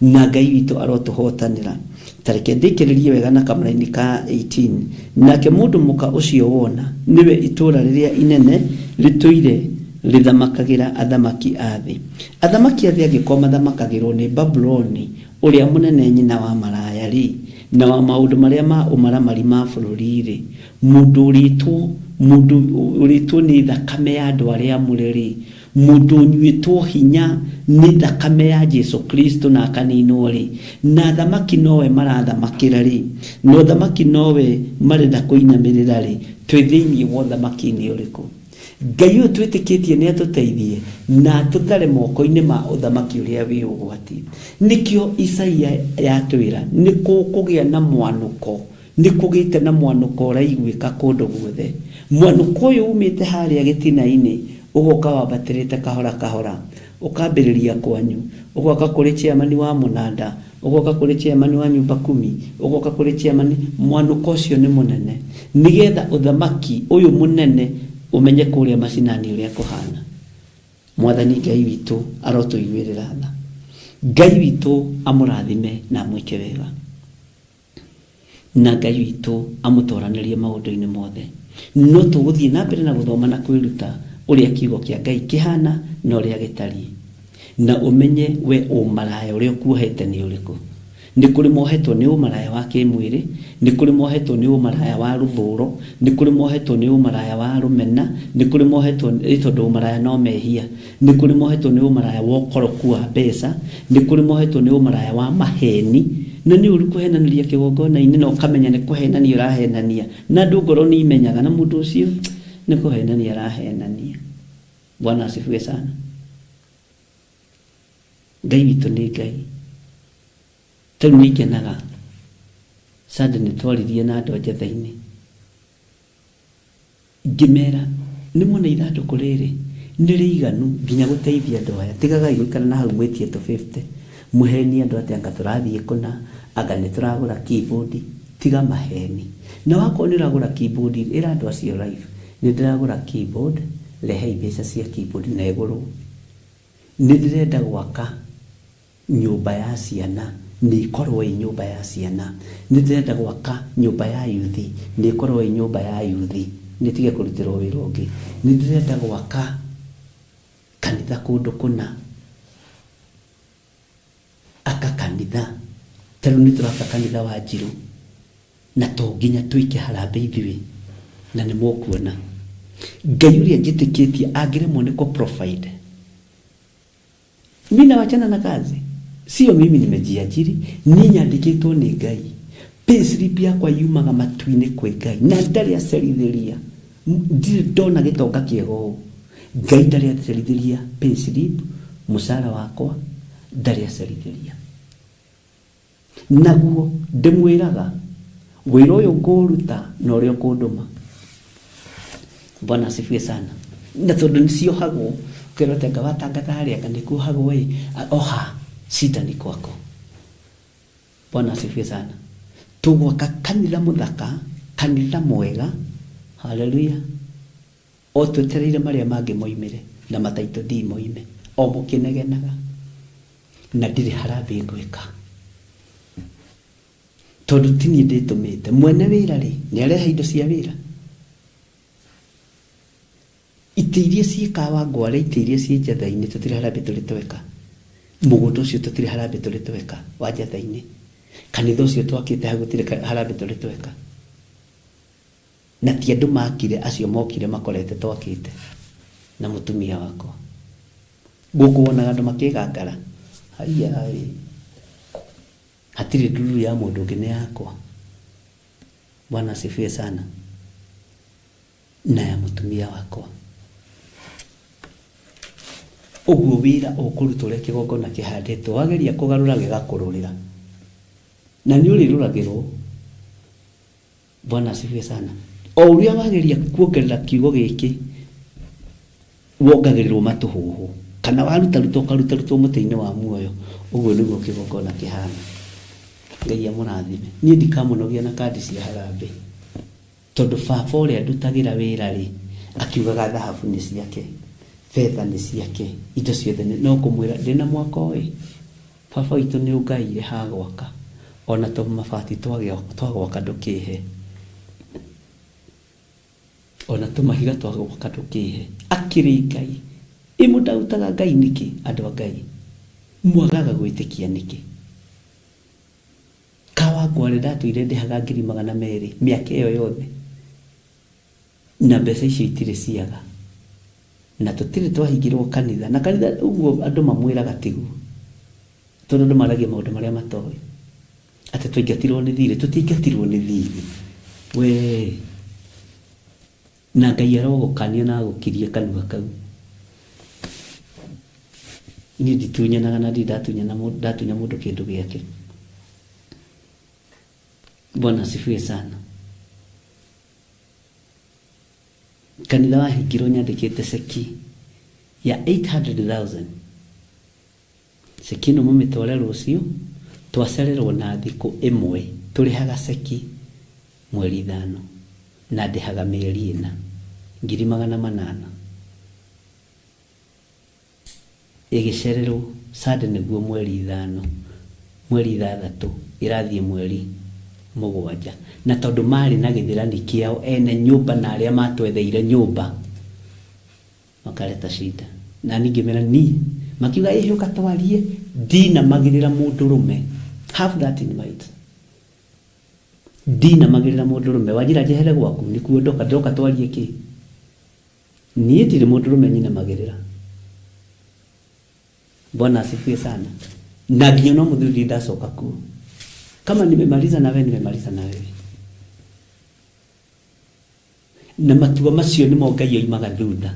na Ngai witũ arotũhotanĩra. Ta reke ndĩkĩrĩrie wega na kamũraini ka 18. Nake mũndũ mũka ũcio wona nĩwe itũũra rĩrĩa inene rĩtũire rĩthamakagĩra athamaki a thĩ. Athamaki a thĩ angĩkorwo mathamakagĩrwo nĩ Babuloni ũrĩa mũnene, nyina wa maraya rĩ, na wa maũndũ marĩa ma ũmaramari ma bũrũri rĩ, mũndũ ũrĩtwo, mũndũ ũrĩtwo nĩ thakame ya andũ arĩa amũre rĩ, mũndũ ũnyuĩtwo hinya nĩ thakame ya Jesu Kristo na akaninwo rĩ, na athamaki nowe marathamakĩra rĩ, na ũthamaki nowe marenda kũinamĩrĩra rĩ, twĩ thĩinĩ wa ũthamaki-inĩ ũrĩkũ? Ngai ũyũ twĩtĩkĩtie nĩ atũteithie na atũthare moko-inĩ ma ũthamaki ũrĩa wĩ ũgwati. Nĩkĩo Isaia yatwĩra nĩ kũgĩa na mwanũko, nĩ kũgĩte na mwanũko ũraiguĩka kũndũ guothe. Mwanũko ũyũ umĩte harĩa gĩtina-inĩ, ũgoka wambatĩrĩte kahora kahora, ũkambĩrĩria kwanyu, ũgoka kũrĩ chairman wa mũnanda, Ũgoka kũrĩ chairman wa nyumba kumi, ũgoka kũrĩ chairman. Mwanũko ũcio nĩ mũnene, nĩgetha ũthamaki ũyũ mũnene ũmenye kũrĩa macinani ũrĩa kũhana. Mwathani Ngai witũ arotũiguĩrĩra tha. Ngai witũ amũrathime na amwĩke wega, na Ngai witũ amũtoranĩrie maũndũ-inĩ mothe. No tũgũthiĩ na mbere na gũthoma na kwĩruta ũrĩa kiugo kĩa Ngai kĩhana na ũrĩa gĩtariĩ, na ũmenye we ũmaraya ũrĩa ũkuohete nĩ ũrĩkũ. Nĩ kũrĩ mohetwo nĩ ũmaraya wa kĩmwĩrĩ, nĩ kũrĩ mohetwo nĩ ũmaraya wa rũthũro, nĩ kũrĩ mohetwo nĩ ũmaraya wa rũmena, nĩ kũrĩ mohetwo nĩ tondũ ũmaraya no mehia, nĩ kũrĩ mohetwo nĩ ũmaraya wa ũkoroku wa mbeca, nĩ kũrĩ mohetwo nĩ ũmaraya wa maheni. Na nĩ ũru kũhenanĩria kĩgongona-inĩ na ũkamenya nĩ kũhenania ũrahenania, na andũ ngoro nĩ imenyaga na mũndũ ũcio nĩ kũhenania arahenania. Bwana asifiwe sana. Ngai witũ nĩ Ngai. Tarĩu nĩ ngenaga Sunday nĩ twaririe na andũ a Njetha-inĩ, ngĩmera nĩ mwona ithandũkũ rĩrĩ nĩ rĩiganu nginya gũteithia andũ aya, tigagai gũikara na hau mwĩtie 250, mũhenie andũ atĩ anga tũrathiĩ kũna, anga nĩ tũragũra keyboard. Tiga maheni. Na wakorwo nĩ ũragũra keyboard, ĩra andũ acio live, nĩ ndĩragũra keyboard, rehei mbeca cia keyboard na ĩgũrwo. Nĩ ndĩrenda gwaka nyũmba ya ciana, nĩ ĩkorwo ĩ nyũmba ya ciana. Nĩ ndĩrenda gwaka nyũmba ya yuthi, nĩ ĩkorwo ĩ nyũmba ya yuthi, nĩ ĩtige kũrutĩrwo wĩra ũngĩ. Nĩ ndĩrenda gwaka kanitha kũndũ kũna, aka kanitha. Ta rĩu nĩ tũraka kanitha wa Njirũ, na to nginya twĩke harambee ithuĩ, na nĩ mũkuona Ngai ũrĩa njĩtĩkĩtie angĩremwo nĩ kũ provide, mimi nawachana na kazi. Sio mimi nimejiajiri, niĩ nyandĩkĩtwo nĩ Ngai. Payslip yakwa yumaga matu-inĩ kwĩ Ngai, na ndarĩ acerithĩria. Ndirĩ ndona gĩtonga kĩega ũũ. Ngai ndarĩ acerithĩria payslip, mũcara wakwa ndarĩ acerithĩria. Naguo ndĩmwĩraga wĩra ũyũ ngũũruta na ũrĩa ũkũndũma. Bwana asifiwe sana. Na tondũ nĩ ciohagwo, ũkerwo atĩ anga watangatha harĩa anga nĩ kuohagwo ĩ, oha shida ni kwako. Bwana asifiwe sana. Tũgwaka kanitha mũthaka, kanitha mwega, haleluya, o twetereire marĩa mangĩ moimĩre na mataitũ ndii moime, o mũkĩnegenaga, na ndirĩ harambee ngwĩka, tondũ ti niĩ ndĩtũmĩte. Mwene wĩra rĩ, nĩ arehe indo cia wĩra, itĩ iria ciĩ Kawangware, itĩ iria ciĩ Njetha-inĩ, tũtirĩ harambee tũrĩ tweka. Mũgũnda ũcio tũtirĩ harambee tũrĩ tweka wa Njetha-inĩ. Kanitha ũcio twakĩte hau gũtirĩ harambee tũrĩ tweka. Na ti andũ makire, acio mokire makorete twakĩte na mũtumia wakwa. Gũkũ wonaga andũ makĩgangara, haiya ĩ, hatirĩ ndururu ya mũndũ ũngĩ, nĩ yakwa. Bwana asifiwe sana. Na ya mũtumia wakwa. Ũguo wĩra ũkũrutwo ũrĩa kĩgongona kĩhandĩtwo, wageria kũgarũra gĩgakũrũrĩra, na nĩ ũrĩrũragĩrwo. Bwana asifiwe sana. O ũrĩa wageria kuongerera kiugo gĩkĩ, wongagĩrĩrwo matũhũhũ, kana warutaruta ũkarutarutwo mũtĩ-inĩ wa muoyo. Ũguo nĩguo kĩgongona kĩhana. Ngai amũrathime. Niĩ ndikamũnogia na kandi cia harambee, tondũ baba ũrĩa ndutagĩra wĩra rĩ, akiugaga thahabu nĩ ciake, betha nĩ ciake, indo ciothe nĩ, no kũmwĩra ndĩna mwako ĩ, baba witũ nĩ ũngaire ha gwaka, ona to mabati twagwaka ndũkĩhe, ona tũmahiga twagwaka ndũkĩhe. Akĩrĩ Ngai. Ĩ mũndautaga Ngai nĩkĩ, andũ a Ngai? Mwagaga gwĩtĩkia nĩkĩ? Kawangware ndatũire ndĩhaga 200,000 mĩaka ĩyo yothe, na mbeca icio itirĩ ciaga, na tũtirĩ twahingĩrwo kanitha. Na kanitha ũguo andũ mamwĩraga tiguo, tondũ andũ maragia maũndũ marĩa matoĩ, atĩ twaingatirwo nĩ thirĩ. Tũtiingatirwo nĩ thirĩ we, na Ngai arogũkania na agũkirie kanua kau. Niĩ nditunyanaga na ndirĩ ndatunya mũndũ kĩndũ gĩake. Bwana asifiwe sana. Kanitha wahingirwo nyandĩkĩte ceki ya 800,000. Ceki ĩno mũmĩtware rũciũ, Twacererwo na thikũ ĩmwe tũrĩhaga ceki mweri 5 na ndĩhaga mĩeri 4 800,000. Ĩgĩcererwo Sunday nĩguo mweri 5 mweri 6 ĩrathiĩ mweri 7 na tondũ marĩ na gĩthĩrani kĩao ene nyũmba na arĩa matwetheire nyũmba makareta shida na ningĩ mera ni makiuga ĩhĩ ũkatwarie ndinamagĩrĩra mũndũrũme. Have that in mind. Ndinamagĩrĩra mũndũrũme wanjĩra njehere gwaku nĩkuo ndoka ndoka twarie kĩ niĩ ndirĩ mũndũrũme nyinamagĩrĩra. Bwana asifiwe sana. Na nginya no mũthuri ndacoka kuo. Kama nimemaliza na wewe, nimemaliza na wewe. Na matua macio nĩmo Ngai oimaga thutha.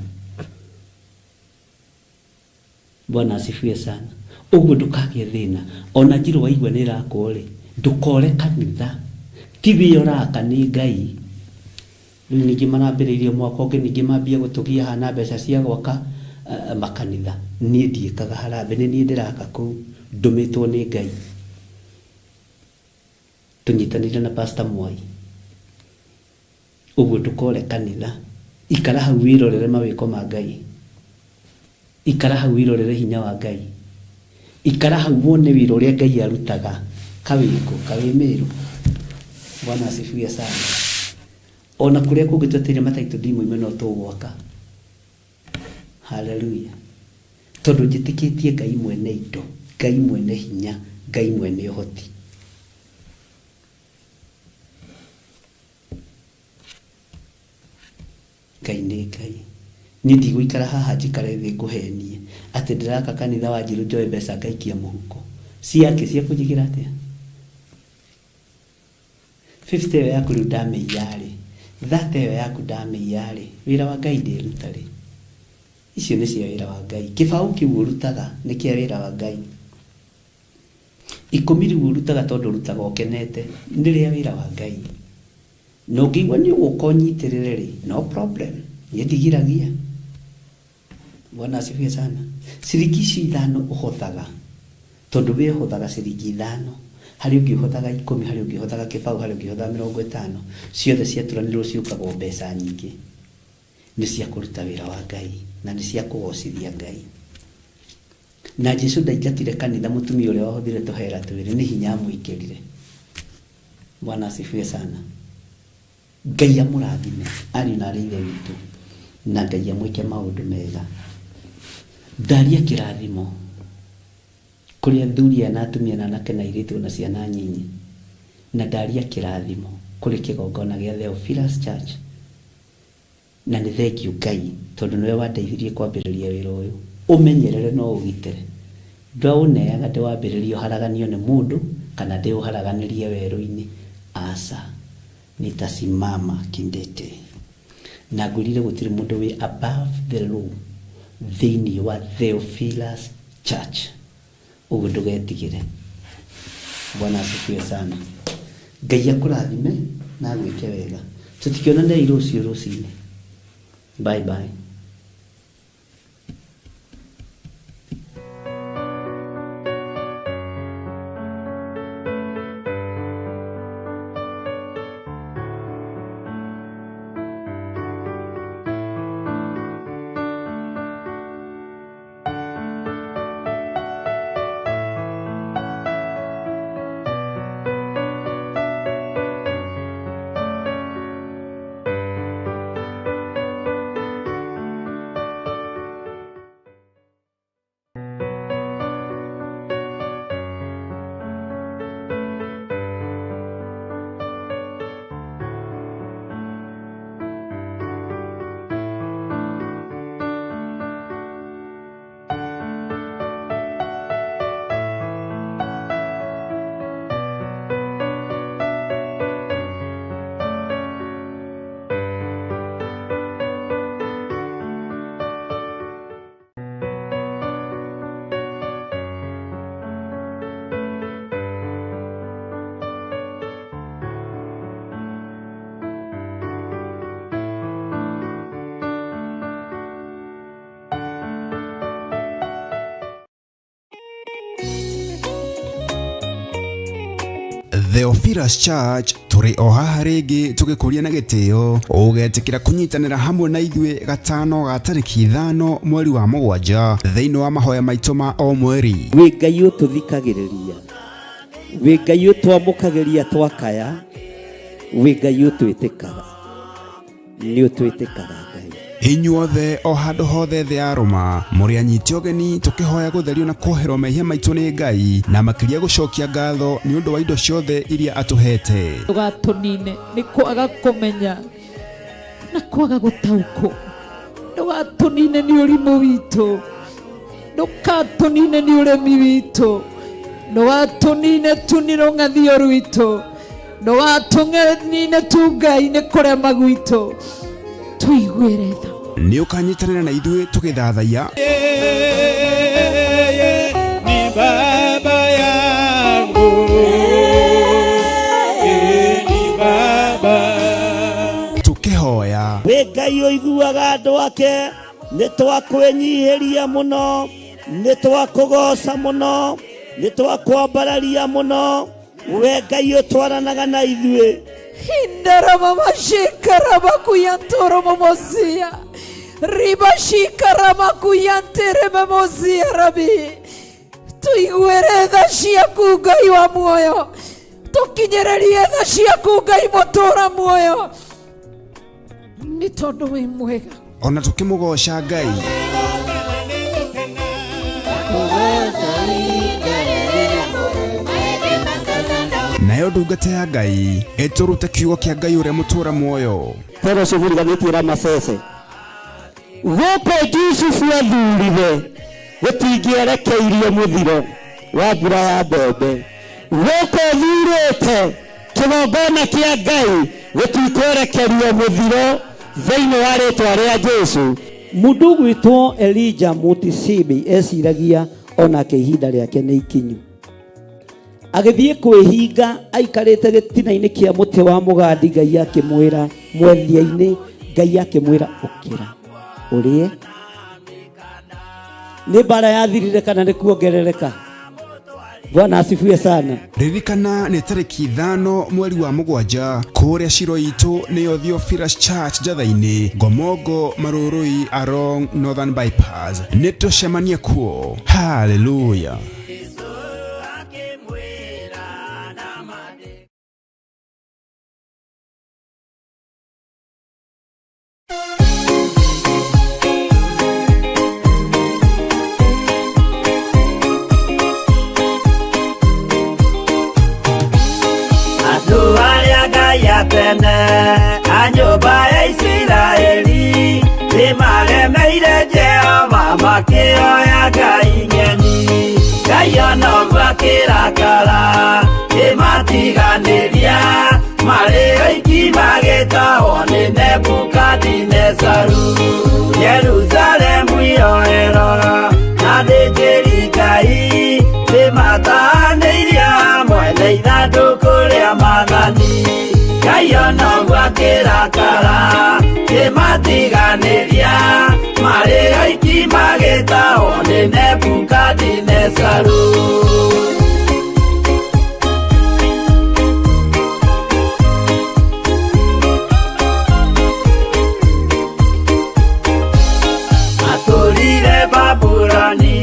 Bwana asifiwe sana. Ũguo ndũkagĩe thĩna ona njirũ waigua nĩ ĩrakwo rĩ ndũkore kanitha ti wĩ ũraka nĩ Ngai. Rĩu ningĩ marambĩrĩirie mwaka ũngĩ ningĩ mambie gũtũgia hana mbeca cia gwaka makanitha. Niĩ ndiĩkaga harambee nĩ niĩ ndĩraka kũu ndũmĩtwo nĩ Ngai. Tũnyitanĩire na Pastor Mwai. Ũguo ndũkore kanitha ikara hau wĩrorere mawĩko ma Ngai, ikara hau wĩrorere hinya wa Ngai, ikara hau wone wĩra ũrĩa Ngai arutaga kawĩko kawĩ Meru. Bwana asifiwe sana. Ona kũrĩa kũngĩ twetereire mataitũ ndimoime no tũgwaka. Haleluya. Tondũ njĩtĩkĩtie Ngai mwene indo, Ngai mwene hinya, Ngai mwene ũhoti. Ngai nĩ Ngai. Niĩ ndigũikara haha njikare thĩ ngũhenie atĩ ndĩraka kanitha wa Njirũ njoe mbeca ngaikia mũhuko ciake cia kũnjigĩra atĩa. 50 ĩyo yaku rĩu ndamĩiya rĩ, 30 ĩyo yaku ndamĩiya rĩ, wĩra wa Ngai ndĩruta rĩ. Icio nĩ cia wĩra wa Ngai. Kĩbaũ kĩu ũrutaga nĩ kĩa wĩra wa Ngai. 10 rĩu ũrutaga tondũ ũrutaga ũkenete nĩ rĩa wĩra wa Ngai. Na ũngĩigua nĩ ũgũka ũnyitĩrĩre rĩ, no problem, niĩ ndigiragia. Bwana asifiwe sana. Ciringi ici 5 ũhothaga tondũ we ũhothaga ciringi 5 harĩ ũngĩ ũhothaga 10 harĩ ũngĩ ũhothaga kĩbaũ harĩ ũngĩ ũhothaga 50 ciothe ciaturanĩrwo ciũkaga mbeca nyingĩ. Nĩ cia kũruta wĩra wa Ngai na nĩ cia kũgocithia Ngai. Na Jesu ndaingatire kanitha mũtumia ũrĩa wahothire tũhera twĩrĩ nĩ hinya amwĩkĩrire. Bwana asifiwe sana. Ngai amũrathime ariũ na arĩ ithe witũ na Ngai amwĩke maũndũ mega. Ndaria kĩrathimo kũrĩ athuri aya na atumia na anake na airĩtu na ciana nyinyi, na ndaria kĩrathimo kũrĩ kĩgongona gĩa Theophilus Church. Na nĩ thengiũ Ngai tondũ nĩwe wandeithirie kwambĩrĩria wĩra ũyũ. Ũmenyerere no ũgitĩre. Ndwaũneaga ndĩwambĩrĩrie ũharaganio nĩ mũndũ kana ndĩũharaganĩrie werũ-inĩ. Aca, nitasimama kindete. Na ngwĩrire gũtirĩ mũndũ wĩ above the law thĩinĩ wa Theophilus Church. Ũguo ndũgetigĩre. Bwana asifiwe sana. Ngai akũrathime na agwĩke wega. Tũtikĩonane rũciũ rũcinĩ. Bye bye. Theophilus Church tũrĩ o haha rĩngĩ tũgĩkũria na gĩtĩo ũgetĩkĩra kũnyitanĩra hamwe na ithuĩ gatano ga tarĩki 5 mweri wa 7 thĩinĩ wa mahoya maitũ ma o mweri. Wĩ Ngai ũtũthikagĩrĩria, wĩ Ngai ũtwamũkagĩria twakaya, wĩ Ngai ũtwĩtĩkaga, nĩ ũtwĩtĩkaga Ngai. Inyuothe o handũ hothe thĩ ya Roma mũrĩ anyiti ũgeni tũkĩhoya gũtherio na kuoherwo mehia maitũ nĩ Ngai na makĩria gũcokia ngatho nĩ ũndũ wa indo ciothe iria atũhete. Ndũgatũnine nĩ kwaga kũmenya na kwaga gũtaũkwo, ndũgatũnine nĩ ũrimũ witũ, ndũgatũnine nĩ ũremi witũ, ndũgatũnine tu nĩ rũng'athio rwitũ, ndũgatũnine tu Ngai nĩ kũrema gwitũ, tuiguĩre tha. Nĩ ũkanyitanĩra na ithuĩ tũgĩthathaiya ni baba yangu, ni baba, tũkĩhoya. Wĩ Ngai ũiguaga andũ ake, nĩ twakwĩnyihĩria mũno, nĩ twakũgoca mũno, nĩ twakwambararia mũno, we Ngai ũtwaranaga na ithuĩ. Hindaramamashikaramakuyantoromomosia ribashikaramakuyanteramemosia rabi, tuiguĩre tha ciaku Ngai wa muoyo, tũkinyĩrĩrie tha ciaku Ngai mũtũra muoyo, nĩ tondũ wĩ mwega. Ona tũkĩmũgoca Ngai. Nayo ndungata ya Ngai ĩtũrute kiugo kĩa Ngai ũrĩa mũtũra muoyo. Tero ũcio mũriganĩtie Ramasese, gũkũ Jusufu athurire gũtingĩerekeirio mũthiro wa mbura ya mbembe, gũkũ thurĩte kĩgongona kĩa Ngai gũtikwerekerio mũthiro thĩinĩ wa rĩtwa rĩa Jesũ. Mũndũ ũgwĩtwo Elijah Mutisibi eciragia onake ihinda rĩake nĩ ikinyu, agĩthiĩ kwĩhinga aikarĩte gĩtina-inĩ kĩa mũtĩ wa mũgandi. Ngai akĩmwĩra mwethia-inĩ, Ngai akĩmwĩra ũkĩra ũrĩe. Nĩ mbara yathirire kana nĩ kuongerereka? Bwana asifiwe sana. Ririkana nĩ tarĩki 5 mweri wa 7 kũrĩa Shiro itũ nĩyo Theophilus Church Njatha-inĩ, Ngomongo Marurui along Northern Bypass. Nĩ tũcemanie kuo. Hallelujah. Tene a nyũmba ya Isiraeli nĩmaremeire Jehova makĩoya ngai ng'eni. Ngai ona ũguo akĩrakara kĩmatiganĩria, marĩ oiki magĩtahwo nĩ Nebukadinezaru. Jerusalemu yoerwo na athĩnjĩri Ngai nĩmatahanĩirio hamwe na ithandũkũ rĩa maathani. Ngai ona ũguo akĩrakara kĩmatiganĩria, marĩ oiki magĩtahwo nĩ Nebukadinezaru. Matũrire Babuloni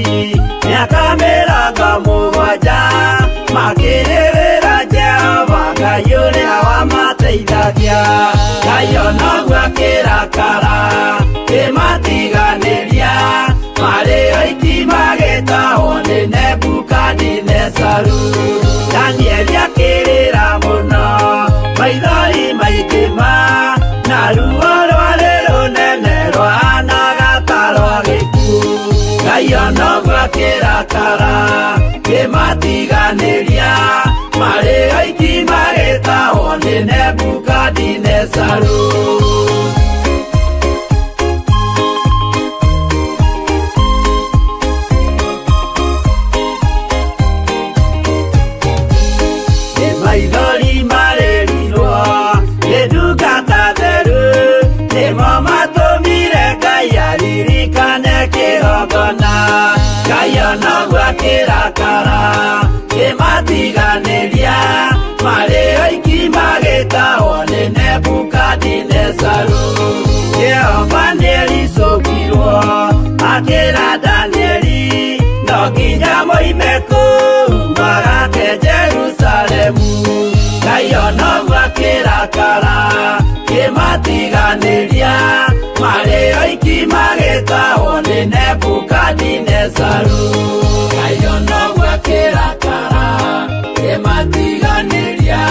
mĩaka 70 makĩrĩrĩra Jehova Ngai ũrĩa wamateithagia. Ngai ona ũguo akĩrakara kĩmatiganĩria, marĩ oiki magĩtahwo nĩ Nebukadinezaru. Danieli akĩrĩra mũno maithori maingĩ ma, na ruo rwarĩ rũnene rwahanaga ta rwa gĩkuũ. Ngai ona ũguo akĩrakara kĩmatiganĩria, marĩ oiki magĩtahwo nĩ Nebukadinezaru. Nĩ maithori marĩrirwo nĩ ndungata theru, nĩmo matũmire Ngai aririkane kĩgongona. Ngai ona ũguo akĩrakara kĩmatiganĩria, marĩ magĩtahwo nĩ Nebukadinezaru. Jehova nĩericũkirwo akĩra Danieli no nginya moime kũu magake Jerusalemu. Ngai ona ũguo akĩrakara kĩmatiganĩria marĩ oiki magĩtahwo nĩ Nebukadinezaru. Ngai ona ũguo akĩrakara kĩmatiganĩria